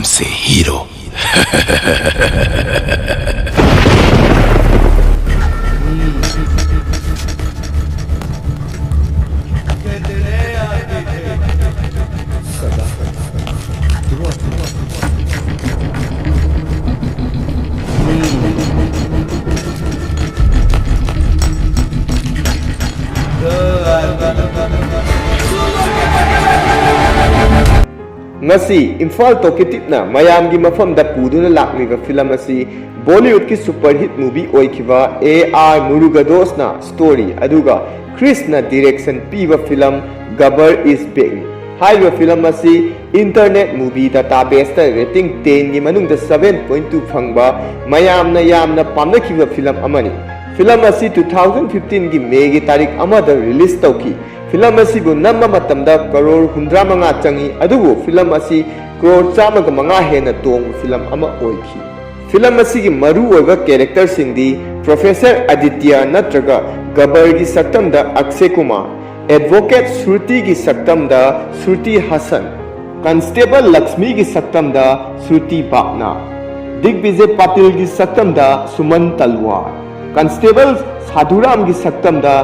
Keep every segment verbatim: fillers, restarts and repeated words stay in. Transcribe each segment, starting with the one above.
से हीरो। ꯉꯁꯤ ꯏꯝꯐꯥꯜ ꯇꯣꯀꯤꯇꯤꯞꯅ ꯃꯌꯥꯝꯒꯤ ꯃꯐꯝꯗ ꯄꯨꯗꯨꯅ ꯂꯥꯛꯂꯤꯕ ꯐꯤꯂꯝ ꯑꯁꯤ ꯕꯣꯂꯤꯋꯨꯗꯀꯤ ꯁꯨꯄꯔ ꯍꯤꯠ ꯃꯨꯚꯤ ꯑꯣꯏꯈꯤꯕ ꯑꯦ ꯑꯥꯔ ꯃꯨꯔꯨꯒꯗꯣꯁꯅ ꯁ꯭ꯇꯣꯔꯤ ꯑꯗꯨꯒ ꯈ꯭ꯔꯤꯁꯅ ꯗꯤꯔꯦꯛꯁꯟ ꯄꯤꯕ ꯐꯤꯂꯝ ꯒꯕꯔ ꯏꯁ ꯕꯦꯛꯅꯤ꯫ ꯍꯥꯏꯔꯤꯕ ꯐꯤꯂꯝ ꯑꯁꯤ ꯏꯟꯇꯔꯅꯦꯠ ꯃꯨꯚꯤ ꯗꯥꯇꯥꯕꯦꯁꯇ ꯔꯦꯇꯤꯡ ꯇꯦꯟꯒꯤ ꯃꯅꯨꯡꯗ ꯁꯚꯦꯟ ꯄꯣꯏꯟ ꯇꯨ ꯐꯪꯕ ꯃꯌꯥꯝꯅ ꯌꯥꯝꯅ ꯄꯥꯝꯅꯈꯤꯕ ꯐꯤꯂꯝ ꯑꯃꯅꯤ꯫ ꯐꯤꯂꯝ ꯑꯁꯤ ꯇꯨ ꯊꯥꯎꯖꯟ ꯐꯤꯐꯇꯤꯟꯒꯤ ꯃꯦꯒꯤ ꯇꯥꯔꯤꯛ ꯑꯃꯗ ꯔꯤꯂꯤꯁ ꯇꯧꯈꯤ꯫ ꯐꯤꯂꯝ ꯑꯁꯤꯕꯨ ꯅꯝꯕ ꯃꯇꯝꯗ ꯀꯔꯣꯔ ꯍꯨꯝꯗ꯭ꯔꯥ ꯃꯉꯥ ꯆꯪꯏ, ꯑꯗꯨꯕꯨ ꯐꯤꯂꯝ ꯑꯁꯤ ꯀ꯭ꯔꯣꯔ ꯆꯥꯝꯃꯒ ꯃꯉꯥ ꯍꯦꯟꯅ ꯇꯣꯡꯕ ꯐꯤꯂꯝ ꯑꯃ ꯑꯣꯏꯈꯤ꯫ ꯐꯤꯂꯝ ꯑꯁꯤꯒꯤ ꯃꯔꯨꯑꯣꯏꯕ ꯀꯦꯔꯦꯛꯇꯔꯁꯤꯡꯗꯤ ꯄ꯭ꯔꯣꯐꯦꯁꯔ ꯑꯗꯤꯇ꯭ꯌ ꯅꯠꯇ꯭ꯔꯒ ꯒꯕꯔꯒꯤ ꯁꯛꯇꯝꯗ ꯑꯛꯁꯦ ꯀꯨꯃꯥꯔ, ꯑꯦꯗꯚꯣꯀꯦꯠ ꯁ꯭ꯔꯨꯇꯤꯒꯤ ꯁꯛꯇꯝꯗ ꯁ꯭ꯔꯨꯇꯤ ꯍꯁꯟ, ꯀꯟꯁꯇꯦꯕꯜ ꯂꯛꯁꯃꯤꯒꯤ ꯁꯛꯇꯝꯗ ꯁ꯭ꯔꯨꯇꯤ ꯕꯥꯞꯅꯥ, ꯗꯤꯒꯕꯤꯖꯦ ꯄꯥꯇꯤꯜꯒꯤ ꯁꯛꯇꯝꯗ ꯁꯨꯃꯟ ꯇꯜꯋꯥꯔ, ꯀꯟꯁꯇꯦꯕꯜ ꯁꯥꯙꯨꯔꯥꯝꯒꯤ ꯁꯛꯇꯝꯗ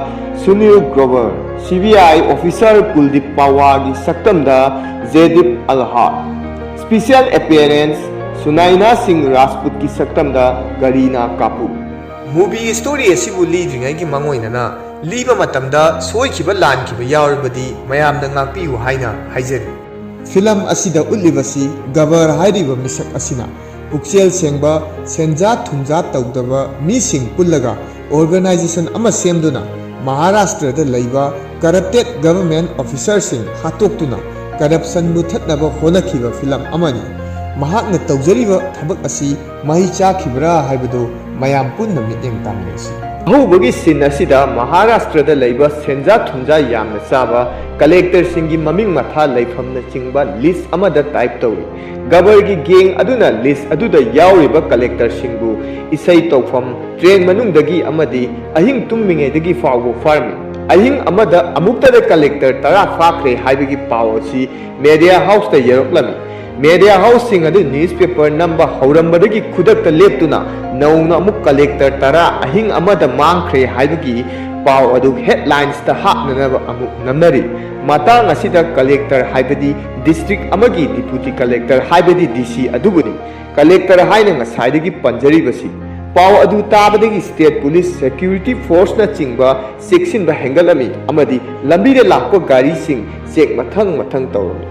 ꯁꯨꯅꯤꯜ ꯒ꯭ꯔꯣꯚꯔ, ꯁꯤ ꯕꯤ ꯑꯥꯏ ꯑꯣꯐꯤꯁꯔ ꯀꯨꯜꯗꯤꯞ ꯄꯥꯋꯥꯒꯤ ꯁꯛꯇꯝꯗ ꯖꯦꯗꯤꯞ ꯑꯜꯍꯥꯠ, ꯁ꯭ꯄꯤꯁꯤꯌꯦꯜ ꯑꯦꯄꯤꯌꯔꯦꯟꯁ ꯁꯨꯅꯥꯏꯅꯥ ꯁꯤꯡ ꯔꯥꯖꯄꯨꯠꯀꯤ ꯁꯛꯇꯝꯗ ꯀꯔꯤꯅꯥ ꯀꯥꯄꯨꯔ꯫ ꯃꯨꯚꯤ ꯁ꯭ꯇꯣꯔꯤ ꯑꯁꯤꯕꯨ ꯂꯤꯗ꯭ꯔꯤꯉꯩꯒꯤ ꯃꯥꯡꯑꯣꯏꯅꯅ ꯂꯤꯕ ꯃꯇꯝꯗ ꯁꯣꯏꯈꯤꯕ ꯂꯥꯟꯈꯤꯕ ꯌꯥꯎꯔꯕꯗꯤ ꯃꯌꯥꯝꯅ ꯉꯥꯛꯄꯤꯌꯨ ꯍꯥꯏꯅ ꯍꯥꯏꯖꯔꯤ꯫ ꯐꯤꯂꯝ ꯑꯁꯤꯗ ꯎꯠꯂꯤꯕꯁꯤ ꯒꯕꯔ ꯍꯥꯏꯔꯤꯕ ꯃꯤꯁꯛ ꯑꯁꯤꯅ ꯄꯨꯛꯆꯦꯜ ꯁꯦꯡꯕ, ꯁꯦꯟꯖꯥ ꯊꯨꯝꯖꯥ ꯇꯧꯗꯕ ꯃꯤꯁꯤꯡ ꯄꯨꯜꯂꯒ ꯑꯣꯔꯒꯅꯥꯏꯖꯦꯁꯟ ꯑꯃ ꯁꯦꯝꯗꯨꯅ ꯃꯍꯥꯔꯥꯁꯇ꯭ꯔꯗ ꯂꯩꯕ ꯀꯔꯞꯇꯦꯠ ꯒꯚꯔꯟꯃꯦꯟꯠ ꯑꯣꯐꯤꯁꯔꯁꯤꯡ ꯍꯥꯠꯇꯣꯛꯇꯨꯅ ꯀꯔꯞꯁꯟ ꯃꯨꯊꯠꯅꯕ ꯍꯣꯠꯅꯈꯤꯕ ꯐꯤꯂꯝ ꯑꯃꯅꯤ꯫ ꯃꯍꯥꯛꯅ ꯇꯧꯖꯔꯤꯕ ꯊꯕꯛ ꯑꯁꯤ ꯃꯍꯩ ꯆꯥꯈꯤꯕ꯭ꯔꯥ ꯍꯥꯏꯕꯗꯨ ꯃꯌꯥꯝ ꯄꯨꯟꯅ ꯃꯤꯠꯌꯦꯡ ꯇꯥꯃꯤꯟꯅꯁꯤ꯫ ꯑꯍꯧꯕꯒꯤ ꯁꯤꯟ ꯑꯁꯤꯗ ꯃꯍꯥꯔꯥꯁꯇ꯭ꯔꯗ ꯂꯩꯕ ꯁꯦꯟꯖꯥ ꯊꯨꯝꯖꯥ ꯌꯥꯝꯅ ꯆꯥꯕ ꯀꯂꯦꯛꯇꯔꯁꯤꯡꯒꯤ ꯃꯃꯤꯡ ꯃꯊꯥ ꯂꯩꯐꯝꯅꯆꯤꯡꯕ ꯂꯤꯁ ꯑꯃꯗ ꯇꯥꯏꯞ ꯇꯧꯔꯤ꯫ ꯒꯕꯔꯒꯤ ꯒꯦꯡ ꯑꯗꯨꯅ ꯂꯤꯁ ꯑꯗꯨꯗ ꯌꯥꯎꯔꯤꯕ ꯀꯂꯦꯛꯇꯔꯁꯤꯡꯕꯨ ꯏꯁꯩ ꯇꯧꯐꯝ, ꯇ꯭ꯔꯦꯟ ꯃꯅꯨꯡꯗꯒꯤ ꯑꯃꯗꯤ ꯑꯍꯤꯡ ꯇꯨꯝꯃꯤꯉꯩꯗꯒꯤ ꯐꯥꯎꯕ ꯐꯥꯔꯝꯃꯤ꯫ ꯑꯍꯤꯡ ꯑꯃꯗ ꯑꯃꯨꯛꯇꯗ ꯀꯂꯦꯛꯇꯔ ꯇꯔꯥ ꯐꯥꯈ꯭ꯔꯦ ꯍꯥꯏꯕꯒꯤ ꯄꯥꯎ ꯑꯁꯤ ꯃꯦꯗꯤꯌꯥ ꯍꯥꯎꯁꯇ ꯌꯧꯔꯛꯂꯝꯃꯤ꯫ ꯃꯦꯗꯤꯌꯥ ꯍꯥꯎꯁꯁꯤꯡ ꯑꯗꯨ ꯅ꯭ꯌꯨꯁꯄꯦꯄꯔ ꯅꯝꯕ ꯍꯧꯔꯝꯕꯗꯒꯤ ꯈꯨꯗꯛꯇ ꯂꯦꯞꯇꯨꯅ ꯅꯧꯅ ꯑꯃꯨꯛ ꯀꯂꯦꯛꯇꯔ ꯇꯔꯥ ꯑꯍꯤꯡ ꯑꯃꯗ ꯃꯥꯡꯈ꯭ꯔꯦ ꯍꯥꯏꯕꯒꯤ ꯄꯥꯎ ꯑꯗꯨ ꯍꯦꯗꯂꯥꯏꯟꯁꯇ ꯍꯥꯞꯅꯅꯕ ꯑꯃꯨꯛ ꯅꯝꯅꯔꯤ꯫ ꯃꯇꯥꯡ ꯑꯁꯤꯗ ꯀꯂꯦꯛꯇꯔ ꯍꯥꯏꯕꯗꯤ ꯗꯤꯁꯇ꯭ꯔꯤꯛ ꯑꯃꯒꯤ ꯗꯤꯄꯨꯇꯤ ꯀꯂꯦꯛꯇꯔ ꯍꯥꯏꯕꯗꯤ ꯗꯤ ꯁꯤ ꯑꯗꯨꯕꯨꯅꯤ꯫ ꯀꯂꯦꯛꯇꯔ ꯍꯥꯏꯅ ꯉꯁꯥꯏꯗꯒꯤ ꯄꯟꯖꯔꯤꯕꯁꯤ ꯄꯥꯎ ꯑꯗꯨ ꯇꯥꯕꯗꯒꯤ ꯁ꯭ꯇꯦꯠ ꯄꯨꯂꯤꯁ, ꯁꯦꯀ꯭ꯌꯨꯔꯤꯇꯤ ꯐꯣꯔꯁꯅꯆꯤꯡꯕ ꯆꯦꯛꯁꯤꯟꯕ ꯍꯦꯟꯒꯠꯂꯝꯃꯤ ꯑꯃꯗꯤ ꯂꯝꯕꯤꯗ ꯂꯥꯛꯄ ꯒꯥꯔꯤꯁꯤꯡ ꯆꯦꯛ ꯃꯊꯪ ꯃꯊꯪ ꯇꯧꯔꯝꯃꯤ꯫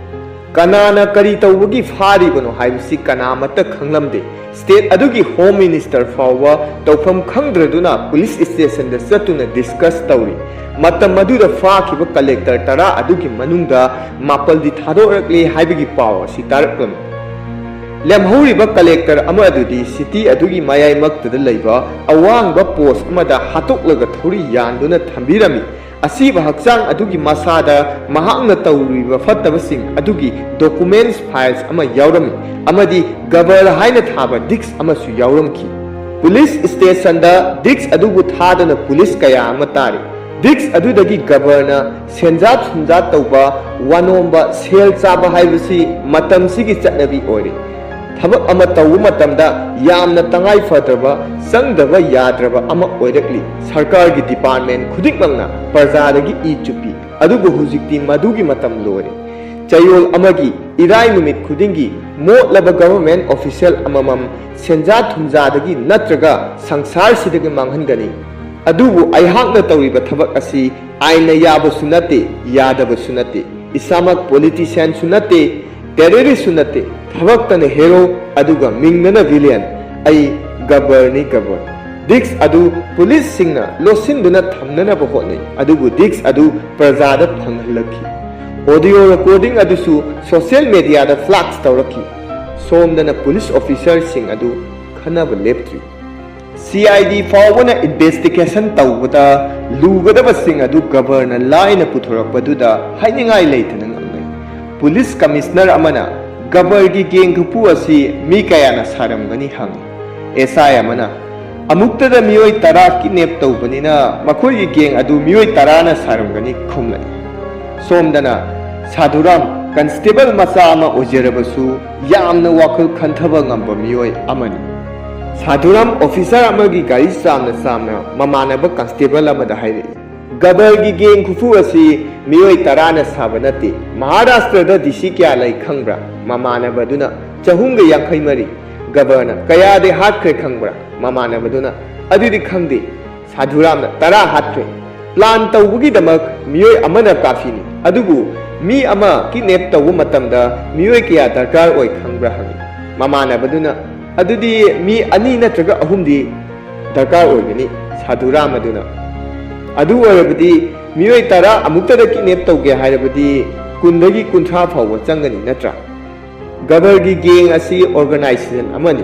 ꯀꯅꯥꯅ ꯀꯔꯤ ꯇꯧꯕꯒꯤ ꯐꯥꯔꯤꯕꯅꯣ ꯍꯥꯏꯕꯁꯤ ꯀꯅꯥꯃꯠꯇ ꯈꯪꯂꯝꯗꯦ꯫ ꯁ꯭ꯇꯦꯠ ꯑꯗꯨꯒꯤ ꯍꯣꯝ ꯃꯤꯅꯤꯁꯇꯔ ꯐꯥꯎꯕ ꯇꯧꯐꯝ ꯈꯪꯗ꯭ꯔꯗꯨꯅ ꯄꯨꯂꯤꯁ ꯁ꯭ꯇꯦꯁꯟꯗ ꯆꯠꯇꯨꯅ ꯗꯤꯁꯀꯁ ꯇꯧꯔꯤ꯫ ꯃꯇꯝ ꯑꯗꯨꯗ ꯐꯥꯈꯤꯕ ꯀꯂꯦꯛꯇꯔ ꯇꯔꯥ ꯑꯗꯨꯒꯤ ꯃꯅꯨꯡꯗ ꯃꯥꯄꯜꯗꯤ ꯊꯥꯗꯣꯔꯛꯂꯦ ꯍꯥꯏꯕꯒꯤ ꯄꯥꯎ ꯑꯁꯤ ꯇꯥꯔꯛꯂꯝꯃꯤ꯫ ꯂꯦꯝꯍꯧꯔꯤꯕ ꯀꯂꯦꯛꯇꯔ ꯑꯃ ꯑꯗꯨꯗꯤ ꯁꯤꯇꯤ ꯑꯗꯨꯒꯤ ꯃꯌꯥꯏꯃꯛꯇꯗ ꯂꯩꯕ ꯑꯋꯥꯡꯕ ꯄꯣꯁ ꯑꯃꯗ ꯍꯥꯠꯇꯣꯛꯂꯒ ꯊꯧꯔꯤ ꯌꯥꯟꯗꯨꯅ ꯊꯝꯕꯤꯔꯝꯃꯤ꯫ ꯑꯁꯤꯕ ꯍꯛꯆꯥꯡ ꯑꯗꯨꯒꯤ ꯃꯁꯥꯗ ꯃꯍꯥꯛꯅ ꯇꯧꯔꯨꯔꯤꯕ ꯐꯠꯇꯕꯁꯤꯡ ꯑꯗꯨꯒꯤ ꯗꯣꯀꯨꯃꯦꯟꯠꯁ ꯐꯥꯏꯜꯁ ꯑꯃ ꯌꯥꯎꯔꯝꯃꯤ ꯑꯃꯗꯤ ꯒꯕꯔ ꯍꯥꯏꯅ ꯊꯥꯕ ꯗꯤꯛꯁ ꯑꯃꯁꯨ ꯌꯥꯎꯔꯝꯈꯤ꯫ ꯄꯨꯂꯤꯁ ꯁ꯭ꯇꯦꯁꯟꯗ ꯗꯤꯛꯁ ꯑꯗꯨꯕꯨ ꯊꯥꯗꯨꯅ ꯄꯨꯂꯤꯁ ꯀꯌꯥ ꯑꯃ ꯇꯥꯔꯤ꯫ ꯗꯤꯛꯁ ꯑꯗꯨꯗꯒꯤ ꯒꯕꯔꯅ ꯁꯦꯟꯖꯥ ꯊꯨꯝꯖꯥ ꯇꯧꯕ, ꯋꯥꯅꯣꯝꯕ, ꯁꯦꯜ ꯆꯥꯕ ꯍꯥꯏꯕꯁꯤ ꯃꯇꯝꯁꯤꯒꯤ ꯆꯠꯅꯕꯤ ꯑꯣꯏꯔꯦ꯫ ꯊꯕꯛ ꯑꯃ ꯇꯧꯕ ꯃꯇꯝꯗ ꯌꯥꯝꯅ ꯇꯉꯥꯏ ꯐꯗ꯭ꯔꯕ, ꯆꯪꯗꯕ ꯌꯥꯗ꯭ꯔꯕ ꯑꯃ ꯑꯣꯏꯔꯛꯂꯤ꯫ ꯁꯔꯀꯥꯔꯒꯤ ꯗꯤꯄꯥꯔꯠꯃꯦꯟ ꯈꯨꯗꯤꯡꯃꯛꯅ ꯄ꯭ꯔꯖꯥꯗꯒꯤ ꯏ ꯆꯨꯞꯄꯤ꯫ ꯑꯗꯨꯕꯨ ꯍꯧꯖꯤꯛꯇꯤ ꯃꯗꯨꯒꯤ ꯃꯇꯝ ꯂꯣꯏꯔꯦ꯫ ꯆꯌꯣꯜ ꯑꯃꯒꯤ ꯏꯔꯥꯏ ꯅꯨꯃꯤꯠ ꯈꯨꯗꯤꯡꯒꯤ ꯃꯣꯠꯂꯕ ꯒꯚꯔꯟꯃꯦꯟꯠ ꯑꯣꯐꯤꯁꯤꯌꯦꯜ ꯑꯃꯃꯝ ꯁꯦꯟꯖꯥ ꯊꯨꯝꯖꯥꯗꯒꯤ ꯅꯠꯇ꯭ꯔꯒ ꯁꯪꯁꯥꯔꯁꯤꯗꯒꯤ ꯃꯥꯡꯍꯟꯒꯅꯤ꯫ ꯑꯗꯨꯕꯨ ꯑꯩꯍꯥꯛꯅ ꯇꯧꯔꯤꯕ ꯊꯕꯛ ꯑꯁꯤ ꯑꯥꯏꯟꯅ ꯌꯥꯕꯁꯨ ꯅꯠꯇꯦ, ꯌꯥꯗꯕꯁꯨ ꯅꯠꯇꯦ꯫ ꯏꯁꯥꯃꯛ ꯄꯣꯂꯤꯇꯤꯁꯤꯌꯥꯟꯁꯨ ꯅꯠꯇꯦ, ꯇꯦꯔꯣꯔꯤꯁ꯭ꯠꯁꯨ ꯅꯠꯇꯦ꯫ ꯊꯕꯛꯇꯅ ꯍꯦꯔꯣ, ꯑꯗꯨꯒ ꯃꯤꯡꯗꯅ ꯚꯤꯂꯤꯌꯟ꯫ ꯑꯩ ꯒꯕꯔꯅꯤ, ꯒꯕꯔ꯫ ꯗꯤꯛꯁ ꯑꯗꯨ ꯄꯨꯂꯤꯁꯁꯤꯡꯅ ꯂꯣꯠꯁꯤꯟꯗꯨꯅ ꯊꯝꯅꯅꯕ ꯍꯣꯠꯅꯩ, ꯑꯗꯨꯕꯨ ꯗꯤꯛꯁ ꯑꯗꯨ ꯄ꯭ꯔꯖꯥꯗ ꯐꯪꯍꯜꯂꯛꯈꯤ꯫ ꯑꯣꯗꯤꯑꯣ ꯔꯦꯀꯣꯔꯗꯤꯡ ꯑꯗꯨꯁꯨ ꯁꯣꯁꯤꯌꯦꯜ ꯃꯦꯗꯤꯌꯥꯗ ꯐ꯭ꯂꯥꯛꯁ ꯇꯧꯔꯛꯈꯤ꯫ ꯁꯣꯝꯗꯅ ꯄꯨꯂꯤꯁ ꯑꯣꯐꯤꯁꯔꯁꯤꯡ ꯑꯗꯨ ꯈꯟꯅꯕ ꯂꯦꯞꯇ꯭ꯔꯤ꯫ ꯁꯤ ꯑꯥꯏ ꯗꯤ ꯐꯥꯎꯕꯅ ꯏꯟꯚꯦꯁꯇꯤꯒꯦꯁꯟ ꯇꯧꯕꯗ ꯂꯨꯒꯗꯕꯁꯤꯡ ꯑꯗꯨ ꯒꯕꯔꯅ ꯂꯥꯏꯅ ꯄꯨꯊꯣꯔꯛꯄꯗꯨꯗ ꯍꯥꯏꯅꯤꯡꯉꯥꯏ ꯂꯩꯇꯅ ꯉꯛꯅꯩ꯫ ꯄꯨꯂꯤꯁ ꯀꯃꯤꯁꯅꯔ ꯑꯃꯅ ꯒꯕꯔꯒꯤ ꯒꯦꯡ ꯈꯨꯄꯨ ꯑꯁꯤ ꯃꯤ ꯀꯌꯥꯅ ꯁꯥꯔꯝꯒꯅꯤ ꯍꯪꯏ꯫ ꯑꯦꯁ ꯑꯥꯏ ꯑꯃꯅ ꯑꯃꯨꯛꯇꯗ ꯃꯤꯑꯣꯏ ꯇꯔꯥ ꯀꯤꯗꯅꯦꯞ ꯇꯧꯕꯅꯤꯅ ꯃꯈꯣꯏꯒꯤ ꯒꯦꯡ ꯑꯗꯨ ꯃꯤꯑꯣꯏ ꯇꯔꯥꯅ ꯁꯥꯔꯝꯒꯅꯤ ꯈꯨꯝꯂꯛꯏ꯫ ꯁꯣꯝꯗꯅ ꯁꯥꯙꯨꯔꯥꯝ ꯀꯟꯁꯇꯦꯕꯜ ꯃꯆꯥ ꯑꯃ ꯑꯣꯏꯖꯔꯕꯁꯨ ꯌꯥꯝꯅ ꯋꯥꯈꯜ ꯈꯟꯊꯕ ꯉꯝꯕ ꯃꯤꯑꯣꯏ ꯑꯃꯅꯤ꯫ ꯁꯥꯙꯨꯔꯥꯝ ꯑꯣꯐꯤꯁꯥꯔ ꯑꯃꯒꯤ ꯒꯥꯔꯤ ꯆꯥꯝꯅ ꯆꯥꯝꯅ ꯃꯃꯥꯟꯅꯕ ꯀꯟꯁꯇꯦꯕꯜ ꯑꯃꯗ ꯍꯥꯏꯔꯛꯏ, "ꯒꯕꯔꯒꯤ ꯒꯦꯡ ꯈꯨꯐꯨ ꯑꯁꯤ ꯃꯤꯑꯣꯏ ꯇꯔꯥꯅ ꯁꯥꯕ ꯅꯠꯇꯦ꯫ ꯃꯍꯥꯔꯥꯁꯇ꯭ꯔꯗ ꯗꯤ ꯁꯤ ꯀꯌꯥ ꯂꯩ ꯈꯪꯕ꯭ꯔꯥ?" ꯃꯃꯥꯟꯅꯕꯗꯨꯅ, "ꯆꯍꯨꯝꯒ ꯌꯥꯡꯈꯩ ꯃꯔꯤ"꯫ "ꯒꯕꯔꯅ ꯀꯌꯥꯗꯤ ꯍꯥꯠꯈ꯭ꯔꯦ ꯈꯪꯕ꯭ꯔꯥ?" ꯃꯃꯥꯟꯅꯕꯗꯨꯅ, "ꯑꯗꯨꯗꯤ ꯈꯪꯗꯦ"꯫ ꯁꯥꯙꯨꯔꯥꯝꯅ, "ꯇꯔꯥ ꯍꯥꯠꯈ꯭ꯔꯦ꯫ ꯄ꯭ꯂꯥꯟ ꯇꯧꯕꯒꯤꯗꯃꯛ ꯃꯤꯑꯣꯏ ꯑꯃꯅ ꯀꯥꯐꯤꯅꯤ, ꯑꯗꯨꯕꯨ ꯃꯤ ꯑꯃ ꯀꯤꯗꯅꯦꯞ ꯇꯧꯕ ꯃꯇꯝꯗ ꯃꯤꯑꯣꯏ ꯀꯌꯥ ꯗꯔꯀꯥꯔ ꯑꯣꯏ ꯈꯪꯕ꯭ꯔꯥ?" ꯍꯪꯉꯤ꯫ ꯃꯃꯥꯟꯅꯕꯗꯨꯅ, "ꯑꯗꯨꯗꯤ ꯃꯤ ꯑꯅꯤ ꯅꯠꯇ꯭ꯔꯒ ꯑꯍꯨꯝꯗꯤ ꯗꯔꯀꯥꯔ ꯑꯣꯏꯒꯅꯤ"꯫ ꯁꯥꯙꯨꯔꯥꯝ ꯑꯗꯨꯅ, "ꯑꯗꯨ ꯑꯣꯏꯔꯕꯗꯤ ꯃꯤꯑꯣꯏ ꯇꯔꯥ ꯑꯃꯨꯛꯇꯗ ꯀꯤꯗꯅꯦꯞ ꯇꯧꯒꯦ ꯍꯥꯏꯔꯕꯗꯤ ꯀꯨꯟꯗꯒꯤ ꯀꯨꯟꯊ꯭ꯔꯥ ꯐꯥꯎꯕ ꯆꯪꯒꯅꯤ ꯅꯠꯇ꯭ꯔꯥ?" ꯒꯕꯔꯒꯤ ꯒꯦꯡ ꯑꯁꯤ ꯑꯣꯔꯒꯅꯥꯏꯖꯦꯁꯟ ꯑꯃꯅꯤ꯫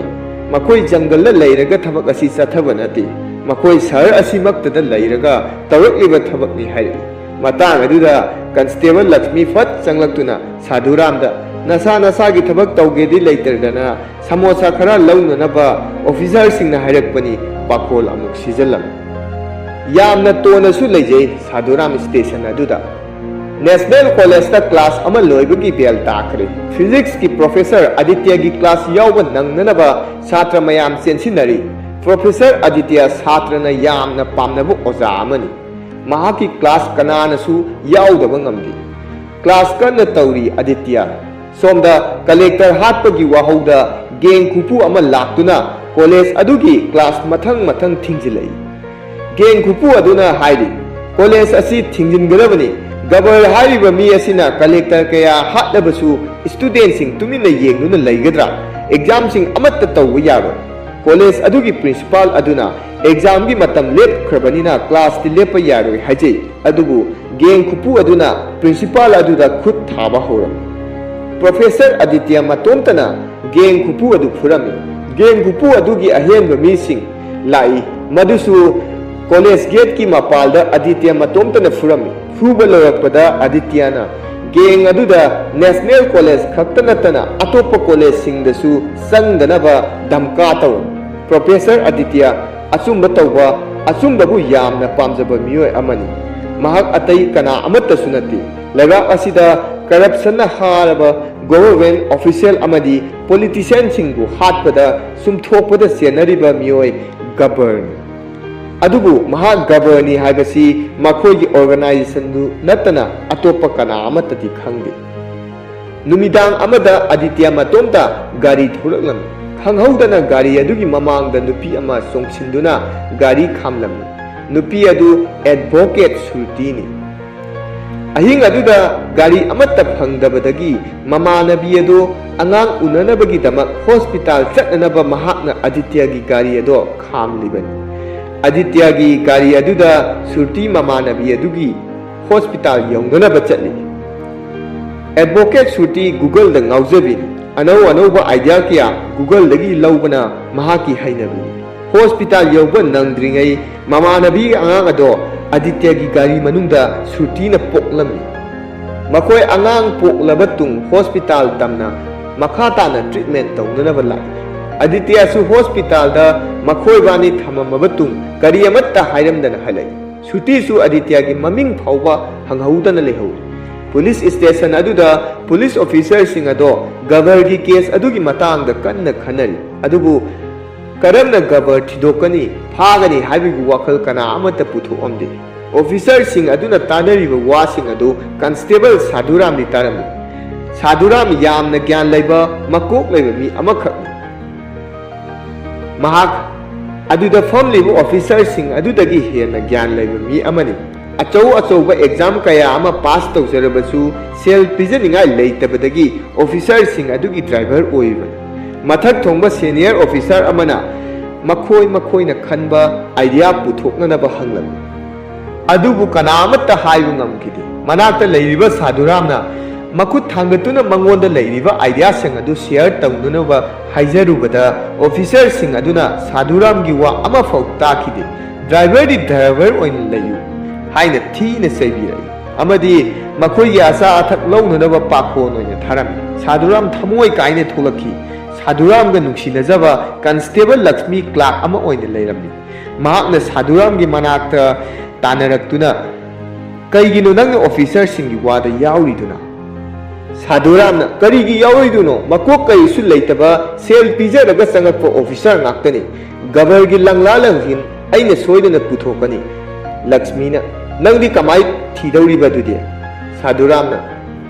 ꯃꯈꯣꯏ ꯖꯪꯒꯜꯗ ꯂꯩꯔꯒ ꯊꯕꯛ ꯑꯁꯤ ꯆꯠꯊꯕ ꯅꯠꯇꯦ꯫ ꯃꯈꯣꯏ ꯁꯍꯔ ꯑꯁꯤꯃꯛꯇꯗ ꯂꯩꯔꯒ ꯇꯧꯔꯛꯂꯤꯕ ꯊꯕꯛꯅꯤ ꯍꯥꯏꯔꯛꯏ꯫ ꯃꯇꯥꯡ ꯑꯗꯨꯗ ꯀꯟꯁꯇꯦꯕꯜ ꯂꯛꯁꯃꯤ ꯐꯠ ꯆꯪꯂꯛꯇꯨꯅ ꯁꯥꯙꯨꯔꯥꯝꯗ, "ꯅꯁꯥ ꯅꯁꯥꯒꯤ ꯊꯕꯛ ꯇꯧꯒꯦꯗꯤ ꯂꯩꯇꯗꯅ ꯁꯃꯣꯁꯥ ꯈꯔ ꯂꯧꯅꯅꯕ ꯑꯣꯐꯤꯁꯥꯔꯁꯤꯡꯅ ꯍꯥꯏꯔꯛꯄꯅꯤ" ꯄꯥꯈꯣꯜ ꯑꯃꯨꯛ ꯁꯤꯖꯜꯂꯝꯃꯤ꯫ ꯌꯥꯝꯅ ꯇꯣꯟꯅꯁꯨ ꯂꯩꯖꯩ ꯁꯥꯙꯨꯔꯥꯝ ꯁ꯭ꯇꯦꯁꯟ ꯑꯗꯨꯗ꯫ ꯅꯦꯁꯅꯦꯜ ꯀꯣꯂꯦꯖꯇ ꯀ꯭ꯂꯥꯁ ꯑꯃ ꯂꯣꯏꯕꯒꯤ ꯕꯦꯜ ꯇꯥꯈ꯭ꯔꯦ꯫ ꯐꯤꯖꯤꯛꯁꯀꯤ ꯄ꯭ꯔꯣꯐꯦꯁꯔ ꯑꯗꯤꯇ꯭ꯌꯒꯤ ꯀ꯭ꯂꯥꯁ ꯌꯥꯎꯕ ꯅꯪꯅꯅꯕ ꯁꯥꯇ꯭ꯔ ꯃꯌꯥꯝ ꯆꯦꯟꯁꯤꯟꯅꯔꯤ꯫ ꯄ꯭ꯔꯣꯐꯦꯁꯔ ꯑꯗꯤꯇ꯭ꯌ ꯁꯥꯇ꯭ꯔꯅ ꯌꯥꯝꯅ ꯄꯥꯝꯅꯕ ꯑꯣꯖꯥ ꯑꯃꯅꯤ꯫ ꯃꯍꯥꯛꯀꯤ ꯀ꯭ꯂꯥꯁ ꯀꯅꯥꯅꯁꯨ ꯌꯥꯎꯗꯕ ꯉꯝꯗꯦ꯫ ꯀ꯭ꯂꯥꯁ ꯀꯟꯅ ꯇꯧꯔꯤ ꯑꯗꯤꯇ꯭ꯌ꯫ ꯁꯣꯝꯗ ꯀꯂꯦꯛꯇꯔ ꯍꯥꯠꯄꯒꯤ ꯋꯥꯍꯧꯗ ꯒꯦꯡ ꯈꯨꯐꯨ ꯑꯃ ꯂꯥꯛꯇꯨꯅ ꯀꯣꯂꯦꯖ ꯑꯗꯨꯒꯤ ꯀ꯭ꯂꯥꯁ ꯃꯊꯪ ꯃꯊꯪ ꯊꯤꯡꯖꯤꯜꯂꯛꯏ꯫ ꯒꯦꯡ ꯈꯨꯐꯨ ꯑꯗꯨꯅ ꯍꯥꯏꯔꯤ, "ꯀꯣꯂꯦꯖ ꯑꯁꯤ ꯊꯤꯡꯖꯤꯟꯒꯗꯕꯅꯤ꯫ ꯒꯕꯔ ꯍꯥꯏꯔꯤꯕ ꯃꯤ ꯑꯁꯤꯅ ꯀꯂꯦꯛꯇꯔ ꯀꯌꯥ ꯍꯥꯠꯂꯕꯁꯨ ꯁ꯭ꯇꯨꯗꯦꯟꯠꯁꯤꯡ ꯇꯨꯃꯤꯟꯅ ꯌꯦꯡꯗꯨꯅ ꯂꯩꯒꯗ꯭ꯔꯥ? ꯑꯦꯛꯖꯥꯝꯁꯤꯡ ꯑꯃꯠꯇ ꯇꯧꯕ ꯌꯥꯔꯣꯏ"꯫ ꯀꯣꯂꯦꯖ ꯑꯗꯨꯒꯤ ꯄ꯭ꯔꯤꯟꯁꯤꯄꯥꯜ ꯑꯗꯨꯅ ꯑꯦꯛꯖꯥꯝꯒꯤ ꯃꯇꯝ ꯂꯦꯞꯈ꯭ꯔꯕꯅꯤꯅ ꯀ꯭ꯂꯥꯁꯇꯤ ꯂꯦꯞꯄ ꯌꯥꯔꯣꯏ ꯍꯥꯏꯖꯩ꯫ ꯑꯗꯨꯕꯨ ꯒꯦꯡ ꯈꯨꯐꯨ ꯑꯗꯨꯅ ꯄ꯭ꯔꯤꯟꯁꯤꯄꯥꯜ ꯑꯗꯨꯗ ꯈꯨꯠ ꯊꯥꯕ ꯍꯧꯔꯝꯃꯤ꯫ ꯄ꯭ꯔꯣꯐꯦꯁꯔ ꯑꯗꯤꯇ꯭ꯌ ꯃꯇꯣꯝꯇꯅ ꯒꯦꯡ ꯈꯨꯐꯨ ꯑꯗꯨ ꯐꯨꯔꯝꯃꯤ꯫ ꯒꯦꯡ ꯈꯨꯐꯨ ꯑꯗꯨꯒꯤ ꯑꯍꯦꯟꯕ ꯃꯤꯁꯤꯡ ꯂꯥꯛꯏ, ꯃꯗꯨꯁꯨ ꯀꯣꯂꯦꯖ ꯒꯦꯠꯀꯤ ꯃꯄꯥꯜꯗ ꯑꯗꯤꯇ꯭ꯌ ꯃꯇꯣꯝꯇꯅ ꯐꯨꯔꯝꯃꯤ꯫ ꯐꯨꯕ ꯂꯣꯏꯔꯛꯄꯗ ꯑꯗꯤꯇ꯭ꯌꯅ ꯒꯦꯡ ꯑꯗꯨꯗ ꯅꯦꯁꯅꯦꯜ ꯀꯣꯂꯦꯖ ꯈꯛꯇ ꯅꯠꯇꯅ ꯑꯇꯣꯞꯄ ꯀꯣꯂꯦꯖꯁꯤꯡꯗꯁꯨ ꯆꯪꯗꯅꯕ ꯙꯝꯀꯥ ꯇꯧꯔꯝꯃꯤ꯫ ꯄ꯭ꯔꯣꯐꯦꯁꯔ ꯑꯗꯤꯇ꯭ꯌ ꯑꯆꯨꯝꯕ ꯇꯧꯕ, ꯑꯆꯨꯝꯕꯕꯨ ꯌꯥꯝꯅ ꯄꯥꯝꯖꯕ ꯃꯤꯑꯣꯏ ꯑꯃꯅꯤ꯫ ꯃꯍꯥꯛ ꯑꯇꯩ ꯀꯅꯥ ꯑꯃꯠꯇꯁꯨ ꯅꯠꯇꯦ꯫ ꯂꯩꯕꯥꯛ ꯑꯁꯤꯗ ꯀꯔꯞꯁꯟꯅ ꯍꯥꯔꯕ ꯒꯣꯚꯔꯟꯃꯦꯟꯠ ꯑꯣꯐꯤꯁꯤꯌꯦꯜ ꯑꯃꯗꯤ ꯄꯣꯂꯤꯇꯤꯁꯤꯌꯥꯟꯁꯤꯡꯕꯨ ꯍꯥꯠꯄꯗ ꯁꯨꯝꯊꯣꯛꯄꯗ ꯆꯦꯟꯅꯔꯤꯕ ꯃꯤꯑꯣꯏ ꯒꯕꯔꯅꯤ꯫ ꯑꯗꯨꯕꯨ ꯃꯍꯥꯛ ꯒꯕꯔꯅꯤ ꯍꯥꯏꯕꯁꯤ ꯃꯈꯣꯏꯒꯤ ꯑꯣꯔꯒꯅꯥꯏꯖꯦꯁꯟꯗꯨ ꯅꯠꯇꯅ ꯑꯇꯣꯞꯄ ꯀꯅꯥ ꯑꯃꯠꯇꯗꯤ ꯈꯪꯗꯦ꯫ ꯅꯨꯃꯤꯗꯥꯡ ꯑꯃꯗ ꯑꯗꯤꯇ꯭ꯌ ꯃꯇꯣꯝꯇ ꯒꯥꯔꯤ ꯊꯧꯔꯛꯂꯝꯃꯤ꯫ ꯈꯪꯍꯧꯗꯅ ꯒꯥꯔꯤ ꯑꯗꯨꯒꯤ ꯃꯃꯥꯡꯗ ꯅꯨꯄꯤ ꯑꯃ ꯆꯣꯡꯁꯤꯟꯗꯨꯅ ꯒꯥꯔꯤ ꯈꯥꯝꯂꯝꯃꯤ꯫ ꯅꯨꯄꯤ ꯑꯗꯨ ꯑꯦꯗꯚꯣꯀꯦꯠ ꯁꯨꯔꯇꯤꯅꯤ꯫ ꯑꯍꯤꯡ ꯑꯗꯨꯗ ꯒꯥꯔꯤ ꯑꯃꯠꯇ ꯐꯪꯗꯕꯗꯒꯤ ꯃꯃꯥꯟꯅꯕꯤ ꯑꯗꯨ ꯑꯉꯥꯡ ꯎꯅꯅꯕꯒꯤꯗꯃꯛ ꯍꯣꯁꯄꯤꯇꯥꯜ ꯆꯠꯅꯅꯕ ꯃꯍꯥꯛꯅ ꯑꯗꯤꯇ꯭ꯌꯒꯤ ꯒꯥꯔꯤ ꯑꯗꯣ ꯈꯥꯝꯂꯤꯕꯅꯤ꯫ ꯑꯗꯤꯇ꯭ꯌꯒꯤ ꯒꯥꯔꯤ ꯑꯗꯨꯗ ꯁꯨꯔꯇꯤ ꯃꯃꯥꯟꯅꯕꯤ ꯑꯗꯨꯒꯤ ꯍꯣꯁꯄꯤꯇꯥꯜ ꯌꯧꯅꯅꯕ ꯆꯠꯂꯤ꯫ ꯑꯦꯗꯚꯣꯀꯦꯠ ꯁꯨꯔꯇꯤ ꯒꯨꯒꯜꯗ ꯉꯥꯎꯖꯕꯤꯅꯤ꯫ ꯑꯅꯧ ꯑꯅꯧꯕ ꯑꯥꯏꯗꯤꯌꯥ ꯀꯌꯥ ꯒꯨꯒꯜꯗꯒꯤ ꯂꯧꯕꯅ ꯃꯍꯥꯛꯀꯤ ꯍꯩꯅꯕꯤꯅꯤ꯫ ꯍꯣꯁꯄꯤꯇꯥꯜ ꯌꯧꯕ ꯅꯪꯗ꯭ꯔꯤꯉꯩ ꯃꯃꯥꯟꯅꯕꯤ ꯑꯉꯥꯡ ꯑꯗꯣ ꯑꯗꯤꯇ꯭ꯌꯒꯤ ꯒꯥꯔꯤ ꯃꯅꯨꯡꯗ ꯁꯨꯔꯇꯤꯅ ꯄꯣꯛꯂꯝꯃꯤ꯫ ꯃꯈꯣꯏ ꯑꯉꯥꯡ ꯄꯣꯛꯂꯕ ꯇꯨꯡ ꯍꯣꯁꯄꯤꯇꯥꯜ ꯇꯝꯅ ꯃꯈꯥ ꯇꯥꯅ ꯇ꯭ꯔꯤꯠꯃꯦꯟ ꯇꯧꯅꯅꯕ ꯂꯥꯛꯏ꯫ ꯑꯗꯤꯇ꯭ꯌꯁꯨ ꯍꯣꯁꯄꯤꯇꯥꯜꯗ ꯃꯈꯣꯏꯕꯥꯅꯤ ꯊꯝꯃꯝꯃꯕ ꯇꯨꯡ ꯀꯔꯤ ꯑꯃꯠꯇ ꯍꯥꯏꯔꯝꯗꯅ ꯍꯜꯂꯛꯏ꯫ ꯁꯨꯔꯇꯤꯁꯨ ꯑꯗꯤꯇ꯭ꯌꯒꯤ ꯃꯃꯤꯡ ꯐꯥꯎꯕ ꯍꯪꯍꯧꯗꯅ ꯂꯩꯍꯧꯏ꯫ ꯄꯨꯂꯤꯁ ꯁ꯭ꯇꯦꯁꯟ ꯑꯗꯨꯗ ꯄꯨꯂꯤꯁ ꯑꯣꯐꯤꯁꯔꯁꯤꯡ ꯑꯗꯣ ꯒꯕꯔꯒꯤ ꯀꯦꯁ ꯑꯗꯨꯒꯤ ꯃꯇꯥꯡꯗ ꯀꯟꯅ ꯈꯟꯅꯔꯤ꯫ ꯑꯗꯨꯕꯨ ꯀꯔꯝꯅ ꯒꯕꯔ ꯊꯤꯗꯣꯛꯀꯅꯤ, ꯐꯥꯒꯅꯤ ꯍꯥꯏꯕꯒꯤ ꯋꯥꯈꯜ ꯀꯅꯥ ꯑꯃꯠꯇ ꯄꯨꯊꯣꯛꯂꯝꯗꯦ꯫ ꯑꯣꯐꯤꯁꯔꯁꯤꯡ ꯑꯗꯨꯅ ꯇꯥꯅꯔꯤꯕ ꯋꯥꯁꯤꯡ ꯑꯗꯨ ꯀꯟꯁꯇꯦꯕꯜ ꯁꯥꯙꯨꯔꯥꯝꯗꯤ ꯇꯥꯔꯝꯃꯤ꯫ ꯁꯥꯙꯨꯔꯥꯝ ꯌꯥꯝꯅ ꯒ꯭ꯌꯥꯟ ꯂꯩꯕ, ꯃꯀꯣꯛ ꯂꯩꯕ ꯃꯤ ꯑꯃꯈꯛꯅꯤ꯫ ꯃꯍꯥꯛ ꯑꯗꯨꯗ ꯐꯝꯂꯤꯕ ꯑꯣꯐꯤꯁꯔꯁꯤꯡ ꯑꯗꯨꯗꯒꯤ ꯍꯦꯟꯅ ꯒ꯭ꯌꯥꯟ ꯂꯩꯕ ꯃꯤ ꯑꯃꯅꯤ꯫ ꯑꯆꯧ ꯑꯆꯧꯕ ꯑꯦꯛꯖꯥꯝ ꯀꯌꯥ ꯑꯃ ꯄꯥꯁ ꯇꯧꯖꯔꯕꯁꯨ ꯁꯦꯜ ꯄꯤꯖꯅꯤꯡꯉꯥꯏ ꯂꯩꯇꯕꯗꯒꯤ ꯑꯣꯐꯤꯁꯔꯁꯤꯡ ꯑꯗꯨꯒꯤ ꯗ꯭ꯔꯥꯏꯚꯔ ꯑꯣꯏꯔꯤꯕꯅꯤ꯫ ꯃꯊꯛ ꯊꯣꯡꯕ ꯁꯦꯅꯤꯌꯔ ꯑꯣꯐꯤꯁꯔ ꯑꯃꯅ ꯃꯈꯣꯏ ꯃꯈꯣꯏꯅ ꯈꯟꯕ ꯑꯥꯏꯗꯤꯌꯥ ꯄꯨꯊꯣꯛꯅꯅꯕ ꯍꯪꯂꯝꯃꯤ꯫ ꯑꯗꯨꯕꯨ ꯀꯅꯥ ꯑꯃꯠꯇ ꯍꯥꯏꯕ ꯉꯝꯈꯤꯗꯦ꯫ ꯃꯅꯥꯛꯇ ꯂꯩꯔꯤꯕ ꯁꯥꯙꯨꯔꯥꯝꯅ ꯃꯈꯨꯠ ꯊꯥꯡꯒꯠꯇꯨꯅ ꯃꯉꯣꯟꯗ ꯂꯩꯔꯤꯕ ꯑꯥꯏꯗꯤꯌꯥꯁꯤꯡ ꯑꯗꯨ ꯁꯤꯌꯔ ꯇꯧꯅꯅꯕ ꯍꯥꯏꯖꯔꯨꯕꯗ, ꯑꯣꯐꯤꯁꯔꯁꯤꯡ ꯑꯗꯨꯅ ꯁꯥꯙꯨꯔꯥꯝꯒꯤ ꯋꯥ ꯑꯃꯐꯥꯎ ꯇꯥꯈꯤꯗꯦ꯫ ꯗ꯭ꯔꯥꯏꯚꯔꯗꯤ ꯗ꯭ꯔꯥꯏꯚꯔ ꯑꯣꯏꯅ ꯂꯩꯌꯨ ꯍꯥꯏꯅ ꯊꯤꯅ ꯆꯩꯕꯤꯔꯛꯏ ꯑꯃꯗꯤ ꯃꯈꯣꯏꯒꯤ ꯑꯆꯥ ꯑꯊꯛ ꯂꯧꯅꯅꯕ ꯄꯥꯈꯣꯟ ꯑꯣꯏꯅ ꯊꯥꯔꯝꯃꯤ꯫ ꯁꯥꯙꯨꯔꯥꯝ ꯊꯃꯣꯏ ꯀꯥꯏꯅ ꯊꯣꯛꯂꯛꯈꯤ꯫ ꯁꯥꯙꯨꯔꯥꯝꯒ ꯅꯨꯡꯁꯤꯅꯖꯕ ꯀꯟꯁꯇꯦꯕꯜ ꯂꯛꯁꯃꯤ ꯀ꯭ꯂꯥꯔꯛ ꯑꯃ ꯑꯣꯏꯅ ꯂꯩꯔꯝꯃꯤ꯫ ꯃꯍꯥꯛꯅ ꯁꯥꯙꯨꯔꯥꯝꯒꯤ ꯃꯅꯥꯛꯇ ꯇꯥꯟꯅꯔꯛꯇꯨꯅ, "ꯀꯩꯒꯤꯅꯣ ꯅꯪꯅ ꯑꯣꯐꯤꯁꯔꯁꯤꯡꯒꯤ ꯋꯥꯗ ꯌꯥꯎꯔꯤꯗꯨꯅ?" ꯁꯥꯙꯨꯔꯥꯝꯅ, "ꯀꯔꯤꯒꯤ ꯌꯥꯎꯔꯣꯏꯗꯣꯏꯅꯣ? ꯃꯀꯣꯛ ꯀꯔꯤꯁꯨ ꯂꯩꯇꯕ, ꯁꯦꯜ ꯄꯤꯖꯔꯒ ꯆꯪꯉꯛꯄ ꯑꯣꯐꯤꯁꯥꯔ ꯉꯥꯛꯇꯅꯤ꯫ ꯒꯕꯔꯒꯤ ꯂꯪꯂꯥ ꯂꯪꯖꯤꯟ ꯑꯩꯅ ꯁꯣꯏꯗꯅ ꯄꯨꯊꯣꯛꯀꯅꯤ꯫" ꯂꯛꯁꯃꯤꯅ, "ꯅꯪꯗꯤ ꯀꯃꯥꯏ ꯊꯤꯗꯧꯔꯤꯕ ꯑꯗꯨꯗꯤ?" ꯁꯥꯙꯨꯔꯥꯝꯅ,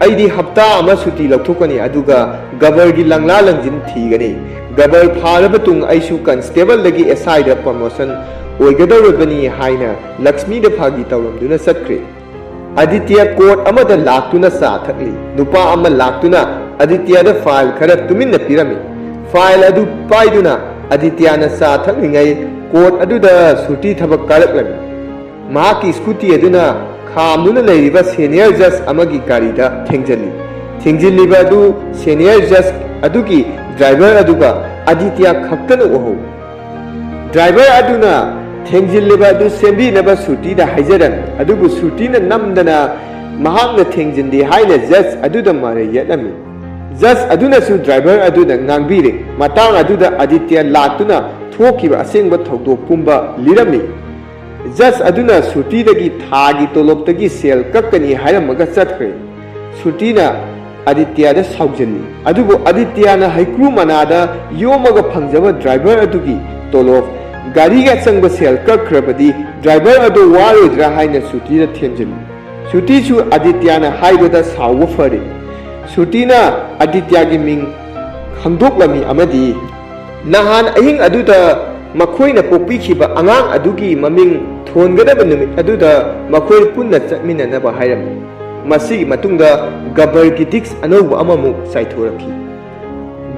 "ꯑꯩꯗꯤ ꯍꯞꯇꯥ ꯑꯃ ꯁꯨꯇꯤ ꯂꯧꯊꯣꯛꯀꯅꯤ, ꯑꯗꯨꯒ ꯒꯕꯔꯒꯤ ꯂꯪꯂꯥ ꯂꯪꯖꯤꯟ ꯊꯤꯒꯅꯤ꯫ ꯒꯕꯔ ꯐꯥꯔꯕ ꯇꯨꯡ ꯑꯩꯁꯨ ꯀꯟꯁꯇꯦꯕꯜꯗꯒꯤ ꯑꯦꯁ ꯑꯥꯏꯗ ꯄ꯭ꯔꯃꯣꯁꯟ ꯑꯣꯏꯒꯗꯧꯔꯕꯅꯤ" ꯍꯥꯏꯅ ꯂꯛꯁꯃꯤꯗ ꯐꯥꯒꯤ ꯇꯧꯔꯝꯗꯨꯅ ꯆꯠꯈ꯭ꯔꯦ꯫ ꯑꯗꯤꯇ꯭ꯌ ꯀꯣꯔꯠ ꯑꯃꯗ ꯂꯥꯛꯇꯨꯅ ꯆꯥ ꯊꯛꯂꯤ꯫ ꯅꯨꯄꯥ ꯑꯃ ꯂꯥꯛꯇꯨꯅ ꯑꯗꯤꯇ꯭ꯌꯗ ꯐꯥꯏꯜ ꯈꯔ ꯇꯨꯃꯤꯟꯅ ꯄꯤꯔꯝꯃꯤ꯫ ꯐꯥꯏꯜ ꯑꯗꯨ ꯄꯥꯏꯗꯨꯅ ꯑꯗꯤꯇ꯭ꯌꯅ ꯆꯥ ꯊꯛꯂꯤꯉꯩ ꯀꯣꯔꯠ ꯑꯗꯨꯗ ꯁꯨꯔꯇꯤ ꯊꯕꯛ ꯀꯥꯔꯛꯂꯝꯃꯤ꯫ ꯃꯍꯥꯛꯀꯤ ꯁ꯭ꯀꯨꯇꯤ ꯑꯗꯨꯅ ꯈꯥꯝꯗꯨꯅ ꯂꯩꯔꯤꯕ ꯁꯦꯅꯤꯌꯔ ꯖꯖ ꯑꯃꯒꯤ ꯒꯥꯔꯤꯗ ꯊꯦꯡꯖꯤꯜꯂꯤ꯫ ꯊꯦꯡꯖꯤꯜꯂꯤꯕ ꯑꯗꯨ ꯁꯦꯅꯤꯌꯔ ꯖꯖ ꯑꯗꯨꯒꯤ ꯗ꯭ꯔꯥꯏꯚꯔ ꯑꯗꯨꯒ ꯑꯗꯤꯇ꯭ꯌ ꯈꯛꯇꯅ ꯎꯍꯧꯏ꯫ ꯗ꯭ꯔꯥꯏꯚꯔ ꯑꯗꯨꯅ ꯊꯦꯡꯖꯤꯜꯂꯤꯕ ꯑꯗꯨ ꯁꯦꯝꯕꯤꯅꯕ ꯁꯨꯔꯇꯤꯗ ꯍꯥꯏꯖꯔꯝꯃꯤ, ꯑꯗꯨꯕꯨ ꯁꯨꯔꯇꯤꯅ ꯅꯝꯗꯅ ꯃꯍꯥꯛꯅ ꯊꯦꯡꯖꯤꯟꯗꯦ ꯍꯥꯏꯅ ꯖꯖ ꯑꯗꯨꯗ ꯃꯔꯩ ꯌꯦꯠꯂꯝꯃꯤ꯫ ꯖꯖ ꯑꯗꯨꯅꯁꯨ ꯗ꯭ꯔꯥꯏꯚꯔ ꯑꯗꯨꯗ ꯉꯥꯡꯕꯤꯔꯦ꯫ ꯃꯇꯥꯡ ꯑꯗꯨꯗ ꯑꯗꯤꯇ꯭ꯌ ꯂꯥꯛꯇꯨꯅ ꯊꯣꯛꯈꯤꯕ ꯑꯁꯦꯡꯕ ꯊꯧꯗꯣꯛ ꯄꯨꯝꯕ ꯂꯤꯔꯝꯃꯤ꯫ ꯖꯖ ꯑꯗꯨꯅ ꯁꯨꯔꯇꯤꯗꯒꯤ ꯊꯥꯒꯤ ꯇꯣꯂꯣꯞꯇꯒꯤ ꯁꯦꯜ ꯀꯛꯀꯅꯤ ꯍꯥꯏꯔꯝꯃꯒ ꯆꯠꯈ꯭ꯔꯦ꯫ ꯁꯨꯔꯇꯤꯅ ꯑꯗꯤꯇ꯭ꯌꯗ ꯁꯥꯎꯖꯜꯂꯤ꯫ ꯑꯗꯨꯕꯨ ꯑꯗꯤꯇ꯭ꯌꯅ ꯍꯩꯀ꯭ꯔꯨ ꯃꯅꯥꯗ ꯌꯣꯝꯃꯒ ꯐꯪꯖꯕ ꯗ꯭ꯔꯥꯏꯚꯔ ꯑꯗꯨꯒꯤ ꯇꯣꯂꯣꯞ, ꯒꯥꯔꯤꯒꯤ ꯑꯆꯪꯕ ꯁꯦꯜ ꯀꯛꯈ꯭ꯔꯕꯗꯤ ꯗ꯭ꯔꯥꯏꯚꯔ ꯑꯗꯨ ꯋꯥꯔꯣꯏꯗ꯭ꯔꯥ ꯍꯥꯏꯅ ꯁꯨꯔꯇꯤꯗ ꯊꯦꯝꯖꯤꯜꯂꯤ꯫ ꯁꯨꯔꯇꯤꯁꯨ ꯑꯗꯤꯇ꯭ꯌꯅ ꯍꯥꯏꯕꯗ ꯁꯥꯎꯕ ꯐꯔꯤ꯫ ꯁꯨꯔꯇꯤꯅ ꯑꯗꯤꯇ꯭ꯌꯒꯤ ꯃꯤꯡ ꯈꯪꯗꯣꯛꯂꯝꯃꯤ ꯑꯃꯗꯤ ꯅꯍꯥꯟ ꯑꯍꯤꯡ ꯑꯗꯨꯗ ꯃꯈꯣꯏꯅ ꯄꯣꯛꯄꯤꯈꯤꯕ ꯑꯉꯥꯡ ꯑꯗꯨꯒꯤ ꯃꯃꯤꯡ ꯊꯣꯟꯒꯗꯕ ꯅꯨꯃꯤꯠ ꯑꯗꯨꯗ ꯃꯈꯣꯏ ꯄꯨꯟꯅ ꯆꯠꯃꯤꯟꯅꯅꯕ ꯍꯥꯏꯔꯝꯃꯤ꯫ ꯃꯁꯤꯒꯤ ꯃꯇꯨꯡꯗ ꯒꯕꯔꯒꯤ ꯗꯤꯛꯁ ꯑꯅꯧꯕ ꯑꯃꯃꯨꯛ ꯆꯥꯏꯊꯣꯔꯛꯈꯤ꯫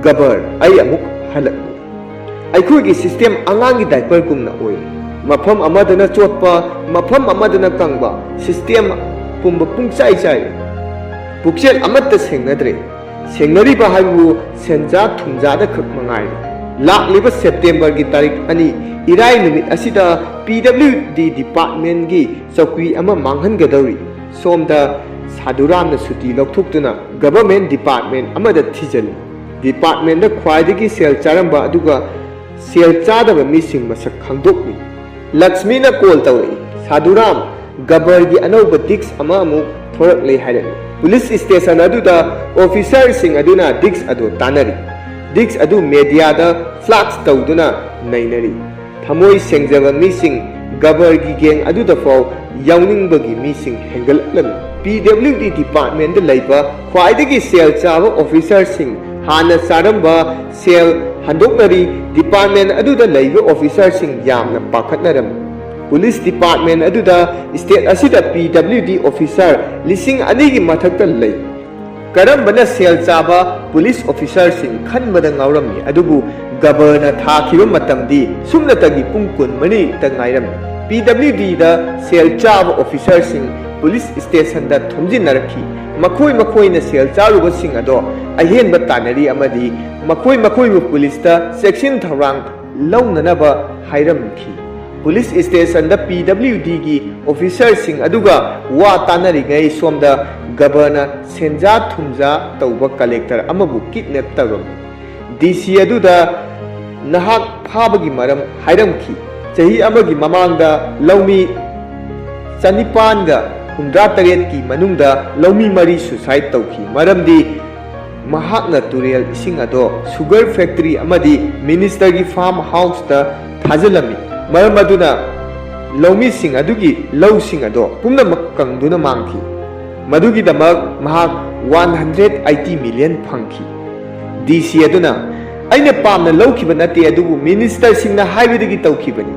"ꯒꯕꯔ, ꯑꯩ ꯑꯃꯨꯛ ꯍꯜꯂꯛꯂꯦ꯫ ꯑꯩꯈꯣꯏꯒꯤ ꯁꯤꯁꯇꯦꯝ ꯑꯉꯥꯡꯒꯤ ꯗꯥꯏꯄꯔꯒꯨꯝꯅ ꯑꯣꯏꯔꯦ꯫ ꯃꯐꯝ ꯑꯃꯗꯅ ꯆꯣꯠꯄ, ꯃꯐꯝ ꯑꯃꯗꯅ ꯀꯪꯕ, ꯁꯤꯁꯇꯦꯝ ꯄꯨꯝꯕ ꯄꯨꯡꯆꯥꯏ ꯆꯥꯏꯔꯦ꯫ ꯄꯨꯛꯆꯦꯜ ꯑꯃꯠꯇ ꯁꯦꯡꯅꯗ꯭ꯔꯦ꯫ ꯁꯦꯡꯅꯔꯤꯕ ꯍꯥꯏꯕꯕꯨ ꯁꯦꯟꯖꯥ ꯊꯨꯝꯖꯥꯗ ꯈꯛ ꯃꯉꯥꯏꯔꯦ꯫ ꯂꯥꯛꯂꯤꯕ ꯁꯦꯞꯇꯦꯝꯕꯔꯒꯤ ꯇꯥꯔꯤꯛ ꯑꯅꯤ, ꯏꯔꯥꯏ ꯅꯨꯃꯤꯠ ꯑꯁꯤꯗ ꯄꯤ ꯗꯕ꯭ꯂꯤꯎ ꯗꯤ ꯗꯤꯄꯥꯔꯠꯃꯦꯟꯒꯤ ꯆꯧꯀ꯭ꯔꯤ ꯑꯃ ꯃꯥꯡꯍꯟꯒꯗꯧꯔꯤ꯫" ꯁꯣꯝꯗ ꯁꯥꯙꯨꯔꯥꯝꯅ ꯁꯨꯇꯤ ꯂꯧꯊꯣꯛꯇꯨꯅ ꯒꯚꯔꯟꯃꯦꯟꯠ ꯗꯤꯄꯥꯔꯠꯃꯦꯟꯠ ꯑꯃꯗ ꯊꯤꯖꯤꯜꯂꯤ꯫ ꯗꯤꯄꯥꯔꯠꯃꯦꯟꯠꯗ ꯈ꯭ꯋꯥꯏꯗꯒꯤ ꯁꯦꯜ ꯆꯥꯔꯝꯕ ꯑꯗꯨꯒ ꯁꯦꯜ ꯆꯥꯗꯕ ꯃꯤꯁꯤꯡ ꯃꯁꯛ ꯈꯪꯗꯣꯛꯂꯤ꯫ ꯂꯛꯁꯃꯤꯅ ꯀꯣꯜ ꯇꯧꯔꯛꯏ꯫ "ꯁꯥꯙꯨꯔꯥꯝ, ꯒꯕꯔꯒꯤ ꯑꯅꯧꯕ ꯗꯤꯛꯁ ꯑꯃ ꯑꯃꯨꯛ ꯊꯣꯔꯛꯂꯦ ꯍꯥꯏꯔꯛꯏ꯫ ꯄꯨꯂꯤꯁ ꯁ꯭ꯇꯦꯁꯟ ꯑꯗꯨꯗ ꯑꯣꯐꯤꯁꯥꯔꯁꯤꯡ ꯑꯗꯨꯅ ꯗꯤꯁꯛ ꯑꯗꯨ ꯇꯥꯟꯅꯔꯤ꯫ ꯗꯤꯁꯛ ꯑꯗꯨ ꯃꯦꯗꯤꯌꯥꯗ ꯐ꯭ꯂꯥꯁ ꯇꯧꯗꯨꯅ ꯅꯩꯅꯔꯤ꯫ ꯊꯃꯣꯏ ꯁꯦꯡꯖꯕ ꯃꯤꯁꯤꯡ ꯒꯕꯔꯒꯤ ꯒꯦꯡ ꯑꯗꯨꯗ ꯐꯥꯎ ꯌꯥꯎꯅꯤꯡꯕꯒꯤ ꯃꯤꯁꯤꯡ ꯍꯦꯟꯒꯠꯂꯛꯂꯝꯃꯤ꯫ ꯄꯤ ꯗꯕ꯭ꯂꯤꯎ ꯗꯤ ꯗꯤꯄꯥꯔꯠꯃꯦꯟꯗ ꯂꯩꯕ ꯈ꯭ꯋꯥꯏꯗꯒꯤ ꯁꯦꯜ ꯆꯥꯕ ꯑꯣꯐꯤꯁꯥꯔꯁꯤꯡ, ꯍꯥꯟꯅ ꯆꯥꯔꯝꯕ ꯁꯦꯜ ꯍꯟꯗꯣꯛꯅꯔꯤ꯫ ꯗꯤꯄꯥꯔꯠꯃꯦꯟ ꯑꯗꯨꯗ ꯂꯩꯕ ꯑꯣꯐꯤꯁꯥꯔꯁꯤꯡ ꯌꯥꯝꯅ ꯄꯥꯈꯠꯅꯔꯝꯃꯤ꯫ ꯄꯨꯂꯤꯁ ꯗꯤꯄꯥꯔꯠꯃꯦꯟ ꯑꯗꯨꯗ ꯁ꯭ꯇꯦꯠ ꯑꯁꯤꯗ ꯄꯤ ꯗꯕ꯭ꯂꯤꯎ ꯗꯤ ꯑꯣꯐꯤꯁꯥꯔ ꯂꯤꯁꯤꯡ ꯑꯅꯤꯒꯤ ꯃꯊꯛꯇ ꯂꯩ꯫ ꯀꯔꯝꯕꯅ ꯁꯦꯜ ꯆꯥꯕ ꯄꯨꯂꯤꯁ ꯑꯣꯐꯤꯁꯥꯔꯁꯤꯡ ꯈꯟꯕꯗ ꯉꯥꯎꯔꯝꯃꯤ, ꯑꯗꯨꯕꯨ ꯒꯕꯔꯅ ꯊꯥꯈꯤꯕ ꯃꯇꯝꯗꯤ ꯁꯨꯞꯅꯇꯒꯤ ꯄꯨꯡ ꯀꯨꯟꯃꯔꯤꯇ ꯉꯥꯏꯔꯝꯃꯤ꯫ ꯄꯤ ꯗꯕ꯭ꯂꯤꯎ ꯗꯤꯗ ꯁꯦꯜ ꯆꯥꯕ ꯑꯣꯐꯤꯁꯥꯔꯁꯤꯡ ꯄꯨꯂꯤꯁ ꯁ꯭ꯇꯦꯁꯟꯗ ꯊꯣꯝꯖꯤꯟꯅꯔꯛꯈꯤ꯫ ꯃꯈꯣꯏ ꯃꯈꯣꯏꯅ ꯁꯦꯜ ꯆꯥꯔꯨꯕꯁꯤꯡ ꯑꯗꯣ ꯑꯍꯦꯟꯕ ꯇꯥꯟꯅꯔꯤ ꯑꯃꯗꯤ ꯃꯈꯣꯏ ꯃꯈꯣꯏꯕꯨ ꯄꯨꯂꯤꯁꯇ ꯆꯦꯛꯁꯤꯟ ꯊꯧꯔꯥꯡ ꯂꯧꯅꯅꯕ ꯍꯥꯏꯔꯝꯈꯤ꯫ ꯄꯨꯂꯤꯁ ꯁ꯭ꯇꯦꯁꯟꯗ ꯄꯤ ꯗꯕ꯭ꯂꯤꯎ ꯗꯤꯒꯤ ꯑꯣꯐꯤꯁꯥꯔꯁꯤꯡ ꯑꯗꯨꯒ ꯋꯥ ꯇꯥꯅꯔꯤꯉꯩ ꯁꯣꯝꯗ ꯒꯕꯔꯅ ꯁꯦꯟꯖꯥ ꯊꯨꯝꯖꯥ ꯇꯧꯕ ꯀꯂꯦꯛꯇꯔ ꯑꯃꯕꯨ ꯀꯤꯗꯅꯦꯞ ꯇꯧꯔꯝꯃꯤ꯫ ꯗꯤ ꯁꯤ ꯑꯗꯨꯗ ꯅꯍꯥꯛ ꯐꯥꯕꯒꯤ ꯃꯔꯝ ꯍꯥꯏꯔꯝꯈꯤ꯫ ꯆꯍꯤ ꯑꯃꯒꯤ ꯃꯃꯥꯡꯗ ꯂꯧꯃꯤ ꯆꯅꯤꯄꯥꯟꯒ ꯍꯨꯝꯗ꯭ꯔꯥ ꯇꯔꯦꯠꯀꯤ ꯃꯅꯨꯡꯗ ꯂꯧꯃꯤ ꯃꯔꯤ ꯁꯨꯁꯥꯏꯗ ꯇꯧꯈꯤ, ꯃꯔꯝꯗꯤ ꯃꯍꯥꯛꯅ ꯇꯨꯔꯦꯜ ꯏꯁꯤꯡ ꯑꯗꯣ ꯁꯨꯒꯔ ꯐꯦꯛꯇꯔꯤ ꯑꯃꯗꯤ ꯃꯤꯅꯤꯁꯇꯔꯒꯤ ꯐꯥꯔꯝ ꯍꯥꯎꯁꯇ ꯊꯥꯖꯤꯜꯂꯝꯃꯤ꯫ ꯃꯔꯝ ꯑꯗꯨꯅ ꯂꯧꯃꯤꯁꯤꯡ ꯑꯗꯨꯒꯤ ꯂꯧꯁꯤꯡ ꯑꯗꯣ ꯄꯨꯝꯅꯃꯛ ꯀꯪꯗꯨꯅ ꯃꯥꯡꯈꯤ꯫ ꯃꯗꯨꯒꯤꯗꯃꯛ ꯃꯍꯥꯛ ꯋꯥꯟ ꯍꯟꯗ꯭ꯔꯦꯠ ꯑꯩꯠꯇꯤ ꯃꯤꯂꯤꯌꯟ ꯐꯪꯈꯤ꯫ ꯗꯤ ꯁꯤ ꯑꯗꯨꯅ, "ꯑꯩꯅ ꯄꯥꯝꯅ ꯂꯧꯈꯤꯕ ꯅꯠꯇꯦ, ꯑꯗꯨꯕꯨ ꯃꯤꯅꯤꯁꯇꯔꯁꯤꯡꯅ ꯍꯥꯏꯕꯗꯒꯤ ꯇꯧꯈꯤꯕꯅꯤ"꯫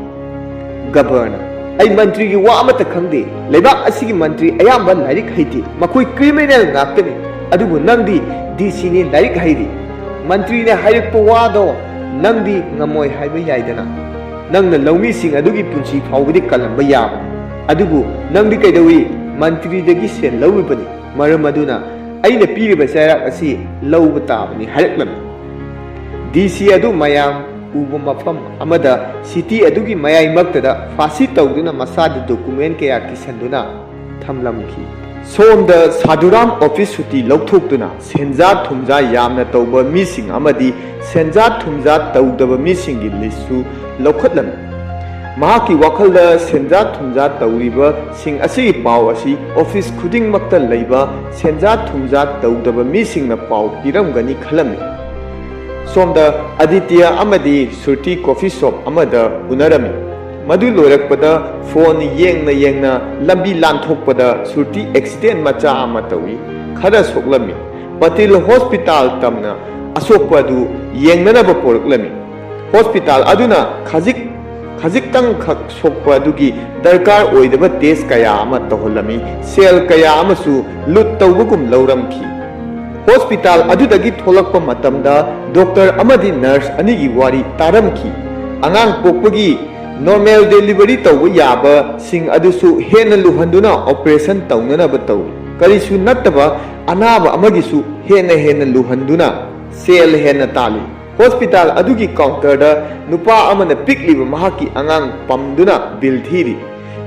ꯒꯕꯔꯅ, "ꯑꯩ ꯃꯟꯇ꯭ꯔꯤꯒꯤ ꯋꯥ ꯑꯃꯠꯇ ꯈꯪꯗꯦ꯫ ꯂꯩꯕꯥꯛ ꯑꯁꯤꯒꯤ ꯃꯟꯇ꯭ꯔꯤ ꯑꯌꯥꯝꯕ ꯂꯥꯏꯔꯤꯛ ꯍꯩꯇꯦ꯫ ꯃꯈꯣꯏ ꯀ꯭ꯔꯤꯃꯤꯅꯦꯜ ꯉꯥꯛꯇꯅꯤ꯫ ꯑꯗꯨꯕꯨ ꯅꯪꯗꯤ ꯗꯤ ꯁꯤꯅꯤ, ꯂꯥꯏꯔꯤꯛ ꯍꯩꯔꯤ꯫ ꯃꯟꯇ꯭ꯔꯤꯅ ꯍꯥꯏꯔꯛꯄ ꯋꯥꯗꯣ ꯅꯪꯗꯤ ꯉꯝꯃꯣꯏ ꯍꯥꯏꯕ ꯌꯥꯏꯗꯅ꯫ ꯅꯪꯅ ꯂꯧꯃꯤꯁꯤꯡ ꯑꯗꯨꯒꯤ ꯄꯨꯟꯁꯤ ꯐꯥꯎꯕꯗꯤ ꯀꯜꯂꯝꯕ ꯌꯥꯕꯅꯤ꯫ ꯑꯗꯨꯕꯨ ꯅꯪꯗꯤ ꯀꯩꯗꯧꯏ? ꯃꯟꯇ꯭ꯔꯤꯗꯒꯤ ꯁꯦꯜ ꯂꯧꯔꯤꯕꯅꯤ꯫ ꯃꯔꯝ ꯑꯗꯨꯅ ꯑꯩꯅ ꯄꯤꯔꯤꯕ ꯆꯩꯔꯥꯛ ꯑꯁꯤ ꯂꯧꯕ ꯇꯥꯕꯅꯤ" ꯍꯥꯏꯔꯛꯂꯝꯃꯤ꯫ ꯗꯤ ꯁꯤ ꯑꯗꯨ ꯃꯌꯥꯝ ꯎꯕ ꯃꯐꯝ ꯑꯃꯗ ꯁꯤꯇꯤ ꯑꯗꯨꯒꯤ ꯃꯌꯥꯏꯃꯛꯇꯗ ꯐꯥꯁꯤ ꯇꯧꯗꯨꯅ ꯃꯁꯥꯗ ꯗꯣꯀꯨꯃꯦꯟ ꯀꯌꯥ ꯀꯤꯁꯟꯗꯨꯅ ꯊꯝꯂꯝꯈꯤ꯫ ꯁꯣꯝꯗ ꯁꯥꯙꯨꯔꯥꯝ ꯑꯣꯐꯤꯁ ꯁꯨꯇꯤ ꯂꯧꯊꯣꯛꯇꯨꯅ ꯁꯦꯟꯖꯥ ꯊꯨꯝꯖꯥ ꯌꯥꯝꯅ ꯇꯧꯕ ꯃꯤꯁꯤꯡ ꯑꯃꯗꯤ ꯁꯦꯟꯖꯥ ꯊꯨꯝꯖꯥ ꯇꯧꯗꯕ ꯃꯤꯁꯤꯡꯒꯤ ꯂꯤꯁ꯭ꯠꯁꯨ ꯂꯧꯈꯠꯂꯝꯃꯤ꯫ ꯃꯍꯥꯛꯀꯤ ꯋꯥꯈꯜꯗ ꯁꯦꯟꯖꯥ ꯊꯨꯝꯖꯥ ꯇꯧꯔꯤꯕꯁꯤꯡ ꯑꯁꯤꯒꯤ ꯄꯥꯎ ꯑꯁꯤ ꯑꯣꯐꯤꯁ ꯈꯨꯗꯤꯡꯃꯛꯇ ꯂꯩꯕ ꯁꯦꯟꯖꯥ ꯊꯨꯝꯖꯥ ꯇꯧꯗꯕ ꯃꯤꯁꯤꯡꯅ ꯄꯥꯎ ꯄꯤꯔꯝꯒꯅꯤ ꯈꯜꯂꯝꯃꯤ꯫ ꯁꯣꯝꯗ ꯑꯗꯤꯇ꯭ꯌ ꯑꯃꯗꯤ ꯁꯨꯔꯇꯤ ꯀꯣꯐꯤ ꯁꯣꯞ ꯑꯃꯗ ꯎꯅꯔꯝꯃꯤ꯫ ꯃꯗꯨ ꯂꯣꯏꯔꯛꯄꯗ ꯐꯣꯟ ꯌꯦꯡꯅ ꯌꯦꯡꯅ ꯂꯝꯕꯤ ꯂꯥꯟꯊꯣꯛꯄꯗ ꯁꯨꯔꯇꯤ ꯑꯦꯛꯁꯤꯗꯦꯟ ꯃꯆꯥ ꯑꯃ ꯇꯧꯏ, ꯈꯔ ꯁꯣꯛꯂꯝꯃꯤ꯫ ꯄꯇꯤꯜ ꯍꯣꯁꯄꯤꯇꯥꯜ ꯇꯝꯅ ꯑꯁꯣꯛꯄ ꯑꯗꯨ ꯌꯦꯡꯅꯅꯕ ꯄꯣꯔꯛꯂꯝꯃꯤ꯫ ꯍꯣꯁꯄꯤꯇꯥꯜ ꯑꯗꯨꯅ ꯈꯖꯤꯛ ꯈꯖꯤꯛꯇꯪꯈꯛ ꯁꯣꯛꯄ ꯑꯗꯨꯒꯤ ꯗꯔꯀꯥꯔ ꯑꯣꯏꯗꯕ ꯇꯦꯁ ꯀꯌꯥ ꯑꯃ ꯇꯧꯍꯜꯂꯝꯃꯤ꯫ ꯁꯦꯜ ꯀꯌꯥ ꯑꯃꯁꯨ ꯂꯨꯠ ꯇꯧꯕꯒꯨꯝ ꯂꯧꯔꯝꯈꯤ꯫ ꯍꯣꯁꯄꯤꯇꯥꯜ ꯑꯗꯨꯗꯒꯤ ꯊꯣꯛꯂꯛꯄ ꯃꯇꯝꯗ ꯗꯣꯛꯇꯔ ꯑꯃꯗꯤ ꯅꯔꯁ ꯑꯅꯤꯒꯤ ꯋꯥꯔꯤ ꯇꯥꯔꯝꯈꯤ꯫ ꯑꯉꯥꯡ ꯄꯣꯛꯄꯒꯤ ꯅꯣꯔꯃꯦꯜ ꯗꯦꯂꯤꯚꯔꯤ ꯇꯧꯕ ꯌꯥꯕꯁꯤꯡ ꯑꯗꯨꯁꯨ ꯍꯦꯟꯅ ꯂꯨꯍꯟꯗꯨꯅ ꯑꯣꯄꯔꯦꯁꯟ ꯇꯧꯅꯅꯕ ꯇꯧꯔꯤ꯫ ꯀꯔꯤꯁꯨ ꯅꯠꯇꯕ ꯑꯅꯥꯕ ꯑꯃꯒꯤꯁꯨ ꯍꯦꯟꯅ ꯍꯦꯟꯅ ꯂꯨꯍꯟꯗꯨꯅ ꯁꯦꯜ ꯍꯦꯟꯅ ꯇꯥꯜꯂꯤ꯫ ꯍꯣꯁꯄꯤꯇꯥꯜ ꯑꯗꯨꯒꯤ ꯀꯥꯎꯟꯇꯔꯗ ꯅꯨꯄꯥ ꯑꯃꯅ ꯄꯤꯛꯂꯤꯕ ꯃꯍꯥꯛꯀꯤ ꯑꯉꯥꯡ ꯄꯝꯗꯨꯅ ꯕꯤꯜ ꯊꯤꯔꯤ꯫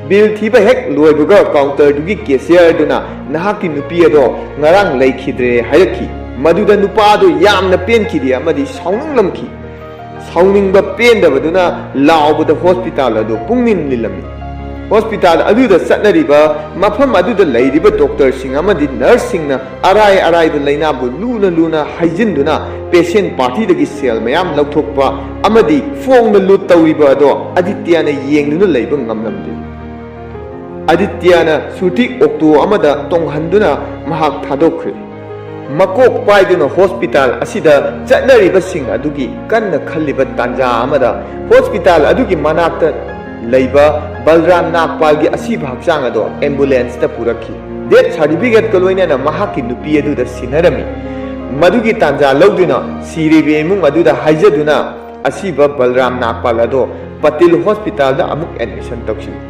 ꯕꯤꯜ ꯊꯤꯕ ꯍꯦꯛ ꯂꯣꯏꯕꯒ ꯀꯥꯎꯟꯇꯔꯗꯨꯒꯤ ꯀꯦꯁꯤꯌꯔꯗꯨꯅ "ꯅꯍꯥꯛꯀꯤ ꯅꯨꯄꯤ ꯑꯗꯣ ꯉꯔꯥꯡ ꯂꯩꯈꯤꯗ꯭ꯔꯦ" ꯍꯥꯏꯔꯛꯈꯤ꯫ ꯃꯗꯨꯗ ꯅꯨꯄꯥ ꯑꯗꯨ ꯌꯥꯝꯅ ꯄꯦꯟꯈꯤꯗꯦ ꯑꯃꯗꯤ ꯁꯥꯎꯅꯤꯡꯂꯝꯈꯤ꯫ ꯁꯥꯎꯅꯤꯡꯕ ꯄꯦꯟꯗꯕꯗꯨꯅ ꯂꯥꯎꯕꯗ ꯍꯣꯁꯄꯤꯇꯥꯜ ꯑꯗꯨ ꯄꯨꯡꯅꯤꯟ ꯅꯤꯜꯂꯝꯃꯤ꯫ ꯍꯣꯁꯄꯤꯇꯥꯜ ꯑꯗꯨꯗ ꯆꯠꯅꯔꯤꯕ, ꯃꯐꯝ ꯑꯗꯨꯗ ꯂꯩꯔꯤꯕ ꯗꯣꯛꯇꯔꯁꯤꯡ ꯑꯃꯗꯤ ꯅꯔꯁꯁꯤꯡꯅ ꯑꯔꯥꯏ ꯑꯔꯥꯏꯕ ꯂꯩꯅꯥꯕꯨ ꯂꯨꯅ ꯂꯨꯅ ꯍꯥꯏꯖꯤꯟꯗꯨꯅ ꯄꯦꯁꯦꯟ ꯄꯥꯔꯇꯤꯗꯒꯤ ꯁꯦꯜ ꯃꯌꯥꯝ ꯂꯧꯊꯣꯛꯄ ꯑꯃꯗꯤ ꯐꯣꯡꯅ ꯂꯨꯠ ꯇꯧꯔꯤꯕ ꯑꯗꯣ ꯑꯗꯤꯇ꯭ꯌꯅ ꯌꯦꯡꯗꯨꯅ ꯂꯩꯕ ꯉꯝꯂꯝꯗꯦ꯫ ꯑꯗꯤꯇ꯭ꯌꯅ ꯁꯨꯔꯇꯤ ꯑꯣꯛꯇꯣ ꯑꯃꯗ ꯇꯣꯡꯍꯟꯗꯨꯅ ꯃꯍꯥꯛ ꯊꯥꯗꯣꯛꯈ꯭ꯔꯦ꯫ ꯃꯀꯣꯛ ꯄꯥꯏꯗꯨꯅ ꯍꯣꯁꯄꯤꯇꯥꯜ ꯑꯁꯤꯗ ꯆꯠꯅꯔꯤꯕꯁꯤꯡ ꯑꯗꯨꯒꯤ ꯀꯟꯅ ꯈꯜꯂꯤꯕ ꯇꯥꯟꯖꯥ ꯑꯃꯗ ꯍꯣꯁꯄꯤꯇꯥꯜ ꯑꯗꯨꯒꯤ ꯃꯅꯥꯛꯇ ꯂꯩꯕ ꯕꯜꯔꯥꯝ ꯅꯥꯒꯄꯥꯜꯒꯤ ꯑꯁꯤꯕ ꯍꯛꯆꯥꯡ ꯑꯗꯣ ꯑꯦꯝꯕꯨꯂꯦꯟꯁꯇ ꯄꯨꯔꯛꯈꯤ꯫ ꯗꯦꯠ ꯁꯥꯔꯇꯤꯐꯤꯀꯦꯠꯀ ꯂꯣꯏꯅꯅ ꯃꯍꯥꯛꯀꯤ ꯅꯨꯄꯤ ꯑꯗꯨꯗ ꯁꯤꯟꯅꯔꯝꯃꯤ꯫ ꯃꯗꯨꯒꯤ ꯇꯥꯟꯖꯥ ꯂꯧꯗꯨꯅ ꯁꯤꯔꯤꯕ ꯏꯃꯨꯡ ꯑꯗꯨꯗ ꯍꯥꯏꯖꯗꯨꯅ ꯑꯁꯤꯕ ꯕꯜꯔꯥꯝ ꯅꯥꯒꯄꯥꯜ ꯑꯗꯣ ꯄꯇꯤꯜ ꯍꯣꯁꯄꯤꯇꯥꯜꯗ ꯑꯃꯨꯛ ꯑꯦꯗꯃꯤꯁꯟ ꯇꯧꯁꯤꯜꯂꯤ꯫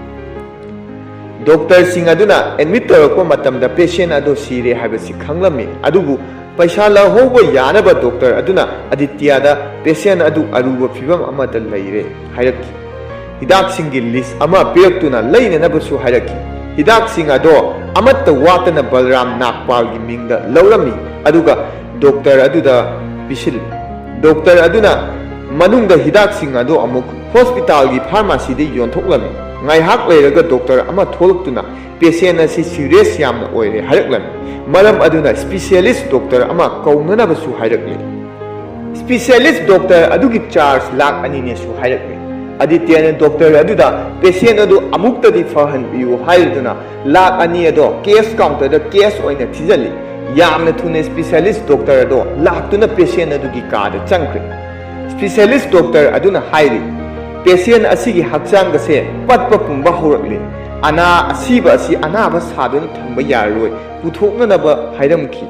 ꯗꯣꯛꯇꯔꯁꯤꯡ ꯑꯗꯨꯅ ꯑꯦꯗꯃꯤꯠ ꯇꯧꯔꯛꯄ ꯃꯇꯝꯗ ꯄꯦꯁꯦꯟ ꯑꯗꯨ ꯁꯤꯔꯦ ꯍꯥꯏꯕꯁꯤ ꯈꯪꯂꯝꯃꯤ, ꯑꯗꯨꯕꯨ ꯄꯩꯁꯥ ꯂꯧꯍꯧꯕ ꯌꯥꯅꯕ ꯗꯣꯛꯇꯔ ꯑꯗꯨꯅ ꯑꯗꯤꯇ꯭ꯌꯗ ꯄꯦꯁꯦꯟ ꯑꯗꯨ ꯑꯔꯨꯕ ꯐꯤꯚꯝ ꯑꯃꯗ ꯂꯩꯔꯦ ꯍꯥꯏꯔꯛꯈꯤ꯫ ꯍꯤꯗꯥꯛꯁꯤꯡꯒꯤ ꯂꯤꯁ ꯑꯃ ꯄꯤꯔꯛꯇꯨꯅ ꯂꯩꯅꯅꯕꯁꯨ ꯍꯥꯏꯔꯛꯈꯤ꯫ ꯍꯤꯗꯥꯛꯁꯤꯡ ꯑꯗꯣ ꯑꯃꯠꯇ ꯋꯥꯠꯇꯅ ꯕꯜꯔꯥꯝ ꯅꯥꯒꯄꯥꯜꯒꯤ ꯃꯤꯡꯗ ꯂꯧꯔꯝꯃꯤ, ꯑꯗꯨꯒ ꯗꯣꯛꯇꯔ ꯑꯗꯨꯗ ꯄꯤꯁꯤꯜꯂꯤ꯫ ꯗꯣꯛꯇꯔ ꯑꯗꯨꯅ ꯃꯅꯨꯡꯗ ꯍꯤꯗꯥꯛꯁꯤꯡ ꯑꯗꯨ ꯑꯃꯨꯛ ꯍꯣꯁꯄꯤꯇꯥꯜꯒꯤ ꯐꯥꯔꯃꯥꯁꯤꯗ ꯌꯣꯟꯊꯣꯛꯂꯝꯃꯤ꯫ ꯉꯥꯏꯍꯥꯛ ꯂꯩꯔꯒ ꯗꯣꯛꯇꯔ ꯑꯃ ꯊꯣꯛꯂꯛꯇꯨꯅ ꯄꯦꯁꯦꯟ ꯑꯁꯤ ꯁꯤꯔꯤꯌꯁ ꯌꯥꯝꯅ ꯑꯣꯏꯔꯦ ꯍꯥꯏꯔꯛꯂꯝꯃꯤ꯫ ꯃꯔꯝ ꯑꯗꯨꯅ ꯁ꯭ꯄꯤꯁꯦꯂꯤꯁ ꯗꯣꯛꯇꯔ ꯑꯃ ꯀꯧꯅꯅꯕꯁꯨ ꯍꯥꯏꯔꯛꯂꯤ꯫ ꯁ꯭ꯄꯤꯁꯦꯂꯤꯁ ꯗꯣꯛꯇꯔ ꯑꯗꯨꯒꯤ ꯆꯥꯔꯖ ꯂꯥꯈ ꯑꯅꯤꯅꯦꯁꯨ ꯍꯥꯏꯔꯛꯂꯤ꯫ ꯑꯥꯗꯤꯇ꯭ꯌꯅ ꯗꯣꯛꯇꯔ ꯑꯗꯨꯗ ꯄꯦꯁꯦꯟ ꯑꯗꯨ ꯑꯃꯨꯛꯇꯗꯤ ꯐꯍꯟꯕꯤꯌꯨ ꯍꯥꯏꯔꯗꯨꯅ ꯂꯥꯈ ꯑꯅꯤ ꯑꯗꯣ ꯀꯦꯁ ꯀꯥꯎꯟꯇꯔꯗ ꯀꯦꯁ ꯑꯣꯏꯅ ꯊꯤꯖꯤꯜꯂꯤ꯫ ꯌꯥꯝꯅ ꯊꯨꯅ ꯁ꯭ꯄꯤꯁꯦꯂꯤꯁ ꯗꯣꯛꯇꯔ ꯑꯗꯣ ꯂꯥꯛꯇꯨꯅ ꯄꯦꯁꯦꯟ ꯑꯗꯨꯒꯤ ꯀꯥꯗ ꯆꯪꯈ꯭ꯔꯦ꯫ ꯁ꯭ꯄꯤꯁꯦꯂꯤꯁ ꯗꯣꯛꯇꯔ ꯑꯗꯨꯅ ꯍꯥꯏꯔꯤ, ꯄꯦꯁꯦꯟ ꯑꯁꯤꯒꯤ ꯍꯛꯆꯥꯡꯒꯁꯦ ꯄꯠꯄ ꯄꯨꯝꯕ ꯍꯧꯔꯛꯂꯤ꯫ ꯑꯅꯥ ꯑꯁꯤꯕ ꯑꯁꯤ ꯑꯅꯥꯕ ꯁꯥꯗꯨꯅ ꯊꯝꯕ ꯌꯥꯔꯔꯣꯏ, ꯄꯨꯊꯣꯛꯅꯅꯕ ꯍꯥꯏꯔꯝꯈꯤ꯫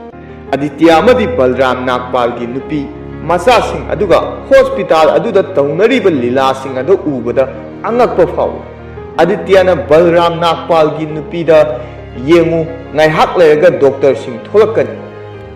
ꯑꯥꯗꯤꯇ꯭ꯌ ꯑꯃꯗꯤ ꯕꯜꯔꯥꯝ ꯅꯥꯒꯄꯥꯜꯒꯤ ꯅꯨꯄꯤ ꯃꯆꯥꯁꯤꯡ ꯑꯗꯨꯒ ꯍꯣꯁꯄꯤꯇꯥꯜ ꯑꯗꯨꯗ ꯇꯧꯅꯔꯤꯕ ꯂꯤꯂꯥꯁꯤꯡ ꯑꯗꯨ ꯎꯕꯗ ꯑꯉꯛꯄ ꯐꯥꯎꯏ꯫ ꯑꯥꯗꯤꯇ꯭ꯌꯅ ꯕꯜꯔꯥꯝ ꯅꯥꯒꯄꯥꯜꯒꯤ ꯅꯨꯄꯤꯗ ꯌꯦꯡꯉꯨ, ꯉꯥꯏꯍꯥꯛ ꯂꯩꯔꯒ ꯗꯣꯛꯇꯔꯁꯤꯡ ꯊꯣꯛꯂꯛꯀꯅꯤ꯫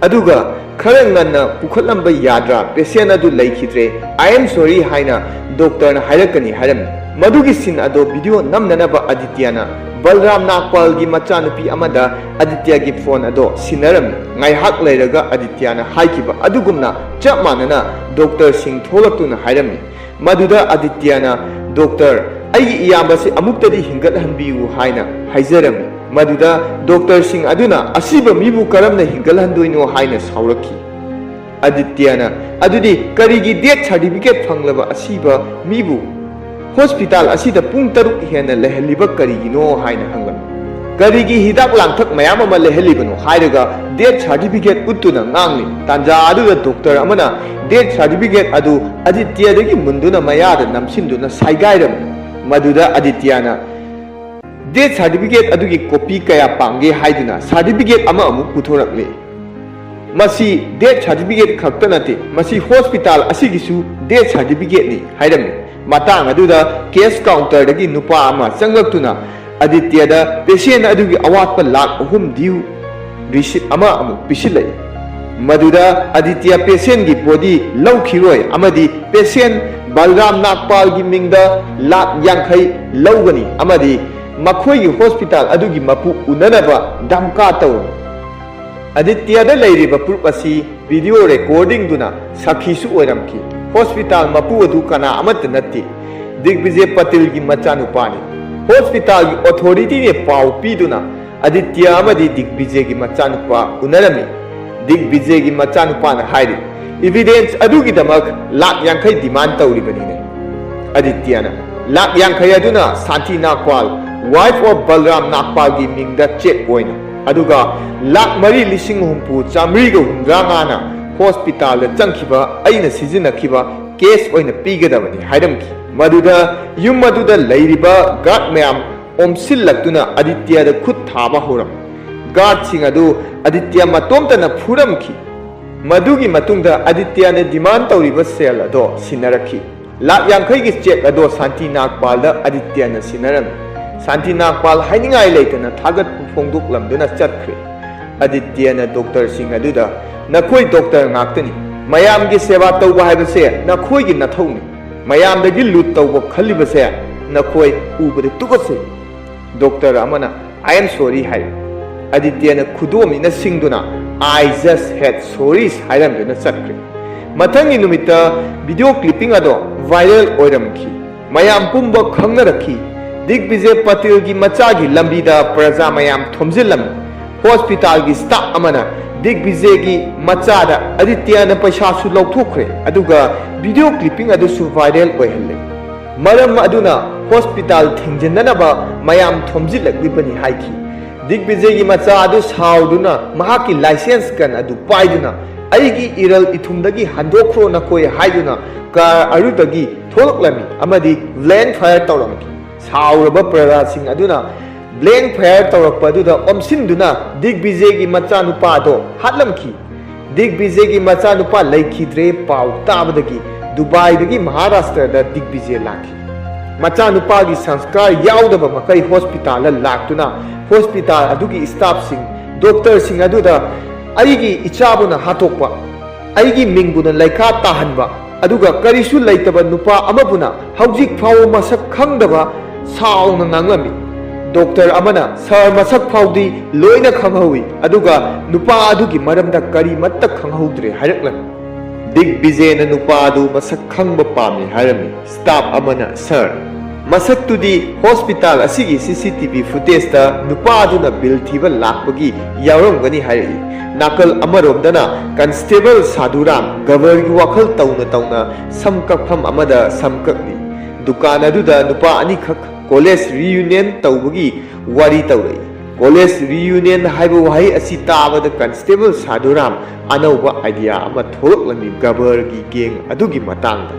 ꯑꯗꯨꯒ ꯈꯔ ꯉꯟꯅ ꯄꯨꯈꯠꯂꯝꯕ ꯌꯥꯗ꯭ꯔꯥ? ꯄꯦꯁꯦꯟ ꯑꯗꯨ ꯂꯩꯈꯤꯗ꯭ꯔꯦ꯫ "I am sorry" ꯍꯥꯏꯅ ꯗꯣꯛꯇꯔꯅ ꯍꯥꯏꯔꯛꯀꯅꯤ ꯍꯥꯏꯔꯝꯃꯤ꯫ ꯃꯗꯨꯒꯤ ꯁꯤꯟ ꯑꯗꯣ ꯚꯤꯗꯤꯑꯣ ꯅꯝꯅꯅꯕ ꯑꯥꯗꯤꯇ꯭ꯌꯅ ꯕꯜꯔꯥꯝ ꯅꯥꯒꯄꯥꯜꯒꯤ ꯃꯆꯥꯅꯨꯄꯤ ꯑꯃꯗ ꯑꯥꯗꯤꯇ꯭ꯌꯒꯤ ꯐꯣꯟ ꯑꯗꯣ ꯁꯤꯟꯅꯔꯝꯃꯤ꯫ ꯉꯥꯏꯍꯥꯛ ꯂꯩꯔꯒ ꯑꯥꯗꯤꯇ꯭ꯌꯅ ꯍꯥꯏꯈꯤꯕ ꯑꯗꯨꯒꯨꯝꯅ ꯆꯞ ꯃꯥꯟꯅꯅ ꯗꯣꯛꯇꯔꯁꯤꯡ ꯊꯣꯛꯂꯛꯇꯨꯅ ꯍꯥꯏꯔꯝꯃꯤ꯫ ꯃꯗꯨꯗ ꯑꯥꯗꯤꯇ꯭ꯌꯅ, "ꯗꯣꯛꯇꯔ, ꯑꯩꯒꯤ ꯏꯌꯥꯝꯕꯁꯤ ꯑꯃꯨꯛꯇꯗꯤ ꯍꯤꯡꯒꯠꯍꯟꯕꯤꯌꯨ" ꯍꯥꯏꯅ ꯍꯥꯏꯖꯔꯝꯃꯤ꯫ ꯃꯗꯨꯗ ꯗꯣꯛꯇꯔꯁꯤꯡ ꯑꯗꯨꯅ, "ꯑꯁꯤꯕ ꯃꯤꯕꯨ ꯀꯔꯝꯅ ꯍꯤꯡꯒꯠꯍꯟꯗꯣꯏꯅꯣ?" ꯍꯥꯏꯅ ꯁꯥꯎꯔꯛꯈꯤ꯫ ꯑꯥꯗꯤꯇ꯭ꯌꯅ, "ꯑꯗꯨꯗꯤ ꯀꯔꯤꯒꯤ ꯗꯦꯊ ꯁꯥꯔꯇꯤꯐꯤꯀꯦꯠ ꯐꯪꯂꯕ ꯑꯁꯤꯕ ꯃꯤꯕꯨ ꯍꯣꯁꯄꯤꯇꯥꯜ ꯑꯁꯤꯗ ꯄꯨꯡ ꯇꯔꯨꯛ ꯍꯦꯟꯅ ꯂꯩꯍꯜꯂꯤꯕ ꯀꯔꯤꯒꯤꯅꯣ?" ꯍꯥꯏꯅ ꯍꯪꯂꯝꯃꯤ꯫ "ꯀꯔꯤꯒꯤ ꯍꯤꯗꯥꯛ ꯂꯥꯡꯊꯛ ꯃꯌꯥꯝ ꯑꯃ ꯂꯩꯍꯜꯂꯤꯕꯅꯣ?" ꯍꯥꯏꯔꯒ ꯗꯦꯊ ꯁꯥꯔꯇꯤꯐꯤꯀꯦꯠ ꯎꯠꯇꯨꯅ ꯉꯥꯡꯂꯤ꯫ ꯇꯥꯟꯖꯥ ꯑꯗꯨꯗ ꯗꯣꯛꯇꯔ ꯑꯃꯅ ꯗꯦꯊ ꯁꯥꯔꯇꯤꯐꯤꯀꯦꯠ ꯑꯗꯨ ꯑꯥꯗꯤꯇ꯭ꯌꯗꯒꯤ ꯃꯨꯟꯗꯨꯅ ꯃꯌꯥꯗ ꯅꯝꯁꯤꯟꯗꯨꯅ ꯁꯥꯏꯒꯥꯏꯔꯝꯃꯤ꯫ ꯃꯗꯨꯗ ꯑꯥꯗꯤꯇ꯭ꯌꯅ, "ꯗꯦꯊ ꯁꯥꯔꯇꯤꯐꯤꯀꯦꯠ ꯑꯗꯨꯒꯤ ꯀꯣꯄꯤ ꯀꯌꯥ ꯄꯥꯝꯒꯦ?" ꯍꯥꯏꯗꯨꯅ ꯁꯥꯔꯇꯤꯐꯤꯀꯦꯠ ꯑꯃ ꯑꯃꯨꯛ ꯄꯨꯊꯣꯔꯛꯂꯤ꯫ "ꯃꯁꯤ ꯗꯦꯊ ꯁꯥꯔꯇꯤꯐꯤꯀꯦꯠ ꯈꯛꯇ ꯅꯠꯇꯦ, ꯃꯁꯤ ꯍꯣꯁꯄꯤꯇꯥꯜ ꯑꯁꯤꯒꯤꯁꯨ ꯗꯦꯊ ꯁꯥꯔꯇꯤꯐꯤꯀꯦꯠꯅꯤ" ꯍꯥꯏꯔꯝꯃꯤ꯫ ꯃꯇꯥꯡ ꯑꯗꯨꯗ ꯀꯦꯁ ꯀꯥꯎꯟꯇꯔꯗꯒꯤ ꯅꯨꯄꯥ ꯑꯃ ꯆꯪꯂꯛꯇꯨꯅ ꯑꯥꯗꯤꯇ꯭ꯌꯗ ꯄꯦꯁꯦꯟ ꯑꯗꯨꯒꯤ ꯑꯋꯥꯠꯄ ꯂꯥꯈ ꯑꯍꯨꯝ ꯗ꯭ꯌꯨ ꯔꯤꯁꯤꯠ ꯑꯃ ꯑꯃꯨꯛ ꯄꯤꯁꯤꯜꯂꯛꯏ꯫ ꯃꯗꯨꯗ ꯑꯥꯗꯤꯇ꯭ꯌ ꯄꯦꯁꯦꯟꯒꯤ ꯕꯣꯗꯤ ꯂꯧꯈꯤꯔꯣꯏ ꯑꯃꯗꯤ ꯄꯦꯁꯦꯟ ꯕꯜꯔꯥꯝ ꯅꯥꯒꯄꯥꯜꯒꯤ ꯃꯤꯡꯗ ꯂꯥꯈ ꯌꯥꯡꯈꯩ ꯂꯧꯒꯅꯤ ꯑꯃꯗꯤ ꯃꯈꯣꯏꯒꯤ ꯍꯣꯁꯄꯤꯇꯥꯜ ꯑꯗꯨꯒꯤ ꯃꯄꯨ ꯎꯅꯅꯕ ꯙꯝꯀꯥ ꯇꯧꯔꯝꯃꯤ꯫ ꯑꯥꯗꯤꯇ꯭ꯌꯗ ꯂꯩꯔꯤꯕ ꯄ꯭ꯔꯨꯐ ꯑꯁꯤ ꯚꯤꯗꯤꯑꯣ ꯔꯦꯀꯣꯔꯗꯤꯡꯗꯨꯅ ꯁꯥꯈꯤꯁꯨ ꯑꯣꯏꯔꯝꯈꯤ꯫ ꯍꯣꯁꯄꯤꯇꯥꯜ ꯃꯄꯨ ꯑꯗꯨ ꯀꯅꯥ ꯑꯃꯠꯇ ꯅꯠꯇꯦ, ꯗꯤꯒꯕꯤꯖꯦ ꯄꯇꯤꯜꯒꯤ ꯃꯆꯥꯅꯨꯄꯥꯅꯤ꯫ ꯍꯣꯁꯄꯤꯇꯥꯜꯒꯤ ꯑꯣꯊꯣꯔꯤꯇꯤꯅ ꯄꯥꯎ ꯄꯤꯗꯨꯅ ꯑꯗꯤꯇ꯭ꯌ ꯑꯃꯗꯤ ꯗꯤꯒꯕꯤꯖꯦꯒꯤ ꯃꯆꯥꯅꯨꯄꯥ ꯎꯅꯔꯝꯃꯤ꯫ ꯗꯤꯒꯕꯤꯖꯦꯒꯤ ꯃꯆꯥꯅꯨꯄꯥꯅ ꯍꯥꯏꯔꯤ, "ꯏꯚꯤꯗꯦꯟꯁ ꯑꯗꯨꯒꯤꯗꯃꯛ ꯂꯥꯛ ꯌꯥꯡꯈꯩ ꯗꯤꯃꯥꯟ ꯇꯧꯔꯤꯕꯅꯤꯅꯦ"꯫ ꯑꯗꯤꯇ꯭ꯌꯅ ꯂꯥꯛ ꯌꯥꯡꯈꯩ ꯑꯗꯨꯅ ꯁꯥꯟꯇꯤ ꯅꯥꯒꯄꯥꯜ, wife of ꯕꯜꯔꯥꯝ ꯅꯥꯒꯄꯥꯜꯒꯤ ꯃꯤꯡꯗ ꯆꯦꯛ ꯑꯣꯏꯅ, ꯑꯗꯨꯒ ꯂꯥꯛ ꯃꯔꯤ ꯂꯤꯁꯤꯡ ꯍꯨꯝꯐꯨ ꯆꯥꯃꯔꯤꯒ ꯍꯨꯝꯗ꯭ꯔꯥ ꯃꯉꯥꯅ ꯍꯣꯁꯄꯤꯇꯥꯜꯗ ꯆꯪꯈꯤꯕ ꯑꯩꯅ ꯁꯤꯖꯤꯟꯅꯈꯤꯕ ꯀꯦꯁ ꯑꯣꯏꯅ ꯄꯤꯒꯗꯕꯅꯤ ꯍꯥꯏꯔꯝꯈꯤ꯫ ꯃꯗꯨꯗ ꯌꯨꯝ ꯑꯗꯨꯗ ꯂꯩꯔꯤꯕ ꯒꯥꯔꯗ ꯃꯌꯥꯝ ꯑꯣꯝꯁꯤꯜꯂꯛꯇꯨꯅ ꯑꯗꯤꯇ꯭ꯌꯗ ꯈꯨꯠ ꯊꯥꯕ ꯍꯧꯔꯝꯃꯤ꯫ ꯒꯥꯔꯗꯁꯤꯡ ꯑꯗꯨ ꯑꯗꯤꯇ꯭ꯌ ꯃꯇꯣꯝꯇꯅ ꯐꯨꯔꯝꯈꯤ꯫ ꯃꯗꯨꯒꯤ ꯃꯇꯨꯡꯗ ꯑꯗꯤꯇ꯭ꯌꯅ ꯗꯤꯃꯥꯟ ꯇꯧꯔꯤꯕ ꯁꯦꯜ ꯑꯗꯣ ꯁꯤꯟꯅꯔꯛꯈꯤ꯫ ꯂꯥꯛ ꯌꯥꯡꯈꯩꯒꯤ ꯆꯦꯛ ꯑꯗꯣ ꯁꯥꯟꯇꯤ ꯅꯥꯒꯄꯥꯜꯗ ꯑꯗꯤꯇ꯭ꯌꯅ ꯁꯤꯟꯅꯔꯝꯃꯤ꯫ ꯁꯥꯟꯇꯤ ꯅꯥꯒꯄꯥꯜ ꯍꯥꯏꯅꯤꯡꯉꯥꯏ ꯂꯩꯇꯅ ꯊꯥꯒꯠꯄ ꯐꯣꯡꯗꯣꯛꯂꯝꯗꯨꯅ ꯆꯠꯈ꯭ꯔꯦ꯫ ꯑꯗꯤꯇ꯭ꯌꯅ ꯗꯣꯛꯇꯔꯁꯤꯡ ꯑꯗꯨꯗ, "ꯅꯈꯣꯏ ꯗꯣꯛꯇꯔ ꯉꯥꯛꯇꯅꯤ꯫ ꯃꯌꯥꯝꯒꯤ ꯁꯦꯕꯥ ꯇꯧꯕ ꯍꯥꯏꯕꯁꯦ ꯅꯈꯣꯏꯒꯤ ꯅꯊꯧꯅꯤ꯫ ꯃꯌꯥꯝꯗꯒꯤ ꯂꯨꯠ ꯇꯧꯕ ꯈꯜꯂꯤꯕꯁꯦ ꯅꯈꯣꯏ ꯎꯕꯗ ꯇꯨꯀꯠꯆꯩ"꯫ ꯗꯣꯛꯇꯔ ꯑꯃꯅ, "I am sorry" high. ꯑꯗꯤꯇ꯭ꯌꯅ ꯈꯨꯗꯣꯝꯕꯤꯅ ꯁꯤꯡꯗꯨꯅ, "I just had sorry" ꯍꯥꯏꯔꯝꯗꯨꯅ ꯆꯠꯈ꯭ꯔꯦ꯫ ꯃꯊꯪꯒꯤ ꯅꯨꯃꯤꯠꯇ ꯚꯤꯗꯤꯑꯣ ꯀ꯭ꯂꯤꯞꯄꯤꯡ ꯑꯗꯣ ꯚꯥꯏꯔꯦꯜ ꯑꯣꯏꯔꯝꯈꯤ꯫ ꯃꯌꯥꯝ ꯄꯨꯝꯕ ꯈꯪꯅꯔꯛꯈꯤ꯫ ꯗꯤꯒꯕꯤꯖꯦ ꯄꯇꯤꯜꯒꯤ ꯃꯆꯥꯒꯤ ꯂꯝꯕꯤꯗ ꯄ꯭ꯔꯖꯥ ꯃꯌꯥꯝ ꯊꯣꯝꯖꯤꯜꯂꯝꯃꯤ꯫ ꯍꯣꯁꯄꯤꯇꯥꯜꯒꯤ ꯁ꯭ꯇꯥꯐ ꯑꯃꯅ ꯗꯤꯒꯕꯤꯖꯦꯒꯤ ꯃꯆꯥꯗ ꯑꯗꯤꯇ꯭ꯌꯅ ꯄꯩꯁꯥꯁꯨ ꯂꯧꯊꯣꯛꯈ꯭ꯔꯦ, ꯑꯗꯨꯒ ꯚꯤꯗꯤꯑꯣ ꯀ꯭ꯂꯤꯞꯄꯤꯡ ꯑꯗꯨꯁꯨ ꯚꯥꯏꯔꯦꯜ ꯑꯣꯏꯍꯜꯂꯦ꯫ ꯃꯔꯝ ꯑꯗꯨꯅ ꯍꯣꯁꯄꯤꯇꯥꯜ ꯊꯤꯡꯖꯤꯟꯅꯅꯕ ꯃꯌꯥꯝ ꯊꯣꯝꯖꯤꯜꯂꯛꯂꯤꯕꯅꯤ ꯍꯥꯏꯈꯤ꯫ ꯗꯤꯒꯕꯤꯖꯦꯒꯤ ꯃꯆꯥ ꯑꯗꯨ ꯁꯥꯎꯗꯨꯅ ꯃꯍꯥꯛꯀꯤ ꯂꯥꯏꯁꯦꯟꯁ ꯒꯟ ꯑꯗꯨ ꯄꯥꯏꯗꯨꯅ, "ꯑꯩꯒꯤ ꯏꯔꯜ ꯏꯊꯨꯝꯗꯒꯤ ꯍꯟꯗꯣꯛꯈ꯭ꯔꯣ ꯅꯈꯣꯏ" ꯍꯥꯏꯗꯨꯅ ꯀꯥꯔ ꯑꯗꯨꯗꯒꯤ ꯊꯣꯛꯂꯛꯂꯝꯃꯤ ꯑꯃꯗꯤ ꯕ꯭ꯂꯦꯡ ꯐꯥꯌꯔ ꯇꯧꯔꯝꯈꯤ꯫ ꯁꯥꯎꯔꯕ ꯄ꯭ꯔꯖꯥꯁꯤꯡ ꯑꯗꯨꯅ ꯕ꯭ꯂꯦꯡ ꯐꯥꯌꯔ ꯇꯧꯔꯛꯄ ꯑꯗꯨꯗ ꯑꯣꯝꯁꯤꯟꯗꯨꯅ ꯗꯤꯒꯕꯤꯖꯦꯒꯤ ꯃꯆꯥꯅꯨꯄꯥ ꯑꯗꯣ ꯍꯥꯠꯂꯝꯈꯤ꯫ ꯗꯤꯒꯕꯤꯖꯦꯒꯤ ꯃꯆꯥꯅꯨꯄꯥ ꯂꯩꯈꯤꯗ꯭ꯔꯦ ꯄꯥꯎ ꯇꯥꯕꯗꯒꯤ ꯗꯨꯕꯥꯏꯗꯒꯤ ꯃꯍꯥꯔꯥꯁꯇ꯭ꯔꯗ ꯗꯤꯒꯕꯤꯖꯦ ꯂꯥꯛꯈꯤ꯫ ꯃꯆꯥꯅꯨꯄꯥꯒꯤ ꯁꯪꯁꯀꯥꯔ ꯌꯥꯎꯗꯕ ꯃꯈꯩ ꯍꯣꯁꯄꯤꯇꯥꯜꯗ ꯂꯥꯛꯇꯨꯅ ꯍꯣꯁꯄꯤꯇꯥꯜ ꯑꯗꯨꯒꯤ ꯁ꯭ꯇꯥꯐꯁꯤꯡ, ꯗꯣꯛꯇꯔꯁꯤꯡ ꯑꯗꯨꯗ "ꯑꯩꯒꯤ ꯏꯆꯥꯕꯨꯅ ꯍꯥꯠꯇꯣꯛꯄ, ꯑꯩꯒꯤ ꯃꯤꯡꯕꯨꯅ ꯂꯩꯈꯥ ꯇꯥꯍꯟꯕ, ꯑꯗꯨꯒ ꯀꯔꯤꯁꯨ ꯂꯩꯇꯕ ꯅꯨꯄꯥ ꯑꯃꯕꯨꯅ ꯍꯧꯖꯤꯛ ꯐꯥꯎꯕ ꯃꯁꯛ ꯈꯪꯗꯕ" ꯁꯥꯎꯅ ꯉꯥꯡꯂꯝꯃꯤ꯫ ꯗꯣꯛꯇꯔ ꯑꯃꯅ, "ꯁꯥꯔ, ꯃꯁꯛ ꯐꯥꯎꯗꯤ ꯂꯣꯏꯅ ꯈꯪꯍꯧꯏ, ꯑꯗꯨꯒ ꯅꯨꯄꯥ ꯑꯗꯨꯒꯤ ꯃꯔꯝꯗ ꯀꯔꯤꯃꯠꯇ ꯈꯪꯍꯧꯗ꯭ꯔꯦ" ꯍꯥꯏꯔꯛꯂꯝꯃꯤ꯫ ꯗꯤꯒꯕꯤꯖꯦꯅ ꯅꯨꯄꯥ ꯑꯗꯨ ꯃꯁꯛ ꯈꯪꯕ ꯄꯥꯝꯃꯤ ꯍꯥꯏꯔꯝꯃꯤ꯫ ꯁ꯭ꯇꯥꯐ ꯑꯃꯅ, "ꯁꯔ, ꯃꯁꯛꯇꯨꯗꯤ ꯍꯣꯁꯄꯤꯇꯥꯜ ꯑꯁꯤꯒꯤ ꯁꯤ ꯁꯤ ꯇꯤ ꯚꯤ ꯐꯨꯇꯦꯖꯇ ꯅꯨꯄꯥ ꯑꯗꯨꯅ ꯕꯤꯜ ꯊꯤꯕ ꯂꯥꯛꯄꯒꯤ ꯌꯥꯎꯔꯝꯒꯅꯤ" ꯍꯥꯏꯔꯛꯏ꯫ ꯅꯥꯀꯜ ꯑꯃꯔꯣꯝꯗꯅ ꯀꯟꯁꯇꯦꯕꯜ ꯁꯥꯙꯨꯔꯥꯝ ꯒꯕꯔꯒꯤ ꯋꯥꯈꯜ ꯇꯧꯅ ꯇꯧꯅ ꯁꯝ ꯀꯛꯐꯝ ꯑꯃꯗ ꯁꯝ ꯀꯛꯂꯤ꯫ ꯗꯨꯀꯥꯟ ꯑꯗꯨꯗ ꯅꯨꯄꯥ ꯑꯅꯤꯈꯛ ꯀꯣꯂꯦꯖ ꯔꯤꯌꯨꯅꯤꯌꯟ ꯇꯧꯕꯒꯤ ꯋꯥꯔꯤ ꯇꯧꯔꯛꯏ꯫ ꯀꯣꯂꯦꯖ ꯔꯤꯌꯨꯅꯤꯌꯟ ꯍꯥꯏꯕ ꯋꯥꯍꯩ ꯑꯁꯤ ꯇꯥꯕꯗ ꯀꯟꯁꯇꯦꯕꯜ ꯁꯥꯙꯨꯔꯥꯝ ꯑꯅꯧꯕ ꯑꯥꯏꯗꯤꯌꯥ ꯑꯃ ꯊꯣꯛꯂꯛꯂꯝꯃꯤ ꯒꯕꯔꯒꯤ ꯒꯦꯡ ꯑꯗꯨꯒꯤ ꯃꯇꯥꯡꯗ꯫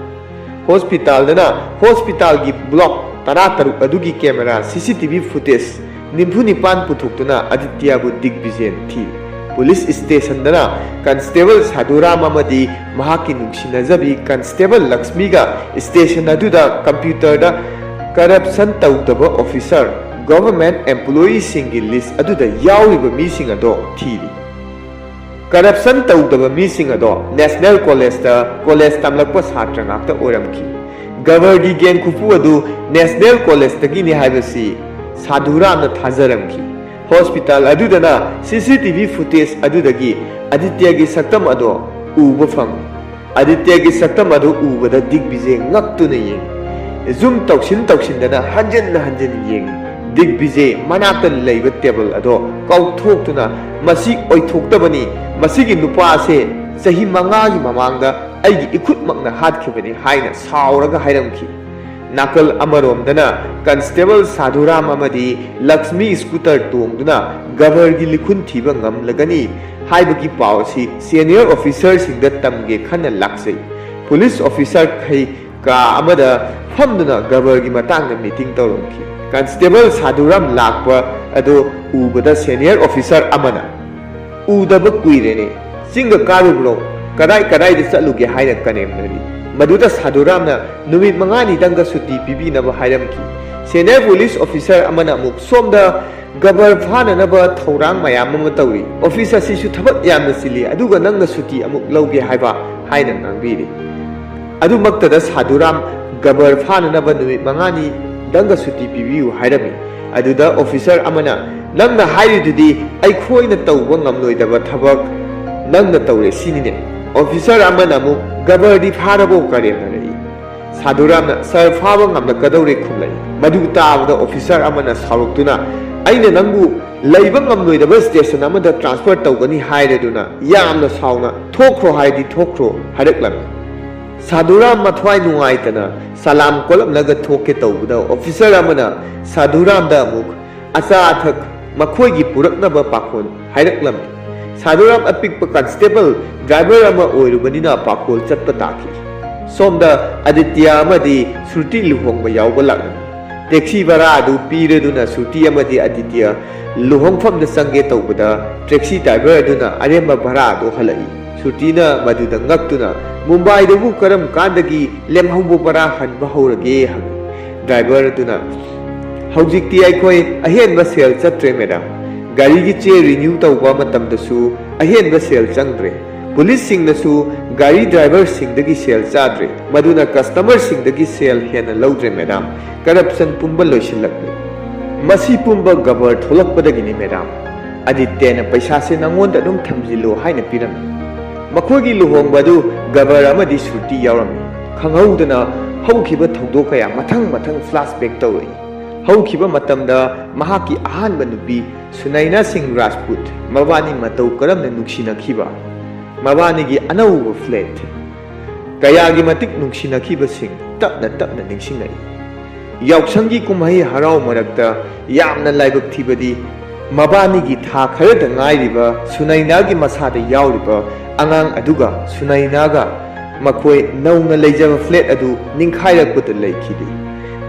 ꯍꯣꯁꯄꯤꯇꯥꯜꯗꯅ ꯍꯣꯁꯄꯤꯇꯥꯜꯒꯤ ꯕ꯭ꯂꯣꯛ ꯇꯔꯥꯇꯔꯨꯛ ꯑꯗꯨꯒꯤ ꯀꯦꯃꯦꯔꯥ ꯁꯤ ꯁꯤ ꯇꯤ ꯚꯤ ꯐꯨꯇꯦꯖ ꯅꯤꯐꯨ ꯅꯤꯄꯥꯟ ꯄꯨꯊꯣꯛꯇꯨꯅ ꯑꯗꯤꯇ꯭ꯌꯕꯨ ꯗꯤꯒꯕꯤꯖꯦꯟ ꯊꯤꯔꯤ꯫ ꯄꯨꯂꯤꯁ ꯁ꯭ꯇꯦꯁꯟꯗꯅ ꯀꯟꯁꯇꯦꯕꯜ ꯁꯥꯙꯨꯔꯥꯝ ꯑꯃꯗꯤ ꯃꯍꯥꯛꯀꯤ ꯅꯨꯡꯁꯤꯅꯖꯕꯤ ꯀꯟꯁꯇꯦꯕꯜ ꯂꯛꯁꯃꯤꯒ ꯁ꯭ꯇꯦꯁꯟ ꯑꯗꯨꯗ ꯀꯝꯄ꯭ꯌꯨꯇꯔꯗ ꯀꯔꯞꯁꯟ ꯇꯧꯗꯕ ꯑꯣꯐꯤꯁꯔ, ꯒꯚꯔꯟꯃꯦꯟꯠ ꯑꯦꯝꯄ꯭ꯂꯣꯌꯤꯁꯤꯡꯒꯤ ꯂꯤꯁ꯭ꯠ ꯑꯗꯨꯗ ꯌꯥꯎꯔꯤꯕ ꯃꯤꯁꯤꯡ ꯑꯗꯣ ꯊꯤꯔꯤ꯫ ꯀꯔꯞꯁꯟ ꯇꯧꯗꯕ ꯃꯤꯁꯤꯡ ꯑꯗꯣ ꯅꯦꯁꯅꯦꯜ ꯀꯣꯂꯦꯖꯇ ꯀꯣꯂꯦꯖ ꯇꯝꯂꯛꯄ ꯁꯥꯇ꯭ꯔ ꯉꯥꯛꯇ ꯑꯣꯏꯔꯝꯈꯤ꯫ ꯒꯕꯔꯒꯤ ꯒꯦꯡ ꯈꯨꯐꯨ ꯑꯗꯨ ꯅꯦꯁꯅꯦꯜ ꯀꯣꯂꯦꯖꯇꯒꯤꯅꯤ ꯍꯥꯏꯕꯁꯤ ꯁꯥꯙꯨꯔꯥꯝꯅ ꯊꯥꯖꯔꯝꯈꯤ꯫ ꯍꯣꯁꯄꯤꯇꯥꯜ ꯑꯗꯨꯗꯅ ꯁꯤ ꯁꯤ ꯇꯤ ꯚꯤ ꯐꯨꯇꯦꯖ ꯑꯗꯨꯗꯒꯤ ꯑꯗꯤꯇ꯭ꯌꯒꯤ ꯁꯛꯇꯝ ꯑꯗꯣ ꯎꯕ ꯐꯪꯏ꯫ ꯑꯗꯤꯇ꯭ꯌꯒꯤ ꯁꯛꯇꯝ ꯑꯗꯨ ꯎꯕꯗ ꯗꯤꯒꯕꯤꯖꯦ ꯉꯛꯇꯨꯅ ꯌꯦꯡꯏ꯫ ꯖꯨꯝ ꯇꯧꯁꯤꯟ ꯇꯧꯁꯤꯟꯗꯅ ꯍꯟꯖꯤꯟ ꯍꯟꯖꯤꯟ ꯌꯦꯡꯏ꯫ ꯗꯤꯒꯕꯤꯖꯦ ꯃꯅꯥꯛꯇ ꯂꯩꯕ ꯇꯦꯕꯜ ꯑꯗꯣ ꯀꯥꯎꯊꯣꯛꯇꯨꯅ, "ꯃꯁꯤ ꯑꯣꯏꯊꯣꯛꯇꯕꯅꯤ, ꯃꯁꯤꯒꯤ ꯅꯨꯄꯥ ꯑꯁꯦ ꯆꯍꯤ ꯃꯉꯥꯒꯤ ꯃꯃꯥꯡꯗ ꯑꯩꯒꯤ ꯏꯈꯨꯠꯃꯛꯅ ꯍꯥꯠꯈꯤꯕꯅꯤ" ꯍꯥꯏꯅ ꯁꯥꯎꯔꯒ ꯍꯥꯏꯔꯝꯈꯤ꯫ ꯅꯥꯀꯜ ꯑꯃꯔꯣꯝꯗꯅ ꯀꯟꯁꯇꯦꯕꯜ ꯁꯥꯙꯨꯔꯥꯝ ꯑꯃꯗꯤ ꯂꯛꯁꯃꯤ ꯁ꯭ꯀꯨꯇꯔ ꯇꯣꯡꯗꯨꯅ ꯒꯕꯔꯒꯤ ꯂꯤꯈꯨꯟ ꯊꯤꯕ ꯉꯝꯂꯒꯅꯤ ꯍꯥꯏꯕꯒꯤ ꯄꯥꯎ ꯑꯁꯤ ꯁꯦꯅꯤꯌꯔ ꯑꯣꯐꯤꯁꯔꯁꯤꯡꯗ ꯇꯝꯒꯦ ꯈꯟꯅ ꯂꯥꯛꯆꯩ꯫ ꯄꯨꯂꯤꯁ ꯑꯣꯐꯤꯁꯔꯈꯩ ꯀꯥ ꯑꯃꯗ ꯐꯝꯗꯨꯅ ꯒꯕꯔꯒꯤ ꯃꯇꯥꯡꯗ ꯃꯤꯇꯤꯡ ꯇꯧꯔꯝꯈꯤ꯫ ꯀꯟꯁꯇꯦꯕꯜ ꯁꯥꯙꯨꯔꯥꯝ ꯂꯥꯛꯄ ꯑꯗꯨ ꯎꯕꯗ ꯁꯦꯅꯤꯌꯔ ꯑꯣꯐꯤꯁꯔ ꯑꯃꯅ, "ꯎꯗꯕ ꯀꯨꯏꯔꯦꯅꯦ꯫ ꯆꯤꯡꯒ ꯀꯥꯔꯨꯕ꯭ꯔꯣ? ꯀꯗꯥꯏ ꯀꯗꯥꯏꯗ ꯆꯠꯂꯨꯒꯦ?" ꯍꯥꯏꯅ ꯀꯅꯦꯝꯅꯔꯤ꯫ ꯃꯗꯨꯗ ꯁꯥꯙꯨꯔꯥꯝꯅ ꯅꯨꯃꯤꯠ ꯃꯉꯥꯅꯤꯗꯪꯒ ꯁꯨꯇꯤ ꯄꯤꯕꯤꯅꯕ ꯍꯥꯏꯔꯝꯈꯤ꯫ ꯁꯦꯅꯤꯌꯔ ꯄꯨꯂꯤꯁ ꯑꯣꯐꯤꯁꯔ ꯑꯃꯅ ꯑꯃꯨꯛ, "ꯁꯣꯝꯗ ꯒꯕꯔ ꯐꯥꯅꯅꯕ ꯊꯧꯔꯥꯡ ꯃꯌꯥꯝ ꯑꯃ ꯇꯧꯔꯤ꯫ ꯑꯣꯐꯤꯁ ꯑꯁꯤꯁꯨ ꯊꯕꯛ ꯌꯥꯝꯅ ꯆꯤꯜꯂꯤ, ꯑꯗꯨꯒ ꯅꯪꯅ ꯁꯨꯇꯤ ꯑꯃꯨꯛ ꯂꯧꯒꯦ ꯍꯥꯏꯕ?" ꯍꯥꯏꯅ ꯉꯥꯡꯕꯤꯔꯤ꯫ ꯑꯗꯨꯃꯛꯇꯗ ꯁꯥꯙꯨꯔꯥꯝ ꯒꯕꯔ ꯐꯥꯅꯅꯕ ꯅꯨꯃꯤꯠ ꯃꯉꯥꯅꯤꯗꯪꯒ ꯁꯨꯇꯤ ꯄꯤꯕꯤꯌꯨ ꯍꯥꯏꯔꯝꯃꯤ꯫ ꯑꯗꯨꯗ ꯑꯣꯐꯤꯁꯔ ꯑꯃꯅ, "ꯅꯪꯅ ꯍꯥꯏꯔꯤꯗꯨꯗꯤ ꯑꯩꯈꯣꯏꯅ ꯇꯧꯕ ꯉꯝꯂꯣꯏꯗꯕ ꯊꯕꯛ ꯅꯪꯅ ꯇꯧꯔꯦ ꯁꯤꯅꯤꯅꯦ?" ꯑꯣꯐꯤꯁꯔ ꯑꯃꯅ ꯑꯃꯨꯛ "ꯒꯕꯔꯗꯤ ꯐꯥꯔꯕꯣ?" ꯀꯔꯦꯝꯅꯔꯛꯏ꯫ ꯁꯥꯙꯨꯔꯥꯝꯅ "ꯁꯥꯔ, ꯐꯥꯕ ꯉꯝꯂꯛꯀꯗꯧꯔꯦ" ꯈꯨꯝꯂꯛꯏ꯫ ꯃꯗꯨ ꯇꯥꯕꯗ ꯑꯣꯐꯤꯁꯔ ꯑꯃꯅ ꯁꯥꯎꯔꯛꯇꯨꯅ "ꯑꯩꯅ ꯅꯪꯕꯨ ꯂꯩꯕ ꯉꯝꯂꯣꯏꯗꯕ ꯁ꯭ꯇꯦꯁꯟ ꯑꯃꯗ ꯇ꯭ꯔꯥꯟꯁꯐꯔ ꯇꯧꯒꯅꯤ ꯍꯥꯏꯔꯦꯗꯨꯅ ꯌꯥꯝꯅ ꯁꯥꯎꯅ 'ꯊꯣꯛꯈ꯭ꯔꯣ ꯍꯥꯏꯗꯤ ꯊꯣꯛꯈ꯭ꯔꯣ' ꯍꯥꯏꯔꯛꯂꯝꯃꯤ"꯫ ꯁꯥꯙꯨꯔꯥꯝ ꯃꯊ꯭ꯋꯥꯏ ꯅꯨꯡꯉꯥꯏꯇꯅ ꯁꯂꯥꯝ ꯀꯣꯠꯂꯝꯂꯒ ꯊꯣꯛꯀꯦ ꯇꯧꯕꯗ ꯑꯣꯐꯤꯁꯔ ꯑꯃꯅ ꯁꯥꯙꯨꯔꯥꯝꯗ ꯑꯃꯨꯛ ꯑꯆꯥ ꯑꯊꯛ ꯃꯈꯣꯏꯒꯤ ꯄꯨꯔꯛꯅꯕ ꯄꯥꯈꯣꯟ ꯍꯥꯏꯔꯛꯂꯝꯃꯤ꯫ ꯁꯥꯙꯨꯔꯥꯝ ꯑꯄꯤꯛꯄ ꯀꯟꯁꯇꯦꯕꯜ ꯗ꯭ꯔꯥꯏꯚꯔ ꯑꯃ ꯑꯣꯏꯔꯨꯕꯅꯤꯅ ꯄꯥꯈꯣꯜ ꯆꯠꯄ ꯇꯥꯈꯤ꯫ ꯁꯣꯝꯗ ꯑꯗꯤꯇ꯭ꯌ ꯑꯃꯗꯤ ꯁ꯭ꯔꯨꯇꯤ ꯂꯨꯍꯣꯡꯕ ꯌꯥꯎꯕ ꯂꯥꯛꯂꯝꯃꯤ꯫ ꯇꯦꯛꯁꯤ ꯚꯔꯥ ꯑꯗꯨ ꯄꯤꯔꯗꯨꯅ ꯁ꯭ꯔꯨꯇꯤ ꯑꯃꯗꯤ ꯑꯗꯤꯇ꯭ꯌ ꯂꯨꯍꯣꯡꯐꯝꯗ ꯆꯪꯒꯦ ꯇꯧꯕꯗ ꯇꯦꯛꯁꯤ ꯗ꯭ꯔꯥꯏꯚꯔ ꯑꯗꯨꯅ ꯑꯔꯦꯝꯕ ꯚꯔꯥ ꯑꯗꯨ ꯍꯜꯂꯛꯏ꯫ ꯁ꯭ꯔꯨꯇꯤꯅ ꯃꯗꯨꯗ ꯉꯛꯇꯨꯅ "ꯃꯨꯝꯕꯥꯏꯗꯕꯨ ꯀꯔꯝ ꯀꯥꯟꯗꯒꯤ ꯂꯦꯝꯍꯧꯕ ꯚꯔꯥ ꯍꯟꯕ ꯍꯧꯔꯒꯦ?" ꯍꯪꯉꯤ꯫ ꯗ꯭ꯔꯥꯏꯚꯔ ꯑꯗꯨꯅ "ꯍꯧꯖꯤꯛꯇꯤ ꯑꯩꯈꯣꯏ ꯑꯍꯦꯟꯕ ꯁꯦꯜ ꯆꯠꯇ꯭ꯔꯦ ꯃꯦꯗꯥꯝ꯫ ꯒꯥꯔꯤꯒꯤ ꯆꯦ ꯔꯤꯅ꯭ꯌꯨ ꯇꯧꯕ ꯃꯇꯝꯗꯁꯨ ꯑꯍꯦꯟꯕ ꯁꯦꯜ ꯆꯪꯗ꯭ꯔꯦ꯫ ꯄꯨꯂꯤꯁꯁꯤꯡꯅꯁꯨ ꯒꯥꯔꯤ ꯗ꯭ꯔꯥꯏꯚꯔꯁꯤꯡꯗꯒꯤ ꯁꯦꯜ ꯆꯥꯗ꯭ꯔꯦ꯫ ꯃꯗꯨꯅ ꯀꯁꯇꯃꯔꯁꯤꯡꯗꯒꯤ ꯁꯦꯜ ꯍꯦꯟꯅ ꯂꯧꯗ꯭ꯔꯦ ꯃꯦꯗꯥꯝ꯫ ꯀꯔꯞꯁꯟ ꯄꯨꯝꯕ ꯂꯣꯏꯁꯤꯜꯂꯛꯂꯦ꯫ ꯃꯁꯤ ꯄꯨꯝꯕ ꯒꯕꯔ ꯊꯣꯛꯂꯛꯄꯗꯒꯤꯅꯤ ꯃꯦꯗꯥꯝ꯫ ꯑꯗꯤꯇ꯭ꯌꯅ ꯄꯩꯁꯥꯁꯦ ꯅꯉꯣꯟꯗ ꯑꯗꯨꯝ ꯊꯝꯖꯤꯜꯂꯨ ꯍꯥꯏꯅ ꯄꯤꯔꯝꯃꯤ"꯫ ꯃꯈꯣꯏꯒꯤ ꯂꯨꯍꯣꯡꯕ ꯑꯗꯨ ꯒꯕꯔ ꯑꯃꯗꯤ ꯁ꯭ꯔꯨꯇꯤ ꯌꯥꯎꯔꯝꯃꯤ꯫ ꯈꯪꯍꯧꯗꯅ ꯍꯧꯈꯤꯕ ꯊꯧꯗꯣꯛ ꯀꯌꯥ ꯃꯊꯪ ꯃꯊꯪ ꯐ꯭ꯂꯥꯁꯕꯦꯛ ꯇꯧꯔꯛꯏ꯫ ꯍꯧꯈꯤꯕ ꯃꯇꯝꯗ ꯃꯍꯥꯛꯀꯤ ꯑꯍꯥꯟꯕ ꯅꯨꯄꯤ ꯁꯨꯅꯩꯅꯥ ꯁꯤꯡ ꯔꯥꯖꯄꯨꯠ, ꯃꯕꯥꯅꯤ ꯃꯇꯧ ꯀꯔꯝꯅ ꯅꯨꯡꯁꯤꯅꯈꯤꯕ, ꯃꯕꯥꯅꯤꯒꯤ ꯑꯅꯧꯕ ꯐ꯭ꯂꯦꯠ, ꯀꯌꯥꯒꯤ ꯃꯇꯤꯛ ꯅꯨꯡꯁꯤꯅꯈꯤꯕꯁꯤꯡ ꯇꯞꯅ ꯇꯞꯅ ꯅꯤꯡꯁꯤꯡꯂꯛꯏ꯫ ꯌꯥꯎꯁꯪꯒꯤ ꯀꯨꯝꯍꯩ ꯍꯔꯥꯎ ꯃꯔꯛꯇ ꯌꯥꯝꯅ ꯂꯥꯏꯕꯛ ꯊꯤꯕꯗꯤ, ꯃꯕꯥꯅꯤꯒꯤ ꯊꯥ ꯈꯔꯗ ꯉꯥꯏꯔꯤꯕ ꯁꯨꯅꯩꯅꯥꯒꯤ ꯃꯁꯥꯗ ꯌꯥꯎꯔꯤꯕ ꯑꯉꯥꯡ ꯑꯗꯨꯒ ꯁꯨꯅꯩꯅꯥꯒ ꯃꯈꯣꯏ ꯅꯧꯅ ꯂꯩꯖꯕ ꯐ꯭ꯂꯦꯠ ꯑꯗꯨ ꯅꯤꯡꯈꯥꯏꯔꯛꯄꯗ ꯂꯩꯈꯤꯗꯦ꯫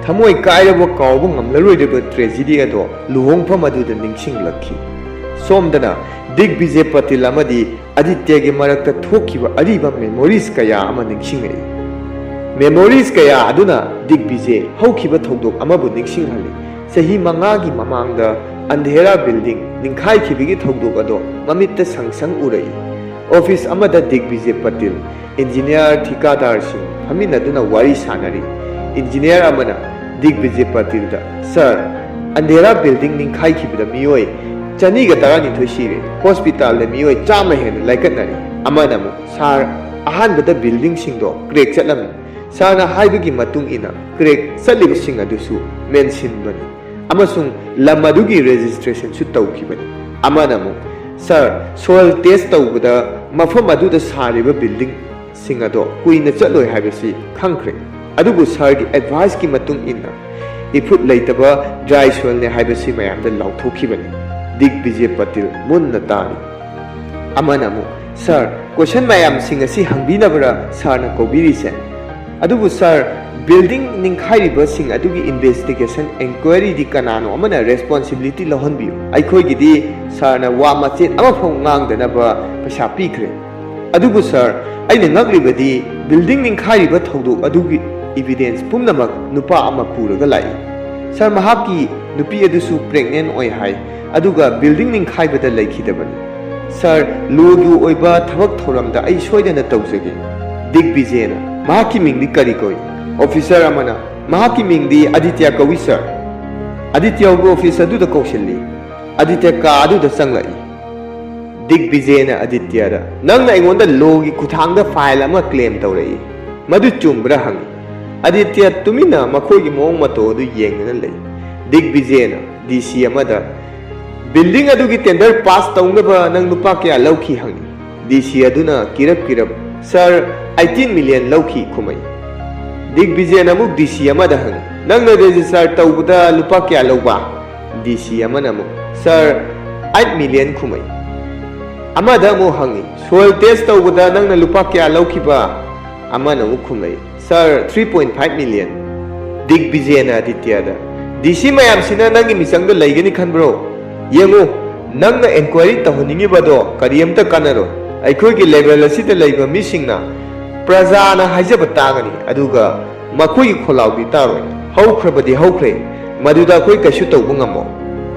ꯊꯃꯣꯏ ꯀꯥꯏꯔꯕ, ꯀꯥꯎꯕ ꯉꯝꯂꯔꯣꯏꯗꯕ ꯇ꯭ꯔꯦꯖꯤꯗꯤ ꯑꯗꯣ ꯂꯨꯍꯣꯡꯐꯝ ꯑꯗꯨꯗ ꯅꯤꯡꯁꯤꯡꯂꯛꯈꯤ꯫ ꯁꯣꯝꯗꯅ ꯗꯤꯒꯕꯤꯖꯦ ꯄꯇꯤꯜ ꯑꯃꯗꯤ ꯑꯗꯤꯇ꯭ꯌꯒꯤ ꯃꯔꯛꯇ ꯊꯣꯛꯈꯤꯕ ꯑꯔꯤꯕ ꯃꯦꯃꯣꯔꯤꯁ ꯀꯌꯥ ꯑꯃ ꯅꯤꯡꯁꯤꯡꯂꯛꯏ꯫ ꯃꯦꯃꯣꯔꯤꯁ ꯀꯌꯥ ꯑꯗꯨꯅ ꯗꯤꯒꯕꯤꯖꯦ ꯍꯧꯈꯤꯕ ꯊꯧꯗꯣꯛ ꯑꯃꯕꯨ ꯅꯤꯡꯁꯤꯡꯍꯜꯂꯤ꯫ ꯆꯍꯤ ꯃꯉꯥꯒꯤ ꯃꯃꯥꯡꯗ ꯑꯟꯙꯦꯔꯥ ꯕꯤꯜꯗꯤꯡ ꯅꯤꯡꯈꯥꯏꯈꯤꯕꯒꯤ ꯊꯧꯗꯣꯛ ꯑꯗꯣ ꯃꯃꯤꯠꯇ ꯁꯪ ꯁꯪ ꯎꯔꯛꯏ꯫ ꯑꯣꯐꯤꯁ ꯑꯃꯗ ꯗꯤꯒꯕꯤꯖꯦ ꯄꯇꯤꯜ, ꯏꯟꯖꯤꯅꯤꯌꯥꯔ, ꯊꯤꯀꯥꯗꯥꯔꯁꯤꯡ ꯐꯝꯃꯤꯟꯅꯗꯨꯅ ꯋꯥꯔꯤ ꯁꯥꯅꯔꯤ꯫ ꯏꯟꯖꯤꯅꯤꯌꯥꯔ ꯑꯃꯅ ꯗꯤꯒꯕꯤꯖꯦ ꯄꯇꯤꯜꯗ, "ꯁꯥꯔ, ꯑꯟꯙꯦꯔꯥ ꯕꯤꯜꯗꯤꯡ ꯅꯤꯡꯈꯥꯏꯈꯤꯕꯗ ꯃꯤꯑꯣꯏ ꯆꯅꯤꯒ ꯇꯔꯥꯅꯤꯊꯣꯏ ꯁꯤꯔꯦ, ꯍꯣꯁꯄꯤꯇꯥꯜꯗ ꯃꯤꯑꯣꯏ ꯆꯥꯝꯃ ꯍꯦꯟꯅ ꯂꯥꯏꯀꯠꯅꯔꯤ꯫ ꯑꯃꯅ ꯑꯃꯨꯛ, "ꯁꯥꯔ, ꯑꯍꯥꯟꯕꯗ ꯕꯤꯜꯗꯤꯡꯁꯤꯡꯗꯣ ꯀ꯭ꯔꯦꯛ ꯆꯠꯂꯝꯃꯤ꯫ ꯁꯥꯔꯅ ꯍꯥꯏꯕꯒꯤ ꯃꯇꯨꯡ ꯏꯟꯅ ꯀ꯭ꯔꯦꯛ ꯆꯠꯂꯤꯕꯁꯤꯡ ꯑꯗꯨꯁꯨ ꯃꯦꯟꯁꯤꯟꯕꯅꯤ ꯑꯃꯁꯨꯡ ꯂꯝ ꯑꯗꯨꯒꯤ ꯔꯦꯖꯤꯁꯇ꯭ꯔꯦꯁꯟꯁꯨ ꯇꯧꯈꯤꯕꯅꯤ"꯫ ꯑꯃꯅ ꯑꯃꯨꯛ, "ꯁꯥꯔ, ꯁꯣꯏꯜ ꯇꯦꯁ ꯇꯧꯕꯗ ꯃꯐꯝ ꯑꯗꯨꯗ ꯁꯥꯔꯤꯕ ꯕꯤꯜꯗꯤꯡꯁꯤꯡ ꯑꯗꯣ ꯀꯨꯏꯅ ꯆꯠꯂꯣꯏ ꯍꯥꯏꯕꯁꯤ ꯈꯪꯈ꯭ꯔꯦ꯫ ꯑꯗꯨꯕꯨ ꯁꯥꯔꯒꯤ ꯑꯦꯗꯚꯥꯏꯁꯀꯤ ꯃꯇꯨꯡ ꯏꯟꯅ ꯏꯐꯨꯠ ꯂꯩꯇꯕ ꯗ꯭ꯔꯥꯏ ꯁꯣꯏꯜꯅꯦ ꯍꯥꯏꯕꯁꯤ ꯃꯌꯥꯝꯗ ꯂꯥꯎꯊꯣꯛꯈꯤꯕꯅꯤ"꯫ ꯗꯤꯒꯕꯤꯖꯦ ꯄꯇꯤꯜ ꯃꯨꯟꯅ ꯇꯥꯔꯤ꯫ ꯑꯃꯅ ꯑꯃꯨꯛ, "ꯁꯥꯔ, ꯀꯣꯏꯁꯟ ꯃꯌꯥꯝꯁꯤꯡ ꯑꯁꯤ ꯍꯪꯕꯤꯅꯕꯔ ꯁꯥꯔꯅ ꯀꯧꯕꯤꯔꯤꯁꯦ? ꯑꯗꯨꯕꯨ ꯁꯥꯔ, ꯕꯤꯜꯗꯤꯡ ꯅꯤꯡꯈꯥꯏꯔꯤꯕꯁꯤꯡ ꯑꯗꯨꯒꯤ ꯏꯟꯚꯦꯁꯇꯤꯒꯦꯁꯟ ꯏꯟꯀ꯭ꯋꯥꯏꯔꯤꯗꯤ ꯀꯅꯥꯅꯣ ꯑꯃꯅ ꯔꯦꯁꯄꯣꯟꯁꯤꯕꯤꯂꯤꯇꯤ ꯂꯧꯍꯟꯕꯤꯌꯨ꯫ ꯑꯩꯈꯣꯏꯒꯤꯗꯤ ꯁꯥꯔꯅ ꯋꯥ ꯃꯆꯦꯠ ꯑꯃꯐꯥꯎ ꯉꯥꯡꯗꯅꯕ ꯄꯩꯁꯥ ꯄꯤꯈ꯭ꯔꯦ꯫ ꯑꯗꯨꯕꯨ ꯁꯥꯔ, ꯑꯩꯅ ꯉꯛꯂꯤꯕꯗꯤ ꯕꯤꯜꯗꯤꯡ ꯅꯤꯡꯈꯥꯏꯔꯤꯕ ꯊꯧꯗꯣꯛ ꯑꯗꯨꯒꯤ ꯏꯚꯤꯗꯦꯟꯁ ꯄꯨꯝꯅꯃꯛ ꯅꯨꯄꯥ ꯑꯃ ꯄꯨꯔꯒ ꯂꯥꯛꯏ꯫ ꯁꯥꯔ, ꯃꯍꯥꯛꯀꯤ ꯅꯨꯄꯤ ꯑꯗꯨꯁꯨ ꯄ꯭ꯔꯦꯒꯅꯦꯟ ꯑꯣꯏ ꯍꯥꯏ, ꯑꯗꯨꯒ ꯕꯤꯜꯗꯤꯡ ꯅꯤꯡꯈꯥꯏꯕꯗ ꯂꯩꯈꯤꯗꯕꯅꯤ꯫ ꯁꯥꯔ, ꯂꯣꯒꯤ ꯑꯣꯏꯕ ꯊꯕꯛ ꯊꯧꯔꯝꯗ ꯑꯩ ꯁꯣꯏꯗꯅ ꯇꯧꯖꯒꯦ"꯫ ꯗꯤꯒꯕꯤꯖꯦꯅ, "ꯃꯍꯥꯛꯀꯤ ꯃꯤꯡꯗꯤ ꯀꯔꯤ ꯀꯧꯏ?" ꯑꯣꯐꯤꯁꯔ ꯑꯃꯅ, "ꯃꯍꯥꯛꯀꯤ ꯃꯤꯡꯗꯤ ꯑꯥꯗꯤꯇ꯭ꯌ ꯀꯧꯏ, ꯁꯥꯔ"꯫ ꯑꯥꯗꯤꯇ꯭ꯌꯕꯨ ꯑꯣꯐꯤꯁ ꯑꯗꯨꯗ ꯀꯧꯁꯤꯜꯂꯤ꯫ ꯑꯥꯗꯤꯇ꯭ꯌ ꯀꯥ ꯑꯗꯨꯗ ꯆꯪꯂꯛꯏ꯫ ꯗꯤꯒꯕꯤꯖꯦꯅ ꯑꯥꯗꯤꯇ꯭ꯌꯗ, "ꯅꯪꯅ ꯑꯩꯉꯣꯟꯗ ꯂꯣꯒꯤ ꯈꯨꯠꯊꯥꯡꯗ ꯐꯥꯏꯜ ꯑꯃ ꯀ꯭ꯂꯦꯝ ꯇꯧꯔꯛꯏ, ꯃꯗꯨ ꯆꯨꯝꯕ꯭ꯔꯥ?" ꯍꯪꯏ꯫ ꯑꯥꯗꯤꯇ꯭ꯌ ꯇꯨꯃꯤꯟꯅ ꯃꯈꯣꯏꯒꯤ ꯃꯑꯣꯡ ꯃꯇꯧ ꯑꯗꯨ ꯌꯦꯡꯗꯨꯅ ꯂꯩ꯫ ꯗꯤꯒꯕꯤꯖꯦꯅ ꯗꯤ ꯁꯤ ꯑꯃꯗ, "ꯕꯤꯜꯗꯤꯡ ꯑꯗꯨꯒꯤ ꯇꯦꯟꯗꯔ ꯄꯥꯁ ꯇꯧꯅꯕ ꯅꯪ ꯂꯨꯄꯥ ꯀꯌꯥ ꯂꯧꯈꯤ?" ꯍꯪꯏ꯫ ꯗꯤ ꯁꯤ ꯑꯗꯨꯅ ꯀꯤꯔꯞ ꯀꯤꯔꯞ, "ꯁꯥꯔ, ꯑꯩꯠꯇꯤꯟ ꯃꯤꯂꯤꯌꯟ ꯂꯧꯈꯤ" ꯈꯨꯝꯃꯛꯏ꯫ ꯗꯤꯒꯕꯤꯖꯦꯅ ꯑꯃꯨꯛ ꯗꯤ ꯁꯤ ꯑꯃꯗ ꯍꯪꯏ, "ꯅꯪꯅ ꯔꯦꯖꯤꯁꯇꯥꯔ ꯇꯧꯕꯗ ꯂꯨꯄꯥ ꯀꯌꯥ ꯂꯧꯕ?" ꯗꯤ ꯁꯤ ꯑꯃꯅ ꯑꯃꯨꯛ, "ꯁꯥꯔ, ꯑꯩꯠ ꯃꯤꯂꯤꯌꯟ" ꯈꯨꯝꯃꯛꯏ꯫ ꯑꯃꯗ ꯑꯃꯨꯛ ꯍꯪꯏ, "ꯁꯣꯏꯜ ꯇꯦꯁ ꯇꯧꯕꯗ ꯅꯪꯅ ꯂꯨꯄꯥ ꯀꯌꯥ ꯂꯧꯈꯤꯕ?" ꯑꯃꯅ ꯑꯃꯨꯛ ꯈꯨꯝꯂꯛꯏ, "ꯁꯥꯔ, ꯊ꯭ꯔꯤ ꯄꯣꯏꯟ ꯐꯥꯏꯚ ꯃꯤꯂꯤꯌꯟ"꯫ ꯗꯤꯒꯕꯤꯖꯦꯅ ꯑꯥꯗꯤꯇ꯭ꯌꯗ, "ꯗꯤ ꯁꯤ ꯃꯌꯥꯝꯁꯤꯅ ꯅꯪꯒꯤ ꯃꯤꯆꯪꯗ ꯂꯩꯒꯅꯤ ꯈꯟꯕ꯭ꯔꯣ? ꯌꯦꯡꯉꯨ, ꯅꯪꯅ ꯑꯦꯟꯀ꯭ꯋꯥꯏꯔꯤ ꯇꯧꯍꯟꯅꯤꯡꯉꯤꯕꯗꯣ ꯀꯔꯤꯝꯇ ꯀꯥꯟꯅꯔꯣꯏ꯫ ꯑꯩꯈꯣꯏꯒꯤ ꯂꯦꯚꯦꯜ ꯑꯁꯤꯗ ꯂꯩꯕ ꯃꯤꯁꯤꯡꯅ ꯄ꯭ꯔꯖꯥꯅ ꯍꯥꯏꯖꯕ ꯇꯥꯒꯅꯤ, ꯑꯗꯨꯒ ꯃꯈꯣꯏꯒꯤ ꯈꯣꯜꯂꯥꯎꯗꯤ ꯇꯥꯔꯣꯏ꯫ ꯍꯧꯈ꯭ꯔꯕꯗꯤ ꯍꯧꯈ꯭ꯔꯦ, ꯃꯗꯨꯗ ꯑꯩꯈꯣꯏ ꯀꯩꯁꯨ ꯇꯧꯕ ꯉꯝꯃꯣꯏ"꯫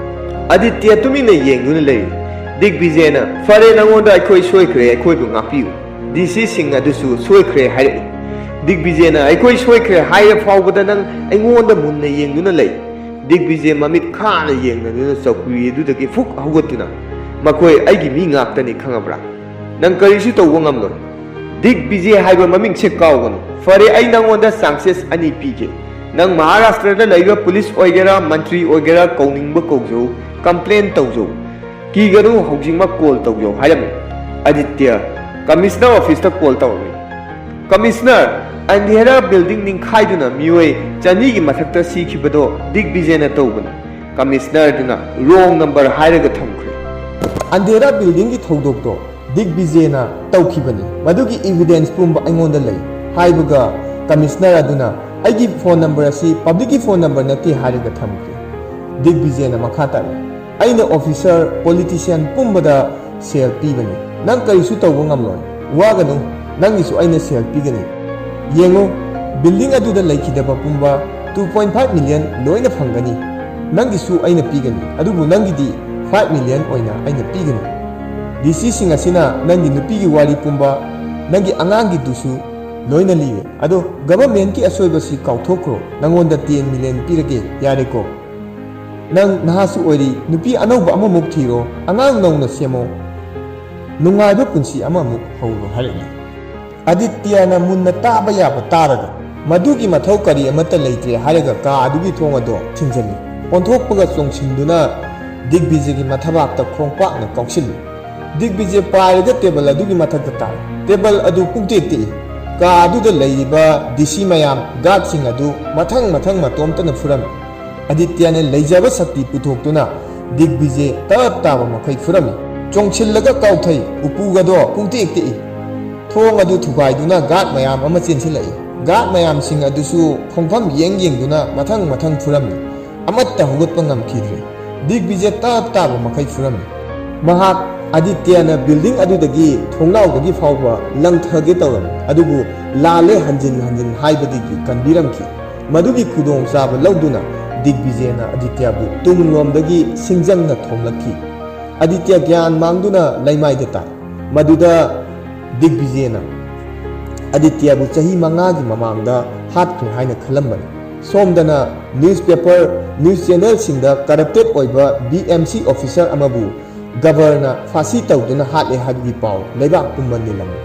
ꯑꯥꯗꯤꯇ꯭ꯌ ꯇꯨꯃꯤꯟꯅ ꯌꯦꯡꯗꯨꯅ ꯂꯩꯔꯤ꯫ ꯗꯤꯒꯕꯤꯖꯦꯅ, "ꯐꯔꯦ, ꯅꯉꯣꯟꯗ ꯑꯩꯈꯣꯏ ꯁꯣꯏꯈ꯭ꯔꯦ, ꯑꯩꯈꯣꯏꯕꯨ ꯉꯥꯛꯄꯤꯌꯨ"꯫ ꯗꯤ ꯁꯤꯁꯤꯡ ꯑꯗꯨꯁꯨ ꯁꯣꯏꯈ꯭ꯔꯦ ꯍꯥꯏꯔꯛꯏ꯫ ꯗꯤꯒꯕꯤꯖꯦꯅ, "ꯑꯩꯈꯣꯏ ꯁꯣꯏꯈ꯭ꯔꯦ" ꯍꯥꯏꯔ ꯐꯥꯎꯕꯗ ꯅꯪ ꯑꯩꯉꯣꯟꯗ ꯃꯨꯟꯅ ꯌꯦꯡꯗꯨꯅ ꯂꯩ꯫ ꯗꯤꯒꯕꯤꯖꯦ ꯃꯃꯤꯠ ꯈꯥꯅ ꯌꯦꯡꯅꯗꯨꯅ ꯆꯧꯀ꯭ꯔꯤ ꯑꯗꯨꯗꯒꯤ ꯐꯨꯛ ꯍꯧꯒꯠꯇꯨꯅ, "ꯃꯈꯣꯏ ꯑꯩꯒꯤ ꯃꯤ ꯉꯥꯛꯇꯅꯤ, ꯈꯪꯉꯕ꯭ꯔꯥ?" ꯅꯪ ꯀꯔꯤꯁꯨ ꯇꯧꯕ ꯉꯝꯂꯣꯏ꯫ ꯗꯤꯒꯕꯤꯖꯦ ꯍꯥꯏꯕ ꯃꯃꯤꯡꯁꯦ ꯀꯥꯎꯒꯅꯨ꯫ ꯐꯔꯦ, ꯑꯩ ꯅꯪꯉꯣꯟꯗ ꯆꯥꯟꯁꯦꯁ ꯑꯅꯤ ꯄꯤꯒꯦ꯫ ꯅꯪ ꯃꯍꯥꯔꯥꯁꯇ꯭ꯔꯗ ꯂꯩꯕ ꯄꯨꯂꯤꯁ ꯑꯣꯏꯒꯦꯔꯥ, ꯃꯟꯇ꯭ꯔꯤ ꯑꯣꯏꯒꯦꯔꯥ, ꯀꯧꯅꯤꯡꯕ ꯀꯧꯖꯧ, ꯀꯝꯄ꯭ꯂꯦꯟ ꯇꯧꯖꯧ꯫ ꯀꯤꯒꯅꯨ, ꯍꯧꯖꯤꯛꯃꯛ ꯀꯣꯜ ꯇꯧꯖꯧ ꯍꯥꯏꯔꯝꯃꯤ꯫ ꯑꯗꯤꯇ꯭ꯌ ꯀꯃꯤꯁꯅꯔ ꯑꯣꯐꯤꯁꯇ ꯀꯣꯜ ꯇꯧꯔꯝꯃꯤ꯫ "ꯀꯃꯤꯁꯅꯔ, ꯑꯟꯙꯦꯔꯥ ꯕꯤꯜꯗꯤꯡ ꯅꯤꯡꯈꯥꯏꯗꯨꯅ ꯃꯤꯑꯣꯏ ꯆꯅꯤꯒꯤ ꯃꯊꯛꯇ ꯁꯤꯈꯤꯕꯗꯣ ꯗꯤꯒꯕꯤꯖꯦꯅ ꯇꯧꯕꯅꯤ꯫" ꯀꯃꯤꯁꯅꯔꯗꯨꯅ ꯔꯣꯡ ꯅꯝꯕꯔ ꯍꯥꯏꯔꯒ ꯊꯝꯈ꯭ꯔꯦ꯫ "ꯑꯟꯙꯦꯔꯥ ꯕꯤꯜꯗꯤꯡꯒꯤ ꯊꯧꯗꯣꯛꯇꯣ ꯗꯤꯒꯕꯤꯖꯦꯅ ꯇꯧꯈꯤꯕꯅꯤ꯫ ꯃꯗꯨꯒꯤ ꯏꯚꯤꯗꯦꯟꯁ ꯄꯨꯝꯕ ꯑꯩꯉꯣꯟꯗ ꯂꯩ" ꯍꯥꯏꯕꯒ ꯀꯃꯤꯁꯅꯔ ꯑꯗꯨꯅ "ꯑꯩꯒꯤ ꯐꯣꯟ ꯅꯝꯕꯔ ꯑꯁꯤ ꯄꯕ꯭ꯂꯤꯛꯀꯤ ꯐꯣꯟ ꯅꯝꯕꯔ ꯅꯠꯇꯦ" ꯍꯥꯏꯔꯒ ꯊꯝꯈ꯭ꯔꯦ꯫ ꯗꯤꯒꯕꯤꯖꯦꯅ ꯃꯈꯥ ꯇꯥꯔꯛꯏ, "ꯑꯩꯅ ꯑꯣꯐꯤꯁꯔ, ꯄꯣꯂꯤꯇꯤꯁꯤꯌꯥꯟ ꯄꯨꯝꯕꯗ ꯁꯦꯜ ꯄꯤꯕꯅꯤ꯫ ꯅꯪ ꯀꯔꯤꯁꯨ ꯇꯧꯕ ꯉꯝꯂꯣꯏ꯫ ꯋꯥꯒꯅꯨ, ꯅꯪꯒꯤꯁꯨ ꯑꯩꯅ ꯁꯦꯜ ꯄꯤꯒꯅꯤ꯫ ꯌꯦꯡꯉꯨ, ꯕꯤꯜꯗꯤꯡ ꯑꯗꯨꯗ ꯂꯩꯈꯤꯗꯕ ꯄꯨꯝꯕ two point five million ꯂꯣꯏꯅ ꯐꯪꯒꯅꯤ꯫ ꯅꯪꯒꯤꯁꯨ ꯑꯩꯅ ꯄꯤꯒꯅꯤ, ꯑꯗꯨꯕꯨ ꯅꯪꯒꯤꯗꯤ five million ꯑꯣꯏꯅ ꯑꯩꯅ ꯄꯤꯒꯅꯤ꯫ ꯗꯤ ꯁꯤꯁꯤꯡ ꯑꯁꯤꯅ ꯅꯪꯒꯤ ꯅꯨꯄꯤꯒꯤ ꯋꯥꯔꯤ ꯄꯨꯝꯕ, ꯅꯪꯒꯤ ꯑꯉꯥꯡꯒꯤꯗꯨꯁꯨ ꯂꯣꯏꯅ ꯂꯤꯔꯦ꯫ ꯑꯗꯣ ꯒꯚꯔꯟꯃꯦꯟꯠꯀꯤ ꯑꯁꯣꯏꯕꯁꯤ ꯀꯥꯎꯊꯣꯛꯈ꯭ꯔꯣ꯫ ꯅꯪꯉꯣꯟꯗ ten million ꯄꯤꯔꯒꯦ, ꯌꯥꯔꯦꯀꯣ? ꯅꯪ ꯅꯍꯥꯁꯨ ꯑꯣꯏꯔꯤ, ꯅꯨꯄꯤ ꯑꯅꯧꯕ ꯑꯃꯃꯨꯛ ꯊꯤꯔꯣ, ꯑꯉꯥꯡ ꯅꯧꯅ ꯁꯦꯝꯃꯣ, ꯅꯨꯡꯉꯥꯏꯕ ꯄꯨꯟꯁꯤ ꯑꯃꯃꯨꯛ ꯍꯧꯔꯣ" ꯍꯥꯏꯔꯛꯏ꯫ ꯑꯗꯤꯇ꯭ꯌꯅ ꯃꯨꯟꯅ ꯇꯥꯕ ꯌꯥꯕ ꯇꯥꯔꯒ, ꯃꯗꯨꯒꯤ ꯃꯊꯧ ꯀꯔꯤ ꯑꯃꯠꯇ ꯂꯩꯇ꯭ꯔꯦ ꯍꯥꯏꯔꯒ ꯀꯥ ꯑꯗꯨꯒꯤ ꯊꯣꯡ ꯑꯗꯨ ꯊꯤꯡꯖꯤꯜꯂꯤ꯫ ꯑꯣꯟꯊꯣꯛꯄꯒ ꯆꯣꯡꯁꯤꯟꯗꯨꯅ ꯗꯤꯒꯕꯤꯖꯦꯒꯤ ꯃꯊꯕꯥꯛꯇ ꯈꯣꯡꯄꯥꯛꯅ ꯀꯥꯎꯁꯤꯜꯂꯤ꯫ ꯗꯤꯒꯕꯤꯖꯦ ꯄꯥꯏꯔꯒ ꯇꯦꯕꯜ ꯑꯗꯨꯒꯤ ꯃꯊꯛꯇ ꯇꯥꯔꯦ꯫ ꯇꯦꯕꯜ ꯑꯗꯨ ꯄꯨꯡꯇꯦꯛ ꯇꯦꯛꯏ꯫ ꯀꯥ ꯑꯗꯨꯗ ꯂꯩꯔꯤꯕ ꯗꯤ ꯁꯤ ꯃꯌꯥꯝ, ꯒꯥꯔꯗꯁꯤꯡ ꯑꯗꯨ ꯃꯊꯪ ꯃꯊꯪ ꯃꯇꯣꯝꯇꯅ ꯐꯨꯔꯝꯃꯤ꯫ ꯑꯗꯤꯇ꯭ꯌꯅ ꯂꯩꯖꯕ ꯁꯛꯇꯤ ꯄꯨꯊꯣꯛꯇꯨꯅ ꯗꯤꯒꯕꯤꯖꯦ ꯇꯞ ꯇꯥꯕ ꯃꯈꯩ ꯐꯨꯔꯝꯃꯤ꯫ ꯆꯣꯡꯁꯤꯜꯂꯒ ꯀꯥꯎꯊꯩ, ꯎꯄꯨꯒꯗꯣ ꯄꯨꯡꯇꯦꯛ ꯇꯦꯛꯏ꯫ ꯊꯣꯡ ꯑꯗꯨ ꯊꯨꯒꯥꯏꯗꯨꯅ ꯒꯥꯔꯗ ꯃꯌꯥꯝ ꯑꯃ ꯆꯦꯟꯁꯤꯜꯂꯛꯏ꯫ ꯒꯥꯔꯗ ꯃꯌꯥꯝꯁꯤꯡ ꯑꯗꯨꯁꯨ ꯈꯣꯡꯐꯝ ꯌꯦꯡ ꯌꯦꯡꯗꯨꯅ ꯃꯊꯪ ꯃꯊꯪ ꯐꯨꯔꯝꯃꯤ꯫ ꯑꯃꯠꯇ ꯍꯧꯒꯠꯄ ꯉꯝꯈꯤꯗ꯭ꯔꯦ꯫ ꯗꯤꯒꯕꯤꯖꯦ ꯇꯞ ꯇꯥꯕ ꯃꯈꯩ ꯐꯨꯔꯝꯃꯤ꯫ ꯃꯍꯥꯛ ꯑꯗꯤꯇ꯭ꯌꯅ ꯕꯤꯜꯗꯤꯡ ꯑꯗꯨꯗꯒꯤ ꯊꯣꯡꯅꯥꯎꯗꯒꯤ ꯐꯥꯎꯕ ꯂꯪꯊꯒꯦ ꯇꯧꯔꯝꯃꯤ, ꯑꯗꯨꯕꯨ ꯂꯥꯜꯂꯦ ꯍꯟꯖꯤꯟ ꯍꯟꯖꯤꯟ ꯍꯥꯏꯕꯗꯒꯤ ꯀꯟꯕꯤꯔꯝꯈꯤ꯫ ꯃꯗꯨꯒꯤ ꯈꯨꯗꯣꯡꯆꯥꯕ ꯂꯧꯗꯨꯅ ꯗꯤꯒꯕꯤꯖꯦꯅ ꯑꯗꯤꯇ꯭ꯌꯕꯨ ꯇꯨꯡꯂꯣꯝꯗꯒꯤ ꯁꯤꯡꯖꯪꯅ ꯊꯣꯝꯂꯛꯈꯤ꯫ ꯑꯗꯤꯇ꯭ꯌ ꯒ꯭ꯌꯥꯟ ꯃꯥꯡꯗꯨꯅ ꯂꯩꯃꯥꯏꯗ ꯇꯥꯏ꯫ ꯃꯗꯨꯗ ꯗꯤꯒꯕꯤꯖꯦꯅ ꯑꯗꯤꯇ꯭ꯌꯕꯨ ꯆꯍꯤ ꯃꯉꯥꯒꯤ ꯃꯃꯥꯡꯗ ꯍꯥꯠꯈ꯭ꯔꯦ ꯍꯥꯏꯅ ꯈꯜꯂꯝꯕꯅꯤ꯫ ꯁꯣꯝꯗꯅ ꯅ꯭ꯌꯨꯁꯄꯦꯄꯔ, ꯅ꯭ꯌꯨꯁ ꯆꯦꯅꯦꯜꯁꯤꯡꯗ ꯀꯔꯞꯇꯦꯗ ꯑꯣꯏꯕ ꯕꯤ ꯑꯦꯝ ꯁꯤ ꯑꯣꯐꯤꯁꯔ ꯑꯃꯕꯨ ꯒꯕꯔꯅ ꯐꯥꯁꯤ ꯇꯧꯗꯨꯅ ꯍꯥꯠꯂꯦ ꯍꯥꯏꯕꯒꯤ ꯄꯥꯎ ꯂꯩꯕꯥꯛ ꯄꯨꯝꯕ ꯅꯤꯜꯂꯝꯃꯤ꯫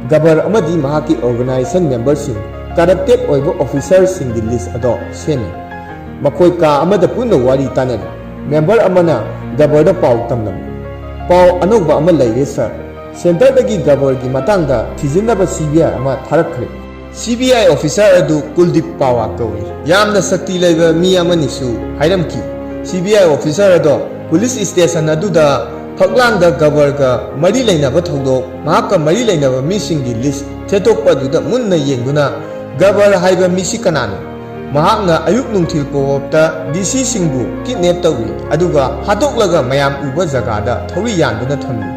ꯒꯕꯔ ꯑꯃꯗꯤ ꯃꯍꯥꯛꯀꯤ organization memberꯁꯤꯡ corrupted ꯑꯣꯏꯕ officerꯁꯤꯡꯒꯤ list ꯑꯗꯣ ꯁꯦꯝꯃꯤ꯫ ꯃꯈꯣꯏ ꯀꯥ ꯑꯃꯗ ꯄꯨꯟꯅ ꯋꯥꯔꯤ ꯇꯥꯅꯔꯤ꯫ Member ꯑꯃꯅ ꯒꯕꯔꯗ ꯄꯥꯎ ꯇꯝꯂꯝꯃꯤ꯫ "ꯄꯥꯎ ꯑꯅꯧꯕ ꯑꯃ ꯂꯩꯔꯦ, sir꯫ Centreꯗꯒꯤ ꯒꯕꯔꯒꯤ ꯃꯇꯥꯡꯗ ꯊꯤꯖꯤꯟꯅꯕ C B I ꯑꯃ ꯊꯥꯔꯛꯈ꯭ꯔꯦ꯫" C B I officer ꯑꯗꯨ ꯀꯨꯜꯗꯤꯞ ꯄꯥꯋꯥ ꯀꯧꯏ꯫ ꯌꯥꯝꯅ ꯁꯛꯇꯤ ꯂꯩꯕ ꯃꯤ ꯑꯃꯅꯤꯁꯨ ꯍꯥꯏꯔꯝꯈꯤ꯫ C B I officer ꯑꯗꯣ police station ꯑꯗꯨꯗ ꯐꯛꯂꯥꯡꯗ ꯒꯕꯔꯒ ꯃꯔꯤ ꯂꯩꯅꯕ ꯊꯧꯗꯣꯛ, ꯃꯍꯥꯛꯀ ꯃꯔꯤ ꯂꯩꯅꯕ ꯃꯤꯁꯤꯡꯒꯤ list ꯊꯦꯠꯇꯣꯛꯄ ꯑꯗꯨꯗ ꯃꯨꯟꯅ ꯌꯦꯡꯗꯨꯅ, "ꯒꯕꯔ ꯍꯥꯏꯕ ꯃꯤꯁꯤ ꯀꯅꯥꯅꯣ? ꯃꯍꯥꯛꯅ ꯑꯌꯨꯛ ꯅꯨꯡꯊꯤꯜ ꯀꯣꯋꯞꯇ D Cꯁꯤꯡꯕꯨ kidnap ꯇꯧꯏ, ꯑꯗꯨꯒ ꯍꯥꯠꯇꯣꯛꯂꯒ ꯃꯌꯥꯝ ꯎꯕ ꯖꯒꯥꯗ ꯊꯧꯔꯤ ꯌꯥꯟꯗꯨꯅ ꯊꯝꯂꯤ꯫"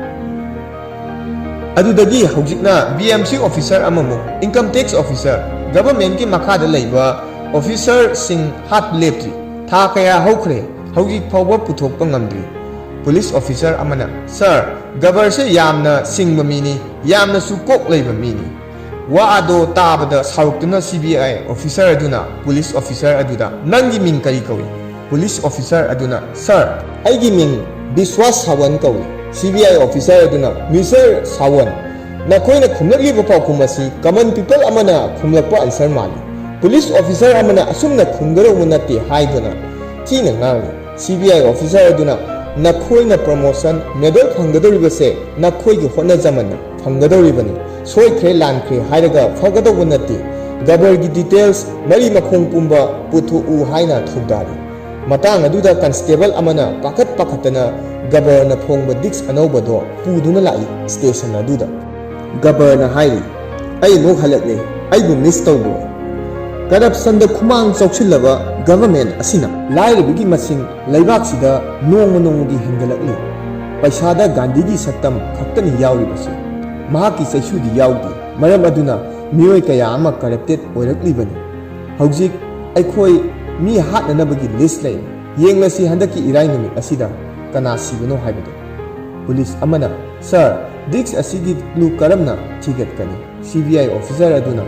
ꯑꯗꯨꯗꯒꯤ ꯍꯧꯖꯤꯛꯅ B M C officer ꯑꯃꯃꯨꯛ, income tax officer, governmentꯀꯤ ꯃꯈꯥꯗ ꯂꯩꯕ officerꯁꯤꯡ ꯍꯥꯠꯄ ꯂꯦꯞꯇ꯭ꯔꯤ꯫ ꯊꯥ ꯀꯌꯥ ꯍꯧꯈ꯭ꯔꯦ, ꯍꯧꯖꯤꯛ ꯐꯥꯎꯕ ꯄꯨꯊꯣꯛꯄ ꯉꯝꯗ꯭ꯔꯤ꯫ Police officer ꯑꯃꯅ, "Sir, ꯒꯕꯔꯁꯦ ꯌꯥꯝꯅ ꯁꯤꯡꯕ ꯃꯤꯅꯤ, ꯌꯥꯝꯅꯁꯨ ꯀꯣꯛ ꯂꯩꯕ ꯃꯤꯅꯤ꯫" ꯋꯥ ꯑꯗꯣ ꯇꯥꯕꯗ ꯁꯥꯎꯔꯛꯇꯨꯅ C B I officer ꯑꯗꯨꯅ police officer ꯑꯗꯨꯗ, "ꯅꯪꯒꯤ ꯃꯤꯡ ꯀꯔꯤ ꯀꯧꯏ?" Police officer ꯑꯗꯨꯅ, "Sir, ꯑꯩꯒꯤ ꯃꯤꯡ ꯕꯤꯁ꯭ꯋꯥꯁ ꯁꯥꯋꯟ ꯀꯧꯏ꯫" C B I officer ꯑꯗꯨꯅ, "Mister ꯁꯥꯋꯟ, ꯅꯈꯣꯏꯅ ꯈꯨꯝꯂꯛꯂꯤꯕ ꯄꯥꯎꯈꯨꯝ ꯑꯁꯤ common people ꯑꯃꯅ ꯈꯨꯝꯂꯛꯄ answer ꯃꯥꯜꯂꯤ꯫ Police officer ꯑꯃꯅ ꯑꯁꯨꯝꯅ ꯈꯨꯝꯒꯗꯧꯕ ꯅꯠꯇꯦ" ꯍꯥꯏꯗꯨꯅ ꯊꯤꯅ ꯉꯥꯡꯏ꯫ C B I officer ꯑꯗꯨꯅ, "ꯅꯈꯣꯏꯅ promotion, medal ꯐꯪꯒꯗꯧꯔꯤꯕꯁꯦ ꯅꯈꯣꯏꯒꯤ ꯍꯣꯠꯅꯖꯃꯟꯅ ꯐꯪꯒꯗꯧꯔꯤꯕꯅꯤ꯫ ꯁꯣꯏꯈ꯭ꯔꯦ ꯂꯥꯟꯈ꯭ꯔꯦ ꯍꯥꯏꯔꯒ ꯐꯒꯗꯧꯕ ꯅꯠꯇꯦ꯫ ꯒꯕꯔꯒꯤ details, ꯃꯔꯤ ꯃꯈꯣꯡ ꯄꯨꯝꯕ ꯄꯨꯊꯣꯛꯎ" ꯍꯥꯏꯅ ꯊꯧꯗꯥꯔꯤ꯫ ꯃꯇꯥꯡ ꯑꯗꯨꯗ constable ꯑꯃꯅ ꯄꯥꯈꯠ ꯄꯥꯈꯠꯇꯅ ꯒꯕꯔꯅ ꯐꯣꯡꯕ desk ꯑꯅꯧꯕꯗꯣ ꯄꯨꯗꯨꯅ ꯂꯥꯛꯏ station ꯑꯗꯨꯗ꯫ ꯒꯕꯔꯅ ꯍꯥꯏꯔꯤ, "ꯑꯩ ꯑꯃꯨꯛ ꯍꯜꯂꯛꯂꯦ꯫ ꯑꯩꯕꯨ miss ꯇꯧꯕ꯭ꯔꯣ? Corruptionꯗ ꯈꯨꯃꯥꯡ ꯆꯥꯎꯁꯤꯜꯂꯕ government ꯑꯁꯤꯅ ꯂꯥꯏꯔꯕꯒꯤ ꯃꯁꯤꯡ ꯂꯩꯕꯥꯛꯁꯤꯗ ꯅꯣꯡꯃ ꯅꯣꯡꯃꯒꯤ ꯍꯦꯟꯒꯠꯂꯛꯂꯤ꯫ ꯄꯩꯁꯥꯗ ꯒꯥꯟꯙꯤꯒꯤ ꯁꯛꯇꯝ ꯈꯛꯇꯅꯤ ꯌꯥꯎꯔꯤꯕꯁꯤ꯫ ꯃꯍꯥꯛꯀꯤ ꯆꯩꯁꯨꯗꯤ ꯌꯥꯎꯗꯦ꯫ ꯃꯔꯝ ꯑꯗꯨꯅ ꯃꯤꯑꯣꯏ ꯀꯌꯥ ꯑꯃ corrupted ꯑꯣꯏꯔꯛꯂꯤꯕꯅꯤ꯫ ꯍꯧꯖꯤꯛ ꯑꯩꯈꯣꯏ ꯃꯤ ꯍꯥꯠꯅꯅꯕꯒꯤ list ꯂꯩ꯫ ꯌꯦꯡꯂꯁꯤ ꯍꯟꯗꯛꯀꯤ ꯏꯔꯥꯏ ꯅꯨꯃꯤꯠ ꯑꯁꯤꯗ ꯀꯅꯥ ꯁꯤꯕꯅꯣ ꯍꯥꯏꯕꯗꯨ꯫" Police ꯑꯃꯅ, "Sir, desk ꯑꯁꯤꯒꯤ clue ꯀꯔꯝꯅ ꯊꯤꯒꯠꯀꯅꯤ?" C B I officer ꯑꯗꯨꯅ,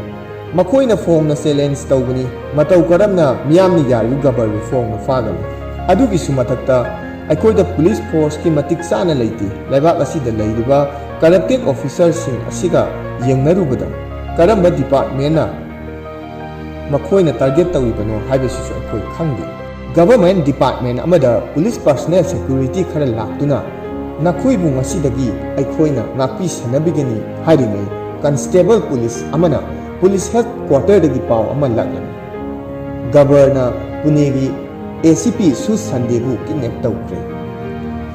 "ꯃꯈꯣꯏꯅ ꯐꯣꯡꯅ challenge ꯇꯧꯕꯅꯤ꯫ ꯃꯇꯧ ꯀꯔꯝꯅ ꯃꯤꯌꯥꯝꯅ ꯌꯥꯔꯤꯕ ꯒꯕꯔꯕꯨ ꯐꯣꯡꯅ ꯐꯥꯒꯅꯤ? ꯑꯗꯨꯒꯤꯁꯨ ꯃꯊꯛꯇ ꯑꯩꯈꯣꯏꯗ ꯄꯨꯂꯤꯁ ꯐꯣꯔꯁꯀꯤ ꯃꯇꯤꯛ ꯆꯥꯅ ꯂꯩꯇꯦ꯫ ꯂꯩꯕꯥꯛ ꯑꯁꯤꯗ ꯂꯩꯔꯤꯕ ꯀꯔꯞꯇꯦꯠ ꯑꯣꯐꯤꯁꯔꯁꯤꯡ ꯑꯁꯤꯒ ꯌꯦꯡꯅꯔꯨꯕꯗ ꯀꯔꯝꯕ ꯗꯤꯄꯥꯔꯠꯃꯦꯟꯅ ꯃꯈꯣꯏꯅ ꯇꯥꯔꯒꯦꯠ ꯇꯧꯔꯤꯕꯅꯣ ꯍꯥꯏꯕꯁꯤꯁꯨ ꯑꯩꯈꯣꯏ ꯈꯪꯗꯦ꯫ ꯒꯚꯔꯟꯃꯦꯟꯠ ꯗꯤꯄꯥꯔꯠꯃꯦꯟꯠ ꯑꯃꯗ ꯄꯨꯂꯤꯁ ꯄꯔꯁꯅꯦꯜ ꯁꯦꯀ꯭ꯌꯨꯔꯤꯇꯤ ꯈꯔ ꯂꯥꯛꯇꯨꯅ ꯅꯈꯣꯏꯕꯨ ꯉꯁꯤꯗꯒꯤ ꯑꯩꯈꯣꯏꯅ ꯉꯥꯛꯄꯤ ꯁꯦꯟꯅꯕꯤꯒꯅꯤ ꯍꯥꯏꯔꯤꯉꯩ ꯀꯟꯁꯇꯦꯕꯜ ꯄꯨꯂꯤꯁ ꯑꯃꯅ ꯄꯨꯂꯤꯁ ꯍꯦꯗ ꯀ꯭ꯋꯥꯔꯇꯔꯗꯒꯤ ꯄꯥꯎ ꯑꯃ ꯂꯥꯛꯂꯝꯃꯤ꯫ ꯒꯕꯔꯅ ꯄꯨꯅꯦꯒꯤ ꯑꯦ ꯁꯤ ꯄꯤ ꯁꯨꯁ ꯁꯟꯗꯦꯕꯨ ꯀꯤꯗꯅꯦꯞ ꯇꯧꯈ꯭ꯔꯦ꯫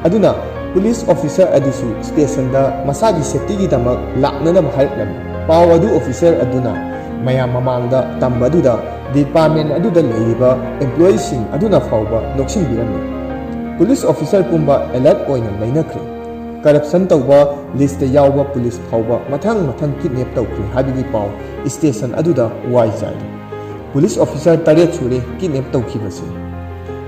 ꯑꯗꯨꯅ ꯄꯨꯂꯤꯁ ꯑꯣꯐꯤꯁꯔ ꯑꯗꯨꯁꯨ ꯁ꯭ꯇꯦꯁꯟꯗ ꯃꯁꯥꯒꯤ ꯁꯦꯐꯇꯤꯒꯤꯗꯃꯛ ꯂꯥꯛꯅꯅꯕ ꯍꯥꯏꯔꯛꯂꯝꯃꯤ꯫ ꯄꯥꯎ ꯑꯗꯨ ꯑꯣꯐꯤꯁꯔ ꯑꯗꯨꯅ ꯃꯌꯥꯝ ꯃꯃꯥꯡꯗ ꯇꯝꯕ ꯑꯗꯨꯗ ꯗꯤꯄꯥꯔꯠꯃꯦꯟ ꯑꯗꯨꯗ ꯂꯩꯔꯤꯕ ꯑꯦꯝꯄ꯭ꯂꯣꯌꯤꯁꯤꯡ ꯑꯗꯨꯅ ꯐꯥꯎꯕ ꯅꯣꯛꯁꯤꯟꯕꯤꯔꯝꯃꯤ꯫ ꯄꯨꯂꯤꯁ ꯑꯣꯐꯤꯁꯔ ꯄꯨꯝꯕ ꯑꯦꯂꯔꯠ ꯑꯣꯏꯅ ꯂꯩꯅꯈ꯭ꯔꯦ꯫ ꯀꯔꯞꯁꯟ ꯇꯧꯕ ꯂꯤꯁꯇ ꯌꯥꯎꯕ ꯄꯨꯂꯤꯁ ꯐꯥꯎꯕ ꯃꯊꯪ ꯃꯊꯪ ꯀꯤꯗꯅꯦꯞ ꯇꯧꯈ꯭ꯔꯦ ꯍꯥꯏꯕꯒꯤ ꯄꯥꯎ ꯁ꯭ꯇꯦꯁꯟ ꯑꯗꯨꯗ ꯋꯥꯏ ꯆꯥꯏꯔꯦ꯫ ꯄꯨꯂꯤꯁ ꯑꯣꯐꯤꯁꯔ ꯇꯔꯦꯠ ꯁꯨꯔꯦ ꯀꯤꯗꯅꯦꯞ ꯇꯧꯈꯤꯕꯁꯦ꯫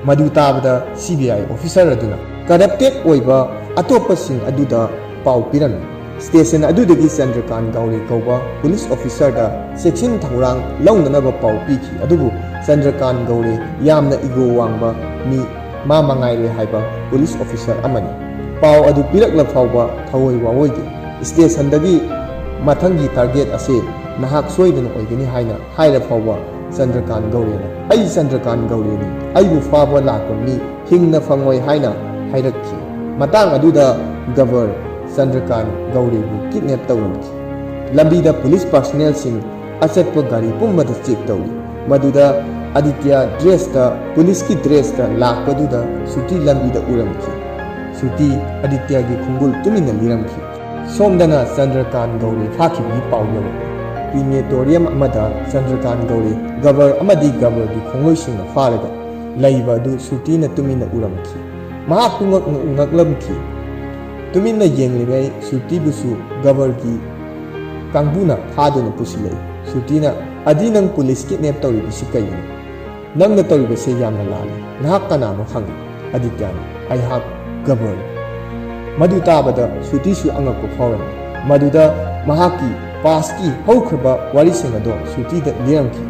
ꯃꯗꯨ ꯇꯥꯕꯗ ꯁꯤ ꯕꯤ ꯑꯥꯏ ꯑꯣꯐꯤꯁꯔ ꯑꯗꯨꯅ ꯀꯔꯞꯇꯦꯠ ꯑꯣꯏꯕ ꯑꯇꯣꯞꯄꯁꯤꯡ ꯑꯗꯨꯗ ꯄꯥꯎ ꯄꯤꯔꯝꯃꯤ꯫ ꯁ꯭ꯇꯦꯁꯟ ꯑꯗꯨꯗꯒꯤ ꯆꯟꯗ꯭ꯔꯀꯥꯟ ꯒꯧꯔꯦ ꯀꯧꯕ ꯄꯨꯂꯤꯁ ꯑꯣꯐꯤꯁꯔꯗ ꯆꯦꯛꯁꯤꯟ ꯊꯧꯔꯥꯡ ꯂꯧꯅꯅꯕ ꯄꯥꯎ ꯄꯤꯈꯤ꯫ ꯑꯗꯨꯕꯨ ꯆꯟꯗ꯭ꯔꯀꯥꯟ ꯒꯧꯔꯦ ꯌꯥꯝꯅ ꯏꯒꯣ ꯋꯥꯡꯕ ꯃꯤ ꯃꯥ ꯃꯉꯥꯏꯔꯦ ꯍꯥꯏꯕ ꯄꯨꯂꯤꯁ ꯑꯣꯐꯤꯁꯔ ꯑꯃꯅꯤ꯫ ꯄꯥꯎ ꯑꯗꯨ ꯄꯤꯔꯛꯂ ꯐꯥꯎꯕ ꯊꯑꯣꯏ ꯋꯥꯑꯣꯏꯗꯦ꯫ ꯁ꯭ꯇꯦꯁꯟꯗꯒꯤ ꯃꯊꯪꯒꯤ ꯇꯥꯔꯒꯦꯠ ꯑꯁꯤ ꯅꯍꯥꯛ ꯁꯣꯏꯗꯅ ꯑꯣꯏꯒꯅꯤ ꯍꯥꯏꯅ ꯍꯥꯏꯔ ꯐꯥꯎꯕ ꯆꯟꯗ꯭ꯔꯀꯥꯟ ꯒꯧꯔꯦꯅ "ꯑꯩ ꯆꯟꯗ꯭ꯔꯀꯥꯟ ꯒꯧꯔꯦꯅꯤ, ꯑꯩꯕꯨ ꯐꯥꯕ ꯂꯥꯛꯄ ꯃꯤ ꯍꯤꯡꯅ ꯐꯪꯂꯣꯏ" ꯍꯥꯏꯅ ꯍꯥꯏꯔꯛꯈꯤ꯫ ꯃꯇꯥꯡ ꯑꯗꯨꯗ ꯒꯕꯔ ꯆꯟꯗ꯭ꯔꯀꯥꯟ ꯒꯧꯔꯦꯕꯨ ꯀꯤꯗꯅꯦꯞ ꯇꯧꯔꯝꯈꯤ꯫ ꯂꯝꯕꯤꯗ ꯄꯨꯂꯤꯁ ꯄꯥꯔꯁꯅꯦꯜꯁꯤꯡ ꯑꯆꯠꯄ ꯒꯥꯔꯤ ꯄꯨꯝꯕꯗ ꯆꯦꯛ ꯇꯧꯏ꯫ ꯃꯗꯨꯗ ꯑꯗꯤꯇ꯭ꯌ ꯗ꯭ꯔꯦꯁꯇ, ꯄꯨꯂꯤꯁꯀꯤ ꯗ꯭ꯔꯦꯁꯇ ꯂꯥꯛꯄꯗꯨꯗ ꯁꯨꯇꯤ ꯂꯝꯕꯤꯗ ꯎꯔꯝꯈꯤ꯫ ꯁꯨꯇꯤ ꯑꯗꯤꯇ꯭ꯌꯒꯤ ꯈꯣꯡꯒꯨꯜ ꯇꯨꯃꯤꯟꯅ ꯂꯤꯔꯝꯈꯤ꯫ ꯁꯣꯝꯗꯅ ꯆꯟꯗ꯭ꯔꯀꯥꯟ ꯒꯧꯔꯦ ꯐꯥꯈꯤꯕꯒꯤ ꯄꯥꯎ ꯌꯧꯔꯛꯏ꯫ ꯀ꯭ꯔꯤꯃꯦꯇꯣꯔꯤꯌꯝ ꯑꯃꯗ ꯆꯟꯗ꯭ꯔꯀꯥꯟ ꯒꯧꯔꯦ ꯒꯕꯔ ꯑꯃꯗꯤ ꯒꯕꯔꯒꯤ ꯈꯣꯡꯂꯣꯏꯁꯤꯡꯅ ꯐꯥꯔꯒ ꯂꯩꯕ ꯑꯗꯨ ꯁꯨꯇꯤꯅ ꯇꯨꯃꯤꯟꯅ ꯎꯔꯝꯈꯤ꯫ ꯃꯍꯥꯛꯄꯨ ꯉꯛ-, ꯉꯛꯂꯝꯈꯤ꯫ ꯇꯨꯃꯤꯟꯅ ꯌꯦꯡꯂꯤꯉꯩ ꯁꯨꯇꯤꯕꯨꯁꯨ ꯒꯕꯔꯒꯤ ꯀꯥꯡꯕꯨꯅ ꯐꯥꯗꯨꯅ ꯄꯨꯁꯤꯜꯂꯛꯏ꯫ ꯁꯨꯇꯤꯅ, "ꯑꯗꯤ ꯅꯪ ꯄꯨꯂꯤꯁ ꯀꯤꯗꯅꯦꯞ ꯇꯧꯔꯤꯕꯁꯤ ꯀꯩꯒꯤꯅꯣ? ꯅꯪꯅ ꯇꯧꯔꯤꯕꯁꯦ ꯌꯥꯝꯅ ꯂꯥꯜꯂꯤ꯫ ꯅꯍꯥꯛ ꯀꯅꯥꯅꯣ?" ꯍꯪꯉꯤ꯫ ꯑꯗꯤꯇ꯭ꯌꯅ, "ꯑꯩꯍꯥꯛ ꯒꯕꯔꯅꯤ꯫" ꯃꯗꯨ ꯇꯥꯕꯗ ꯁꯨꯇꯤꯁꯨ ꯑꯉꯛꯄ ꯐꯥꯎꯔꯝꯃꯤ꯫ ꯃꯗꯨꯗ ꯃꯍꯥꯛꯀꯤ ꯄꯥꯁꯀꯤ ꯍꯧꯈ꯭ꯔꯕ ꯋꯥꯔꯤꯁꯤꯡ ꯑꯗꯣ ꯁꯨꯇꯤꯗ ꯂꯤꯔꯝꯈꯤ꯫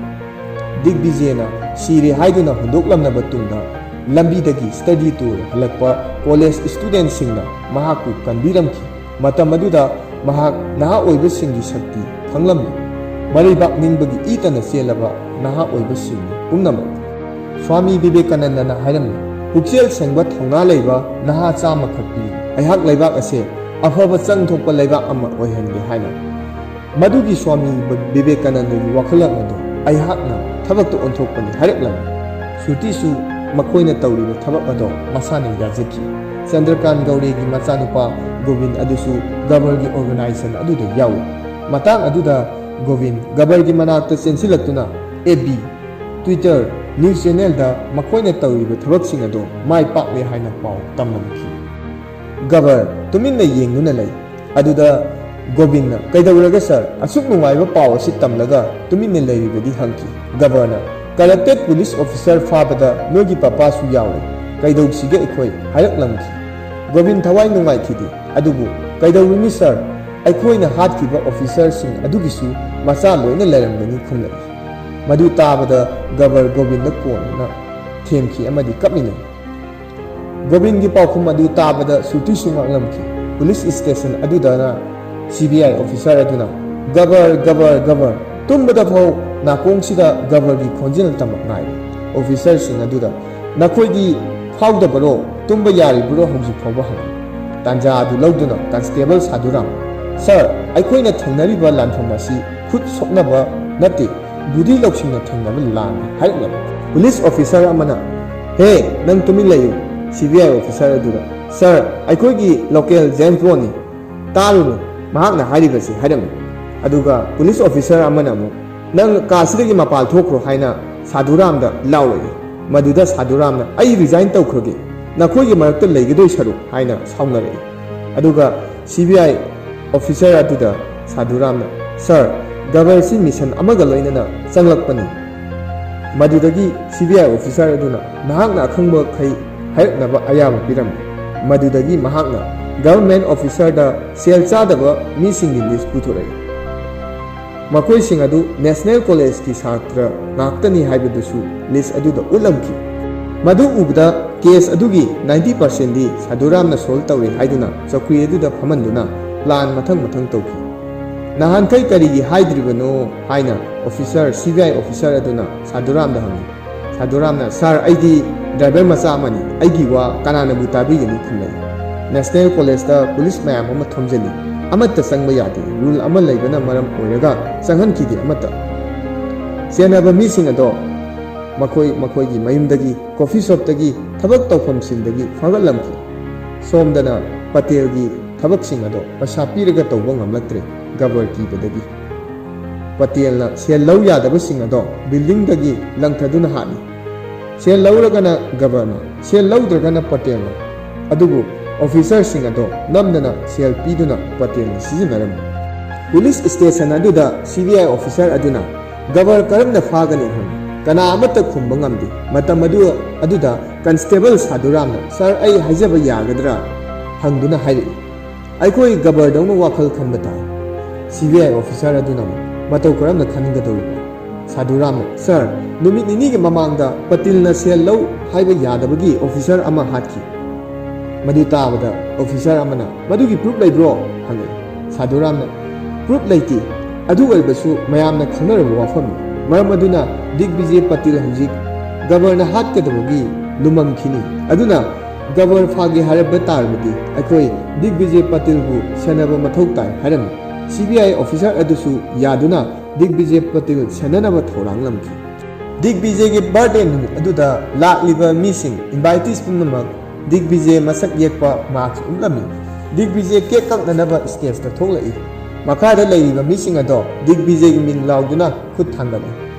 ꯗꯤꯒꯕꯤꯖꯦꯅ ꯁꯤꯔꯦ ꯍꯥꯏꯗꯨꯅ ꯍꯨꯟꯗꯣꯛꯂꯝꯂꯕ ꯇꯨꯡꯗ ꯂꯝꯕꯤꯗꯒꯤ study tour ꯍꯜꯂꯛꯄ college studentꯁꯤꯡꯅ ꯃꯍꯥꯛꯄꯨ ꯀꯟꯕꯤꯔꯝꯈꯤ꯫ ꯃꯇꯝ ꯑꯗꯨꯗ ꯃꯍꯥꯛ ꯅꯍꯥ ꯑꯣꯏꯕꯁꯤꯡꯒꯤ ꯁꯛꯇꯤ ꯈꯪꯂꯝꯃꯤ꯫ ꯃꯔꯩꯕꯥꯛ ꯅꯤꯡꯕꯒꯤ ꯏꯇꯅ ꯆꯦꯜꯂꯕ ꯅꯍꯥ ꯑꯣꯏꯕꯁꯤꯡꯅꯤ ꯄꯨꯝꯅꯃꯛ꯫ ꯁ꯭ꯋꯥꯃꯤ ꯕꯤꯕꯦꯀꯥꯅꯟꯗꯅ ꯍꯥꯏꯔꯝꯃꯤ, "ꯄꯨꯛꯆꯦꯜ ꯁꯦꯡꯕ ꯊꯧꯅꯥ ꯂꯩꯕ ꯅꯍꯥ ꯆꯥꯝꯃꯈꯛ ꯄꯤꯌꯨ꯫ ꯑꯩꯍꯥꯛ ꯂꯩꯕꯥꯛ ꯑꯁꯦ ꯑꯐꯕ ꯆꯪ ꯊꯣꯛꯄ ꯂꯩꯕꯥꯛ ꯑꯃ ꯑꯣꯏꯍꯟꯒꯦ" ꯍꯥꯏꯅ꯫ ꯃꯗꯨꯒꯤ ꯁ꯭ꯋꯥꯃꯤ ꯕꯤꯕꯦꯀꯥꯅꯟꯗꯒꯤ ꯋꯥꯈꯜꯂꯣꯟ ꯑꯗꯨ ꯑꯩꯍꯥꯛꯅ ꯊꯕꯛꯇ ꯑꯣꯟꯊꯣꯛꯄꯅꯤ ꯍꯥꯏꯔꯛꯂꯝꯃꯤ꯫ ꯁ꯭ꯔꯨꯇꯤꯁꯨ ꯃꯈꯣꯏꯅ ꯇꯧꯔꯤꯕ ꯊꯕꯛ ꯑꯗꯣ ꯃꯁꯥꯅ ꯌꯥꯖꯈꯤ꯫ ꯆꯟꯗ꯭ꯔꯀꯥꯟ ꯒꯧꯔꯦꯒꯤ ꯃꯆꯥꯅꯨꯄꯥ ꯒꯣꯕꯤꯟ ꯑꯗꯨꯁꯨ ꯒꯕꯔꯒꯤ organization ꯑꯗꯨꯗ ꯌꯥꯎꯏ꯫ ꯃꯇꯥꯡ ꯑꯗꯨꯗ ꯒꯣꯕꯤꯟ ꯒꯕꯔꯒꯤ ꯃꯅꯥꯛꯇ ꯆꯦꯟꯁꯤꯜꯂꯛꯇꯨꯅ F B, Twitter, news channelꯗ ꯃꯈꯣꯏꯅ ꯇꯧꯔꯤꯕ ꯊꯕꯛꯁꯤꯡ ꯑꯗꯣ ꯃꯥꯏ ꯄꯥꯛꯂꯦ ꯍꯥꯏꯅ ꯄꯥꯎ ꯇꯝꯂꯝꯈꯤ꯫ ꯒꯕꯔ ꯇꯨꯃꯤꯟꯅ ꯌꯦꯡꯗꯨꯅ ꯂꯩ꯫ ꯑꯗꯨꯗ ꯒꯣꯕꯤꯟꯅ, "ꯀꯩꯗꯧꯔꯒꯦ sir? ꯑꯁꯨꯛ ꯅꯨꯡꯉꯥꯏꯕ ꯄꯥꯎ ꯑꯁꯤ ꯇꯝꯂꯒ ꯇꯨꯃꯤꯟꯅ ꯂꯩꯔꯤꯕꯗꯤ?" ꯍꯪꯈꯤ꯫ ꯒꯕꯔꯅ, "Corrupted police officer ꯐꯥꯕꯗ ꯅꯣꯏꯒꯤ ꯄꯄꯥꯁꯨ ꯌꯥꯎꯔꯦ꯫ ꯀꯩꯗꯧꯁꯤꯒꯦ ꯑꯩꯈꯣꯏ?" ꯍꯥꯏꯔꯛꯂꯝꯈꯤ꯫ ꯒꯣꯕꯤꯟ ꯊꯋꯥꯏ ꯅꯨꯡꯉꯥꯏꯈꯤꯗꯦ꯫ "ꯑꯗꯨꯕꯨ ꯀꯩꯗꯧꯔꯨꯅꯤ sir? ꯑꯩꯈꯣꯏꯅ ꯍꯥꯠꯈꯤꯕ officerꯁꯤꯡ ꯑꯗꯨꯒꯤꯁꯨ ꯃꯆꯥ ꯂꯣꯏꯅ ꯂꯩꯔꯝꯒꯅꯤ" ꯈꯨꯝꯂꯛꯏ꯫ ꯃꯗꯨ ꯇꯥꯕꯗ ꯒꯕꯔ ꯒꯣꯕꯤꯟꯗ ꯀꯣꯟꯅ ꯊꯦꯝꯈꯤ ꯑꯃꯗꯤ ꯀꯞꯃꯤꯟꯅꯩ꯫ ꯒꯣꯕꯤꯟꯒꯤ ꯄꯥꯎꯈꯨꯝ ꯑꯗꯨ ꯇꯥꯕꯗ ꯁ꯭ꯔꯨꯇꯤꯁꯨ ꯉꯛꯂꯝꯈꯤ꯫ Police station ꯑꯗꯨꯗꯅ C B I officer ꯑꯗꯨꯅ, "ꯒꯕꯔ, ꯒꯕꯔ, ꯒꯕꯔ!" ꯇꯨꯝꯕꯗ ꯐꯥꯎ ꯅꯥꯀꯣꯡꯁꯤꯗ ꯒꯕꯔꯒꯤ ꯈꯣꯟꯖꯦꯜ ꯇꯃꯛ ꯉꯥꯏꯔꯤ꯫ Officerꯁꯤꯡ ꯑꯗꯨꯗ, "ꯅꯈꯣꯏꯗꯤ ꯐꯥꯎꯗꯕꯔꯣ? ꯇꯨꯝꯕ ꯌꯥꯔꯤꯕꯔꯣ ꯍꯧꯖꯤꯛ ꯐꯥꯎꯕ?" ꯍꯪꯏ꯫ ꯇꯥꯟꯖꯥ ꯑꯗꯨ ꯂꯧꯗꯨꯅ Constable ꯁꯥꯗꯨꯔꯥꯝ, "Sir, ꯑꯩꯈꯣꯏꯅ ꯊꯦꯡꯅꯔꯤꯕ ꯂꯥꯟꯐꯝ ꯑꯁꯤ ꯈꯨꯠ ꯁꯣꯛꯅꯕ ꯅꯠꯇꯦ, ꯕꯨꯙꯤ ꯂꯧꯁꯤꯡꯅ ꯊꯦꯡꯅꯕ ꯂꯥꯟꯅꯤ" ꯍꯥꯏꯔꯛꯂꯝꯃꯤ꯫ Police officer ꯑꯃꯅ, "ꯍꯦ, ꯅꯪ ꯇꯨꯃꯤꯟ ꯂꯩꯌꯨ!" C B I officer ꯑꯗꯨꯗ, "Sir, ꯑꯩꯈꯣꯏꯒꯤ local James Bondꯅꯤ꯫ ꯇꯥꯔꯨꯅꯨ, ꯃꯍꯥꯛꯅ ꯍꯥꯏꯔꯤꯕꯁꯤ" ꯍꯥꯏꯔꯝꯃꯤ꯫ ꯑꯗꯨꯒ police officer ꯑꯃꯅ ꯑꯃꯨꯛ, "ꯅꯪ ꯀꯥꯁꯤꯗꯒꯤ ꯃꯄꯥꯜ ꯊꯣꯛꯈ꯭ꯔꯣ" ꯍꯥꯏꯅ ꯁꯥꯗꯨꯔꯥꯝꯗ ꯂꯥꯎꯔꯛꯏ꯫ ꯃꯗꯨꯗ ꯁꯥꯗꯨꯔꯥꯝꯅ, "ꯑꯩ resign ꯇꯧꯈ꯭ꯔꯒꯦ, ꯅꯈꯣꯏꯒꯤ ꯃꯔꯛꯇ ꯂꯩꯒꯗꯣꯏ ꯁꯔꯨꯛ" ꯍꯥꯏꯅ ꯁꯥꯎꯅꯔꯛꯏ꯫ ꯑꯗꯨꯒ C B I officer ꯑꯗꯨꯗ ꯁꯥꯗꯨꯔꯥꯝꯅ, "Sir, ꯒꯕꯔꯁꯤ mission ꯑꯃꯒ ꯂꯣꯏꯅꯅ ꯆꯪꯂꯛꯄꯅꯤ"꯫ ꯃꯗꯨꯗꯒꯤ C B I officer ꯑꯗꯨꯅ ꯃꯍꯥꯛꯅ ꯑꯈꯪꯕꯈꯩ ꯍꯥꯏꯔꯛꯅꯕ ꯑꯌꯥꯕ ꯄꯤꯔꯝꯃꯤ꯫ ꯃꯗꯨꯗꯒꯤ ꯃꯍꯥꯛꯅ government officerꯗ ꯁꯦꯜ ꯆꯥꯗꯕ ꯃꯤꯁꯤꯡꯒꯤ list ꯄꯨꯊꯣꯔꯛꯏ꯫ ꯃꯈꯣꯏꯁꯤꯡ ꯑꯗꯨ National Collegeꯀꯤ ꯁꯥꯇ꯭ꯔ ꯉꯥꯛꯇꯅꯤ ꯍꯥꯏꯕꯗꯨꯁꯨ list ꯑꯗꯨꯗ ꯎꯠꯂꯝꯈꯤ꯫ ꯃꯗꯨ ꯎꯕꯗ ꯀꯦꯁ ꯑꯗꯨꯒꯤ ꯅꯥꯏꯟꯇꯤ ꯄꯥꯔꯁꯦꯟꯗꯤ ꯁꯥꯙꯨꯔꯥꯝꯅ ꯁꯣꯜꯕ ꯇꯧꯔꯦ ꯍꯥꯏꯗꯨꯅ ꯆꯧꯀ꯭ꯔꯤ ꯑꯗꯨꯗ ꯐꯝꯍꯟꯗꯨꯅ ꯄ꯭ꯂꯥꯟ ꯃꯊꯪ ꯃꯊꯪ ꯇꯧꯈꯤ꯫ "ꯅꯍꯥꯟꯈꯩ ꯀꯔꯤꯒꯤ ꯍꯥꯏꯗ꯭ꯔꯤꯕꯅꯣ?" ꯍꯥꯏꯅ ꯑꯣꯐꯤꯁꯔ, ꯁꯤ ꯕꯤ ꯑꯥꯏ ꯑꯣꯐꯤꯁꯔ ꯑꯗꯨꯅ ꯁꯥꯙꯨꯔꯥꯝꯗ ꯍꯪꯉꯤ꯫ ꯁꯥꯙꯨꯔꯥꯝꯅ, "ꯁꯥꯔ, ꯑꯩꯗꯤ ꯗ꯭ꯔꯥꯏꯚꯔ ꯃꯆꯥ ꯑꯃꯅꯤ, ꯑꯩꯒꯤ ꯋꯥ ꯀꯅꯥꯅꯕꯨ ꯇꯥꯕꯤꯒꯅꯤ?" ꯈꯨꯝꯂꯛꯏ꯫ ꯅꯦꯁꯅꯦꯜ ꯀꯣꯂꯦꯖꯇ ꯄꯨꯂꯤꯁ ꯃꯌꯥꯝ ꯑꯃ ꯊꯣꯝꯖꯤꯜꯂꯤ, ꯑꯃꯠꯇ ꯆꯪꯕ ꯌꯥꯗꯦ, ꯔꯨꯜ ꯑꯃ ꯂꯩꯕꯅ ꯃꯔꯝ ꯑꯣꯏꯔꯒ ꯆꯪꯍꯟꯈꯤꯗꯦ ꯑꯃꯠꯇ꯫ ꯁꯦꯟꯅꯕ ꯃꯤꯁꯤꯡ ꯑꯗꯣ ꯃꯈꯣꯏ ꯃꯈꯣꯏꯒꯤ ꯃꯌꯨꯝꯗꯒꯤ, ꯀꯣꯐꯤ ꯁꯣꯞꯇꯒꯤ, ꯊꯕꯛ ꯇꯧꯐꯝꯁꯤꯡꯗꯒꯤ ꯐꯥꯒꯠꯂꯝꯈꯤ꯫ ꯁꯣꯝꯗꯅ ꯄꯇꯦꯜꯒꯤ ꯊꯕꯛꯁꯤꯡ ꯑꯗꯣ ꯄꯩꯁꯥ ꯄꯤꯔꯒ ꯇꯧꯕ ꯉꯝꯂꯛꯇ꯭ꯔꯦ, ꯒꯕꯔ ꯀꯤꯕꯗꯒꯤ꯫ ꯄꯇꯦꯜꯅ ꯁꯦꯜ ꯂꯧ ꯌꯥꯗꯕꯁꯤꯡ ꯑꯗꯣ ꯕꯤꯜꯗꯤꯡꯗꯒꯤ ꯂꯪꯊꯗꯨꯅ ꯍꯥꯠꯂꯤ꯫ ꯁꯦꯜ ꯂꯧꯔꯒꯅ ꯒꯕꯔꯅ, ꯁꯦꯜ ꯂꯧꯗ꯭ꯔꯒꯅ ꯄꯇꯦꯜꯅ꯫ ꯑꯗꯨꯕꯨ ꯑꯣꯐꯤꯁꯔꯁꯤꯡ ꯑꯗꯣ ꯅꯝꯗꯅ ꯁꯦꯜ ꯄꯤꯗꯨꯅ ꯄꯇꯦꯜꯅ ꯁꯤꯖꯤꯟꯅꯔꯝꯃꯤ꯫ ꯄꯨꯂꯤꯁ ꯁ꯭ꯇꯦꯁꯟ ꯑꯗꯨꯗ ꯁꯤ ꯕꯤ ꯑꯥꯏ ꯑꯣꯐꯤꯁꯔ ꯑꯗꯨꯅ, "ꯒꯕꯔ ꯀꯔꯝꯅ ꯐꯥꯒꯅꯤ?" ꯍꯪꯏ꯫ ꯀꯅꯥ ꯑꯃꯠꯇ ꯈꯨꯝꯕ ꯉꯝꯗꯦ꯫ ꯃꯇꯝ ꯑꯗꯨ, ꯑꯗꯨꯗ ꯀꯟꯁꯇꯦꯕꯜ ꯁꯥꯗꯨꯔꯥꯝꯅ, "ꯁꯥꯔ, ꯑꯩ ꯍꯥꯏꯖꯕ ꯌꯥꯒꯗ꯭ꯔꯥ?" ꯍꯪꯗꯨꯅ ꯍꯥꯏꯔꯛꯏ꯫ "ꯑꯩꯈꯣꯏ ꯒꯕꯔꯗꯧꯅ ꯋꯥꯈꯜ ꯈꯟꯕ ꯇꯥꯏ꯫" ꯁꯤ ꯕꯤ ꯑꯥꯏ ꯑꯣꯐꯤꯁꯔ ꯑꯗꯨꯅ ꯑꯃꯨꯛ, "ꯃꯇꯧ ꯀꯔꯝꯅ ꯈꯟꯒꯗꯧꯔꯤꯕ?" ꯁꯥꯗꯨꯔꯥꯝꯅ, "ꯁꯥꯔ, ꯅꯨꯃꯤꯠ ꯅꯤꯅꯤꯒꯤ ꯃꯃꯥꯡꯗ ꯄꯇꯤꯜꯅ ꯁꯦꯜ ꯂꯧ ꯍꯥꯏꯕ ꯌꯥꯗꯕꯒꯤ ꯑꯣꯐꯤꯁꯔ ꯑꯃ ꯍꯥꯠꯈꯤ꯫" ꯃꯗꯨ ꯇꯥꯕꯗ ꯑꯣꯐꯤꯁꯔ ꯑꯃꯅ, "ꯃꯗꯨꯒꯤ ꯄ꯭ꯔꯨꯐ ꯂꯩꯕ꯭ꯔꯣ?" ꯍꯪꯉꯤ꯫ ꯁꯥꯗꯨꯔꯥꯝꯅ, "ꯄ꯭ꯔꯨꯐ ꯂꯩꯇꯦ, ꯑꯗꯨ ꯑꯣꯏꯔꯕꯁꯨ ꯃꯌꯥꯝꯅ ꯈꯪꯅꯔꯕ ꯋꯥꯐꯝꯅꯤ꯫ ꯃꯔꯝ ꯑꯗꯨꯅ ꯗꯤꯒꯕꯤꯖꯦ ꯄꯇꯤꯜ ꯍꯧꯖꯤꯛ ꯒꯕꯔꯅ ꯍꯥꯠꯀꯗꯕꯒꯤ ꯂꯨꯃꯝꯈꯤꯅꯤ꯫ ꯑꯗꯨꯅ ꯒꯕꯔ ꯐꯥꯒꯦ ꯍꯥꯏꯔꯕ ꯇꯥꯔꯕꯗꯤ ꯑꯩꯈꯣꯏ ꯗꯤꯒꯕꯤꯖꯦ ꯄꯇꯤꯜꯕꯨ ꯁꯦꯟꯅꯕ ꯃꯊꯧ ꯇꯥꯏ" ꯍꯥꯏꯔꯝꯃꯤ꯫ ꯁꯤ ꯕꯤ ꯑꯥꯏ ꯑꯣꯐꯤꯁꯔ ꯑꯗꯨꯁꯨ ꯌꯥꯗꯨꯅ ꯗꯤꯒꯕꯤꯖꯦ ꯄꯇꯤꯜ ꯁꯦꯟꯅꯅꯕ ꯊꯧꯔꯥꯡꯂꯝꯈꯤ꯫ ꯗꯤꯒꯕꯤꯖꯦꯒꯤ ꯕꯥꯔꯗꯦ ꯅꯨꯃꯤꯠ ꯑꯗꯨꯗ ꯂꯥꯛꯂꯤꯕ ꯃꯤꯁꯤꯡ, ꯏꯟꯚꯥꯏꯇꯤꯁ ꯄꯨꯝꯅꯃꯛ ꯗꯤꯒꯕꯤꯖꯦ ꯃꯁꯛ ꯌꯦꯛꯄ ꯃꯥꯁꯛ ꯎꯠꯂꯝꯃꯤ꯫ ꯗꯤꯒꯕꯤꯖꯦ ꯀꯦꯛ ꯀꯛꯅꯅꯕ ꯁ꯭ꯇꯦꯖꯇ ꯊꯣꯛꯂꯛꯏ꯫ ꯃꯈꯥꯗ ꯂꯩꯔꯤꯕ ꯃꯤꯁꯤꯡ ꯑꯗꯣ ꯗꯤꯒꯕꯤꯖꯦꯒꯤ ꯃꯤꯡ ꯂꯥꯎꯗꯨꯅ ꯈꯨꯠ ꯊꯥꯡꯒꯠꯂꯤ꯫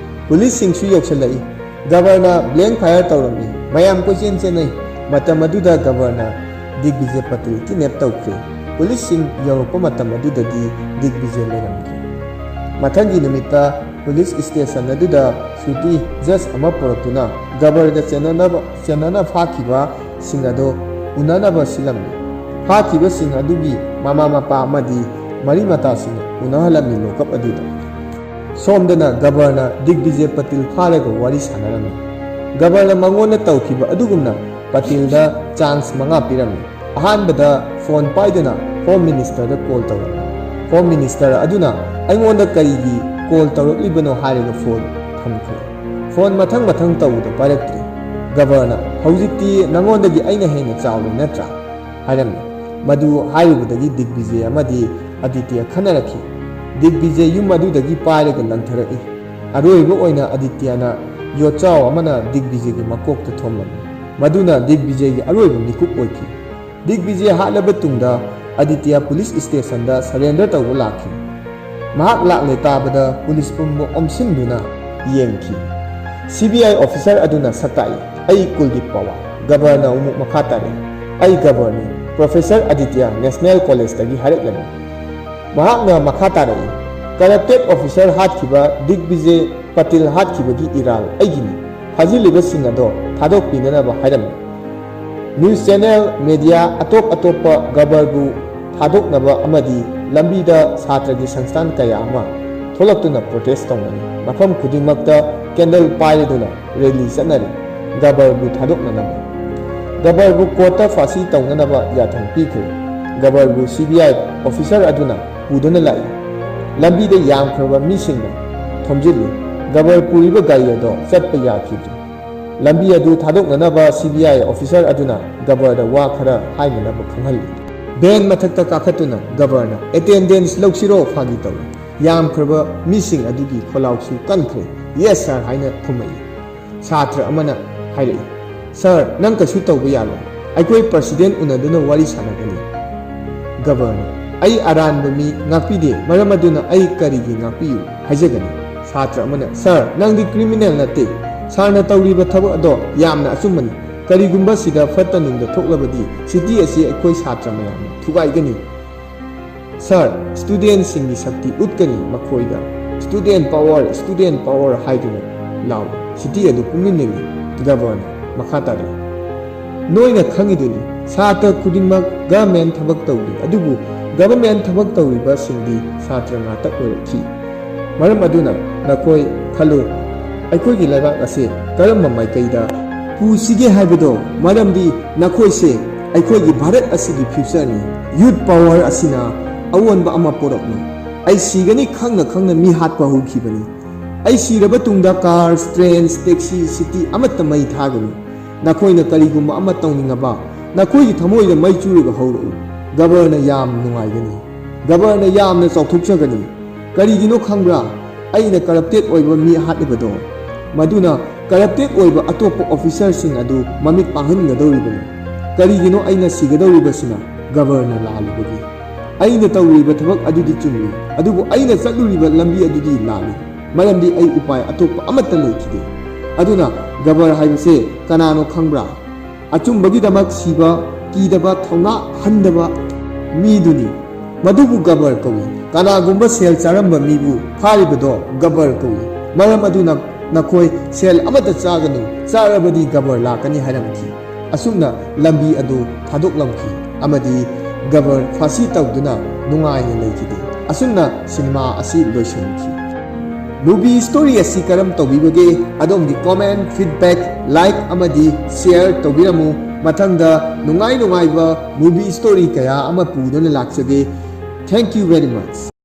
ꯄꯨꯂꯤꯁꯁꯤꯡꯁꯨ ꯌꯧꯁꯤꯜꯂꯛꯏ꯫ ꯒꯕꯔꯅ ꯕ꯭ꯂꯦꯡ ꯐꯥꯌꯔ ꯇꯧꯔꯝꯃꯤ꯫ ꯃꯌꯥꯝ ꯀꯣꯏꯆꯦꯟ ꯆꯦꯟꯅꯩ꯫ ꯃꯇꯝ ꯑꯗꯨꯗ ꯒꯕꯔꯅ ꯗꯤꯒꯕꯤꯖꯦ ꯄꯇꯤꯜ ꯀꯤꯗꯅꯦꯞ ꯇꯧꯈ꯭ꯔꯦ꯫ ꯄꯨꯂꯤꯁꯁꯤꯡ ꯌꯧꯔꯛꯄ ꯃꯇꯝ ꯑꯗꯨꯗꯗꯤ ꯗꯤꯒꯕꯤꯖꯦ ꯂꯩꯔꯝꯗ꯭ꯔꯦ꯫ ꯃꯊꯪꯒꯤ ꯅꯨꯃꯤꯠꯇ ꯄꯨꯂꯤꯁ ꯁ꯭ꯇꯦꯁꯟ ꯑꯗꯨꯗ ꯁꯨꯇꯤ ꯖꯖ ꯑꯃ ꯄꯨꯔꯛꯇꯨꯅ ꯒꯕꯔꯒ ꯆꯦꯟꯅꯅꯕ, ꯆꯦꯟꯅꯅ ꯐꯥꯈꯤꯕꯁꯤꯡ ꯑꯗꯨ ꯎꯅꯅꯕ ꯁꯤꯜꯂꯝꯃꯤ꯫ ꯐꯥꯈꯤꯕꯁꯤꯡ ꯑꯗꯨꯒꯤ ꯃꯃꯥ ꯃꯄꯥ ꯑꯃꯗꯤ ꯃꯔꯤ ꯃꯇꯥꯁꯤꯡ ꯎꯅꯍꯜꯂꯝꯃꯤ ꯂꯣꯀꯞ ꯑꯗꯨꯗ꯫ ꯁꯣꯝꯗꯅ ꯒꯕꯔꯅ ꯗꯤꯒꯕꯤꯖꯦ ꯄꯇꯤꯜ ꯐꯥꯔꯒ ꯋꯥꯔꯤ ꯁꯥꯟꯅꯔꯝꯃꯤ꯫ ꯒꯕꯔꯅ ꯃꯉꯣꯟꯗ ꯇꯧꯈꯤꯕ ꯑꯗꯨꯒꯨꯝꯅ ꯄꯇꯤꯜꯗ ꯆꯥꯟꯁ ꯃꯉꯥ ꯄꯤꯔꯝꯃꯤ꯫ ꯑꯍꯥꯟꯕꯗ ꯐꯣꯟ ꯄꯥꯏꯗꯨꯅ ꯍꯣꯝ ꯃꯤꯅꯤꯁꯇꯔꯗ ꯀꯣꯜ ꯇꯧꯔꯝꯃꯤ꯫ ꯍꯣꯝ ꯃꯤꯅꯤꯁꯇꯔ ꯑꯗꯨꯅ ꯑꯩꯉꯣꯟꯗ ꯀꯔꯤꯒꯤ ꯀꯣꯜ ꯇꯧꯔꯛꯂꯤꯕꯅꯣ ꯍꯥꯏꯔꯒ ꯐꯣꯟ ꯊꯝꯈ꯭ꯔꯦ꯫ ꯐꯣꯟ ꯃꯊꯪ ꯃꯊꯪ ꯇꯧꯕꯗ ꯄꯥꯏꯔꯛꯇ꯭ꯔꯦ꯫ ꯒꯕꯔꯅ, "ꯍꯧꯖꯤꯛꯇꯤ ꯅꯉꯣꯟꯗꯒꯤ ꯑꯩꯅ ꯍꯦꯟꯅ ꯆꯥꯎꯔꯦ ꯅꯠꯇ꯭ꯔꯥ?" ꯍꯥꯏꯔꯝꯃꯤ꯫ ꯃꯗꯨ ꯍꯥꯏꯔꯨꯕꯗꯒꯤ ꯗꯤꯒꯕꯤꯖꯦ ꯑꯃꯗꯤ ꯑꯗꯤꯇ꯭ꯌ ꯈꯟꯅꯔꯛꯈꯤ꯫ ꯗꯤꯒꯕꯤꯖꯦ ꯌꯨꯝ ꯑꯗꯨꯗꯒꯤ ꯄꯥꯏꯔꯒ ꯂꯪꯊꯔꯛꯏ꯫ ꯑꯔꯣꯏꯕ ꯑꯣꯏꯅ ꯑꯗꯤꯇ꯭ꯌꯅ ꯌꯣꯠꯆꯥꯎ ꯑꯃꯅ ꯗꯤꯒꯕꯤꯖꯦꯒꯤ ꯃꯀꯣꯛꯇ ꯊꯣꯝꯂꯝꯃꯤ꯫ ꯃꯗꯨꯅ ꯗꯤꯒꯕꯤꯖꯦꯒꯤ ꯑꯔꯣꯏꯕ ꯃꯤꯀꯨꯞ ꯑꯣꯏꯈꯤ꯫ ꯗꯤꯒꯕꯤꯖꯦ ꯍꯥꯠꯂꯕ ꯇꯨꯡꯗ ꯑꯗꯤꯇ꯭ꯌ ꯄꯨꯂꯤꯁ ꯁ꯭ꯇꯦꯁꯟꯗ ꯁꯔꯦꯟꯗꯔ ꯇꯧꯕ ꯂꯥꯛꯈꯤ꯫ ꯃꯍꯥꯛ ꯂꯥꯛꯂꯦ ꯇꯥꯕꯗ ꯄꯨꯂꯤꯁ ꯄꯨꯝꯕ ꯑꯣꯝꯁꯤꯟꯗꯨꯅ ꯌꯦꯡꯈꯤ꯫ ꯁꯤ ꯕꯤ ꯑꯥꯏ ꯑꯣꯐꯤꯁꯔ ꯑꯗꯨꯅ ꯁꯛꯇꯥꯛꯏ, "ꯑꯩ ꯀꯨꯜꯗꯤꯞ ꯄꯋꯥꯔ, ꯒꯕꯔꯅ ꯑꯃꯨꯛ ꯃꯈꯥ ꯇꯥꯔꯛꯏ, "ꯑꯩ ꯒꯕꯔꯅꯤ, ꯄ꯭ꯔꯣꯐꯦꯁꯔ ꯑꯗꯤꯇ꯭ꯌ ꯅꯦꯁꯅꯦꯜ ꯀꯣꯂꯦꯖꯇꯒꯤ ꯍꯥꯏꯔꯛꯂꯅꯤ"꯫ ꯃꯍꯥꯛꯅ ꯃꯈꯥ ꯇꯥꯔꯛꯏ, "ꯀꯔꯞꯇꯦꯗ ꯑꯣꯐꯤꯁꯔ ꯍꯥꯠꯈꯤꯕ ꯗꯤꯒꯕꯤꯖꯦ ꯄꯇꯤꯜ ꯍꯥꯠꯈꯤꯕꯒꯤ ꯏꯔꯥꯜ ꯑꯩꯒꯤꯅꯤ꯫ ꯐꯥꯖꯤꯜꯂꯤꯕꯁꯤꯡ ꯑꯗꯣ ꯊꯥꯗꯣꯛꯄꯤꯅꯅꯕ ꯍꯥꯏꯔꯝꯃꯤ"꯫ ꯅ꯭ꯌꯨꯁ ꯆꯦꯅꯦꯜ, ꯃꯦꯗꯤꯌꯥ ꯑꯇꯣꯞ ꯑꯇꯣꯞꯄ ꯒꯕꯔꯕꯨ ꯊꯥꯗꯣꯛꯅꯕ ꯑꯃꯗꯤ ꯂꯝꯕꯤꯗ ꯁꯥꯇ꯭ꯔꯒꯤ ꯁꯪꯁꯊꯥꯟ ꯀꯌꯥ ꯑꯃ ꯊꯣꯛꯂꯛꯇꯨꯅ ꯄ꯭ꯔꯣꯇꯦꯁ ꯇꯧꯅꯔꯤ꯫ ꯃꯐꯝ ꯈꯨꯗꯤꯡꯃꯛꯇ ꯀꯦꯟꯗꯜ ꯄꯥꯏꯔꯗꯨꯅ ꯔꯦꯂꯤ ꯆꯠꯅꯔꯤ꯫ ꯒꯕꯔꯕꯨ ꯊꯥꯗꯣꯛꯅꯅꯕ꯫ ꯒꯕꯔꯕꯨ ꯀꯣꯔꯠꯇ ꯐꯥꯁꯤ ꯇꯧꯅꯅꯕ ꯌꯥꯊꯪ ꯄꯤꯈ꯭ꯔꯦ꯫ ꯒꯕꯔꯕꯨ ꯁꯤ ꯕꯤ ꯑꯥꯏ ꯑꯣꯐꯤꯁꯔ ꯑꯗꯨꯅ ꯄꯨꯗꯨꯅ ꯂꯥꯛꯏ꯫ ꯂꯝꯕꯤꯗ ꯌꯥꯝꯈ꯭ꯔꯕ ꯃꯤꯁꯤꯡꯅ ꯊꯣꯝꯖꯤꯜꯂꯤ꯫ ꯒꯕꯔ ꯄꯨꯔꯤꯕ ꯒꯥꯔꯤ ꯑꯗꯣ ꯆꯠꯄ ꯌꯥꯈꯤꯗ꯭ꯔꯦ꯫ ꯂꯝꯕꯤ ꯑꯗꯨ ꯊꯥꯗꯣꯛꯅꯅꯕ ꯁꯤ ꯕꯤ ꯑꯥꯏ ꯑꯣꯐꯤꯁꯔ ꯑꯗꯨꯅ ꯒꯕꯔꯗ ꯋꯥ ꯈꯔ ꯍꯥꯏꯅꯅꯕ ꯈꯪꯍꯜꯂꯤ꯫ ꯚꯦꯟ ꯃꯊꯛꯇ ꯀꯥꯈꯠꯇꯨꯅ ꯒꯕꯔꯅ, "ꯑꯦꯇꯦꯟꯗꯦꯟꯁ ꯂꯧꯁꯤꯔꯣ ꯐꯥꯒꯤ ꯇꯧꯏ?" ꯌꯥꯝꯈ꯭ꯔꯕ ꯃꯤꯁꯤꯡ ꯑꯗꯨꯒꯤ ꯈꯣꯜꯂꯥꯎꯁꯨ ꯀꯟꯈ꯭ꯔꯦ꯫ "ꯌꯦꯁ ꯁꯥꯔ" ꯍꯥꯏꯅ ꯈꯨꯝꯃꯛꯏ꯫ ꯁꯥꯇ꯭ꯔ ꯑꯃꯅ ꯍꯥꯏꯔꯛꯏ, "ꯁꯥꯔ, ꯅꯪ ꯀꯩꯁꯨ ꯇꯧꯕ ꯌꯥꯔꯣꯏ꯫ ꯑꯩꯈꯣꯏ ꯄ꯭ꯔꯁꯤꯗꯦꯟ ꯎꯅꯗꯨꯅ ꯋꯥꯔꯤ ꯁꯥꯟꯅꯒꯅꯤ"꯫ ꯒꯕꯔꯅ, "ꯑꯩ ꯑꯔꯥꯟꯕ ꯃꯤ ꯉꯥꯛꯄꯤꯗꯦ, ꯃꯔꯝ ꯑꯗꯨꯅ ꯑꯩ ꯀꯔꯤꯒꯤ ꯉꯥꯛꯄꯤꯌꯨ ꯍꯥꯏꯖꯒꯅꯤ?" ꯁꯥꯇ꯭ꯔ ꯑꯃꯅ, "ꯁꯥꯔ, ꯅꯪꯗꯤ ꯀ꯭ꯔꯤꯃꯤꯅꯦꯜ ꯅꯠꯇꯦ꯫ ꯁꯥꯔꯅ ꯇꯧꯔꯤꯕ ꯊꯕꯛ ꯑꯗꯣ ꯌꯥꯝꯅ ꯑꯆꯨꯝꯕꯅꯤ꯫ ꯀꯔꯤꯒꯨꯝꯕ ꯁꯤꯗ ꯐꯠꯇ ꯅꯨꯡꯗ ꯊꯣꯛꯂꯕꯗꯤ ꯁꯤꯇꯤ ꯑꯁꯤ ꯑꯩꯈꯣꯏ ꯁꯥꯇ꯭ꯔ ꯃꯌꯥꯝꯅ ꯊꯨꯒꯥꯏꯒꯅꯤ꯫ ꯁꯥꯔ, ꯁ꯭ꯇꯨꯗꯦꯟꯠꯁꯤꯡꯒꯤ ꯁꯛꯇꯤ ꯎꯠꯀꯅꯤ ꯃꯈꯣꯏꯗ꯫ ꯁ꯭ꯇꯨꯗꯦꯟꯠ ꯄꯥꯋꯔ, ꯁ꯭ꯇꯨꯗꯦꯟꯠ ꯄꯥꯋꯔ ꯍꯥꯏꯗꯨꯅ ꯂꯥꯎꯏ꯫ ꯁꯤꯇꯤ ꯑꯗꯨ ꯄꯨꯝꯅꯃꯛ ꯅꯤꯜꯂꯤ"꯫ ꯒꯕꯔꯅ ꯃꯈꯥ ꯇꯥꯔꯛꯏ, "ꯅꯣꯏꯅ ꯈꯪꯉꯤꯗꯨꯅꯤ, ꯁꯥꯇ꯭ꯔ ꯈꯨꯗꯤꯡꯃꯛ ꯒꯚꯔꯟꯃꯦꯟꯠ ꯊꯕꯛ ꯇꯧꯔꯤ, ꯑꯗꯨꯕꯨ ꯒꯚꯔꯟꯃꯦꯟꯠ ꯊꯕꯛ ꯇꯧꯔꯤꯕꯁꯤꯡꯗꯤ ꯁꯥꯇ꯭ꯔ ꯉꯥꯛꯇ ꯑꯣꯏꯔꯛꯈꯤ꯫ ꯃꯔꯝ ꯑꯗꯨꯅ ꯅꯈꯣꯏ ꯈꯜꯂꯨ, ꯑꯩꯈꯣꯏꯒꯤ ꯂꯩꯕꯥꯛ ꯑꯁꯤ ꯀꯔꯝꯕ ꯃꯥꯏꯀꯩꯗ ꯄꯨꯁꯤꯒꯦ ꯍꯥꯏꯕꯗꯣ, ꯃꯔꯝꯗꯤ ꯅꯈꯣꯏꯁꯦ ꯑꯩꯈꯣꯏꯒꯤ ꯚꯥꯔꯠ ꯑꯁꯤꯒꯤ future ꯅꯤ꯫ Youth power ꯑꯁꯤꯅ ꯑꯑꯣꯟꯕ ꯑꯃ ꯄꯨꯔꯛꯅꯤ꯫ ꯑꯩ ꯁꯤꯒꯅꯤ ꯈꯪꯅ ꯈꯪꯅ ꯃꯤ ꯍꯥꯠꯄ ꯍꯧꯈꯤꯕꯅꯤ꯫ ꯑꯩ ꯁꯤꯔꯕ ꯇꯨꯡꯗ cars, trains, taxi, city ꯑꯃꯠꯇ ꯃꯩ ꯊꯥꯒꯅꯨ꯫ ꯅꯈꯣꯏꯅ ꯀꯔꯤꯒꯨꯝꯕ ꯑꯃ ꯇꯧꯅꯤꯡꯉꯕ, ꯅꯈꯣꯏꯒꯤ ꯊꯃꯣꯏꯗ ꯃꯩ ꯆꯨꯔꯒ ꯍꯧꯔꯛꯎ꯫ ꯒꯕꯔꯅ ꯌꯥꯝ ꯅꯨꯡꯉꯥꯏꯒꯅꯤ꯫ ꯒꯕꯔꯅ ꯌꯥꯝꯅ ꯆꯥꯎꯊꯣꯛꯆꯒꯅꯤ꯫ ꯀꯔꯤꯒꯤꯅꯣ ꯈꯪꯕ꯭ꯔꯥ? ꯑꯩꯅ corrupted ꯑꯣꯏꯕ ꯃꯤ ꯍꯥꯠꯂꯤꯕꯗꯣ, ꯃꯗꯨꯅ corrupted ꯑꯣꯏꯕ ꯑꯇꯣꯞꯄ officer ꯁꯤꯡ ꯑꯗꯨ ꯃꯃꯤꯠ ꯄꯥꯡꯍꯟꯒꯗꯧꯔꯤꯕꯅꯤ꯫ ꯀꯔꯤꯒꯤꯅꯣ ꯑꯩꯅ ꯁꯤꯒꯗꯧꯔꯤꯕꯁꯤꯅ? ꯒꯕꯔꯅ ꯂꯥꯜꯂꯨꯕꯒꯤ꯫ ꯑꯩꯅ ꯇꯧꯔꯤꯕ ꯊꯕꯛ ꯑꯗꯨꯗꯤ ꯆꯨꯝꯃꯤ, ꯑꯗꯨꯕꯨ ꯑꯩꯅ ꯆꯠꯂꯨꯔꯤꯕ ꯂꯝꯕꯤ ꯑꯗꯨꯗꯤ ꯂꯥꯜꯂꯤ, ꯃꯔꯝꯗꯤ ꯑꯩ ꯎꯄꯥꯏ ꯑꯇꯣꯞꯄ ꯑꯃꯠꯇ ꯂꯩꯈꯤꯗꯦ꯫ ꯑꯗꯨꯅ ꯒꯕꯔ ꯍꯥꯏꯕꯁꯦ ꯀꯅꯥꯅꯣ ꯈꯪꯕ꯭ꯔꯥ? ꯑꯆꯨꯝꯕꯒꯤꯗꯃꯛ ꯁꯤꯕ ꯀꯤꯗꯕ, ꯊꯧꯅꯥ ꯍꯟꯗꯕ ꯃꯤꯗꯨꯅꯤ꯫ ꯃꯗꯨꯕꯨ ꯒꯕꯔ ꯀꯧꯏ꯫ ꯀꯅꯥꯒꯨꯝꯕ ꯁꯦꯜ ꯆꯥꯔꯝꯕ ꯃꯤꯕꯨ ꯐꯥꯔꯤꯕꯗꯣ ꯒꯕꯔ ꯀꯧꯏ꯫ ꯃꯔꯝ ꯑꯗꯨꯅ ꯅꯈꯣꯏ ꯁꯦꯜ ꯑꯃꯠꯇ ꯆꯥꯒꯅꯨ, ꯆꯥꯔꯕꯗꯤ ꯒꯕꯔ ꯂꯥꯛꯀꯅꯤ ꯍꯥꯏꯔꯝꯈꯤ꯫ ꯑꯁꯨꯝꯅ ꯂꯝꯕꯤ ꯑꯗꯨ ꯊꯥꯗꯣꯛꯂꯝꯈꯤ ꯑꯃꯗꯤ ꯒꯕꯔ ꯐꯥꯁꯤ ꯇꯧꯗꯨꯅ ꯅꯨꯡꯉꯥꯏꯅ ꯂꯩꯈꯤꯗꯦ꯫ ꯑꯁꯨꯝꯅ ꯁꯤꯅꯦꯃꯥ ꯑꯁꯤ ꯂꯣꯏꯁꯤꯟꯈꯤ꯫ Movie story ꯑꯁꯤ ꯀꯔꯝ ꯇꯧꯕꯤꯕꯒꯦ? ꯑꯗꯣꯝꯒꯤ comment, feedback, like ꯑꯃꯗꯤ share ꯇꯧꯕꯤꯔꯝꯃꯨ꯫ ꯃꯊꯪꯗ ꯅꯨꯡꯉꯥꯏ ꯅꯨꯡꯉꯥꯏꯕ movie story ꯀꯌꯥ ꯑꯃ ꯄꯨꯗꯨꯅ ꯂꯥꯛꯆꯒꯦ꯫ Thank you very much꯫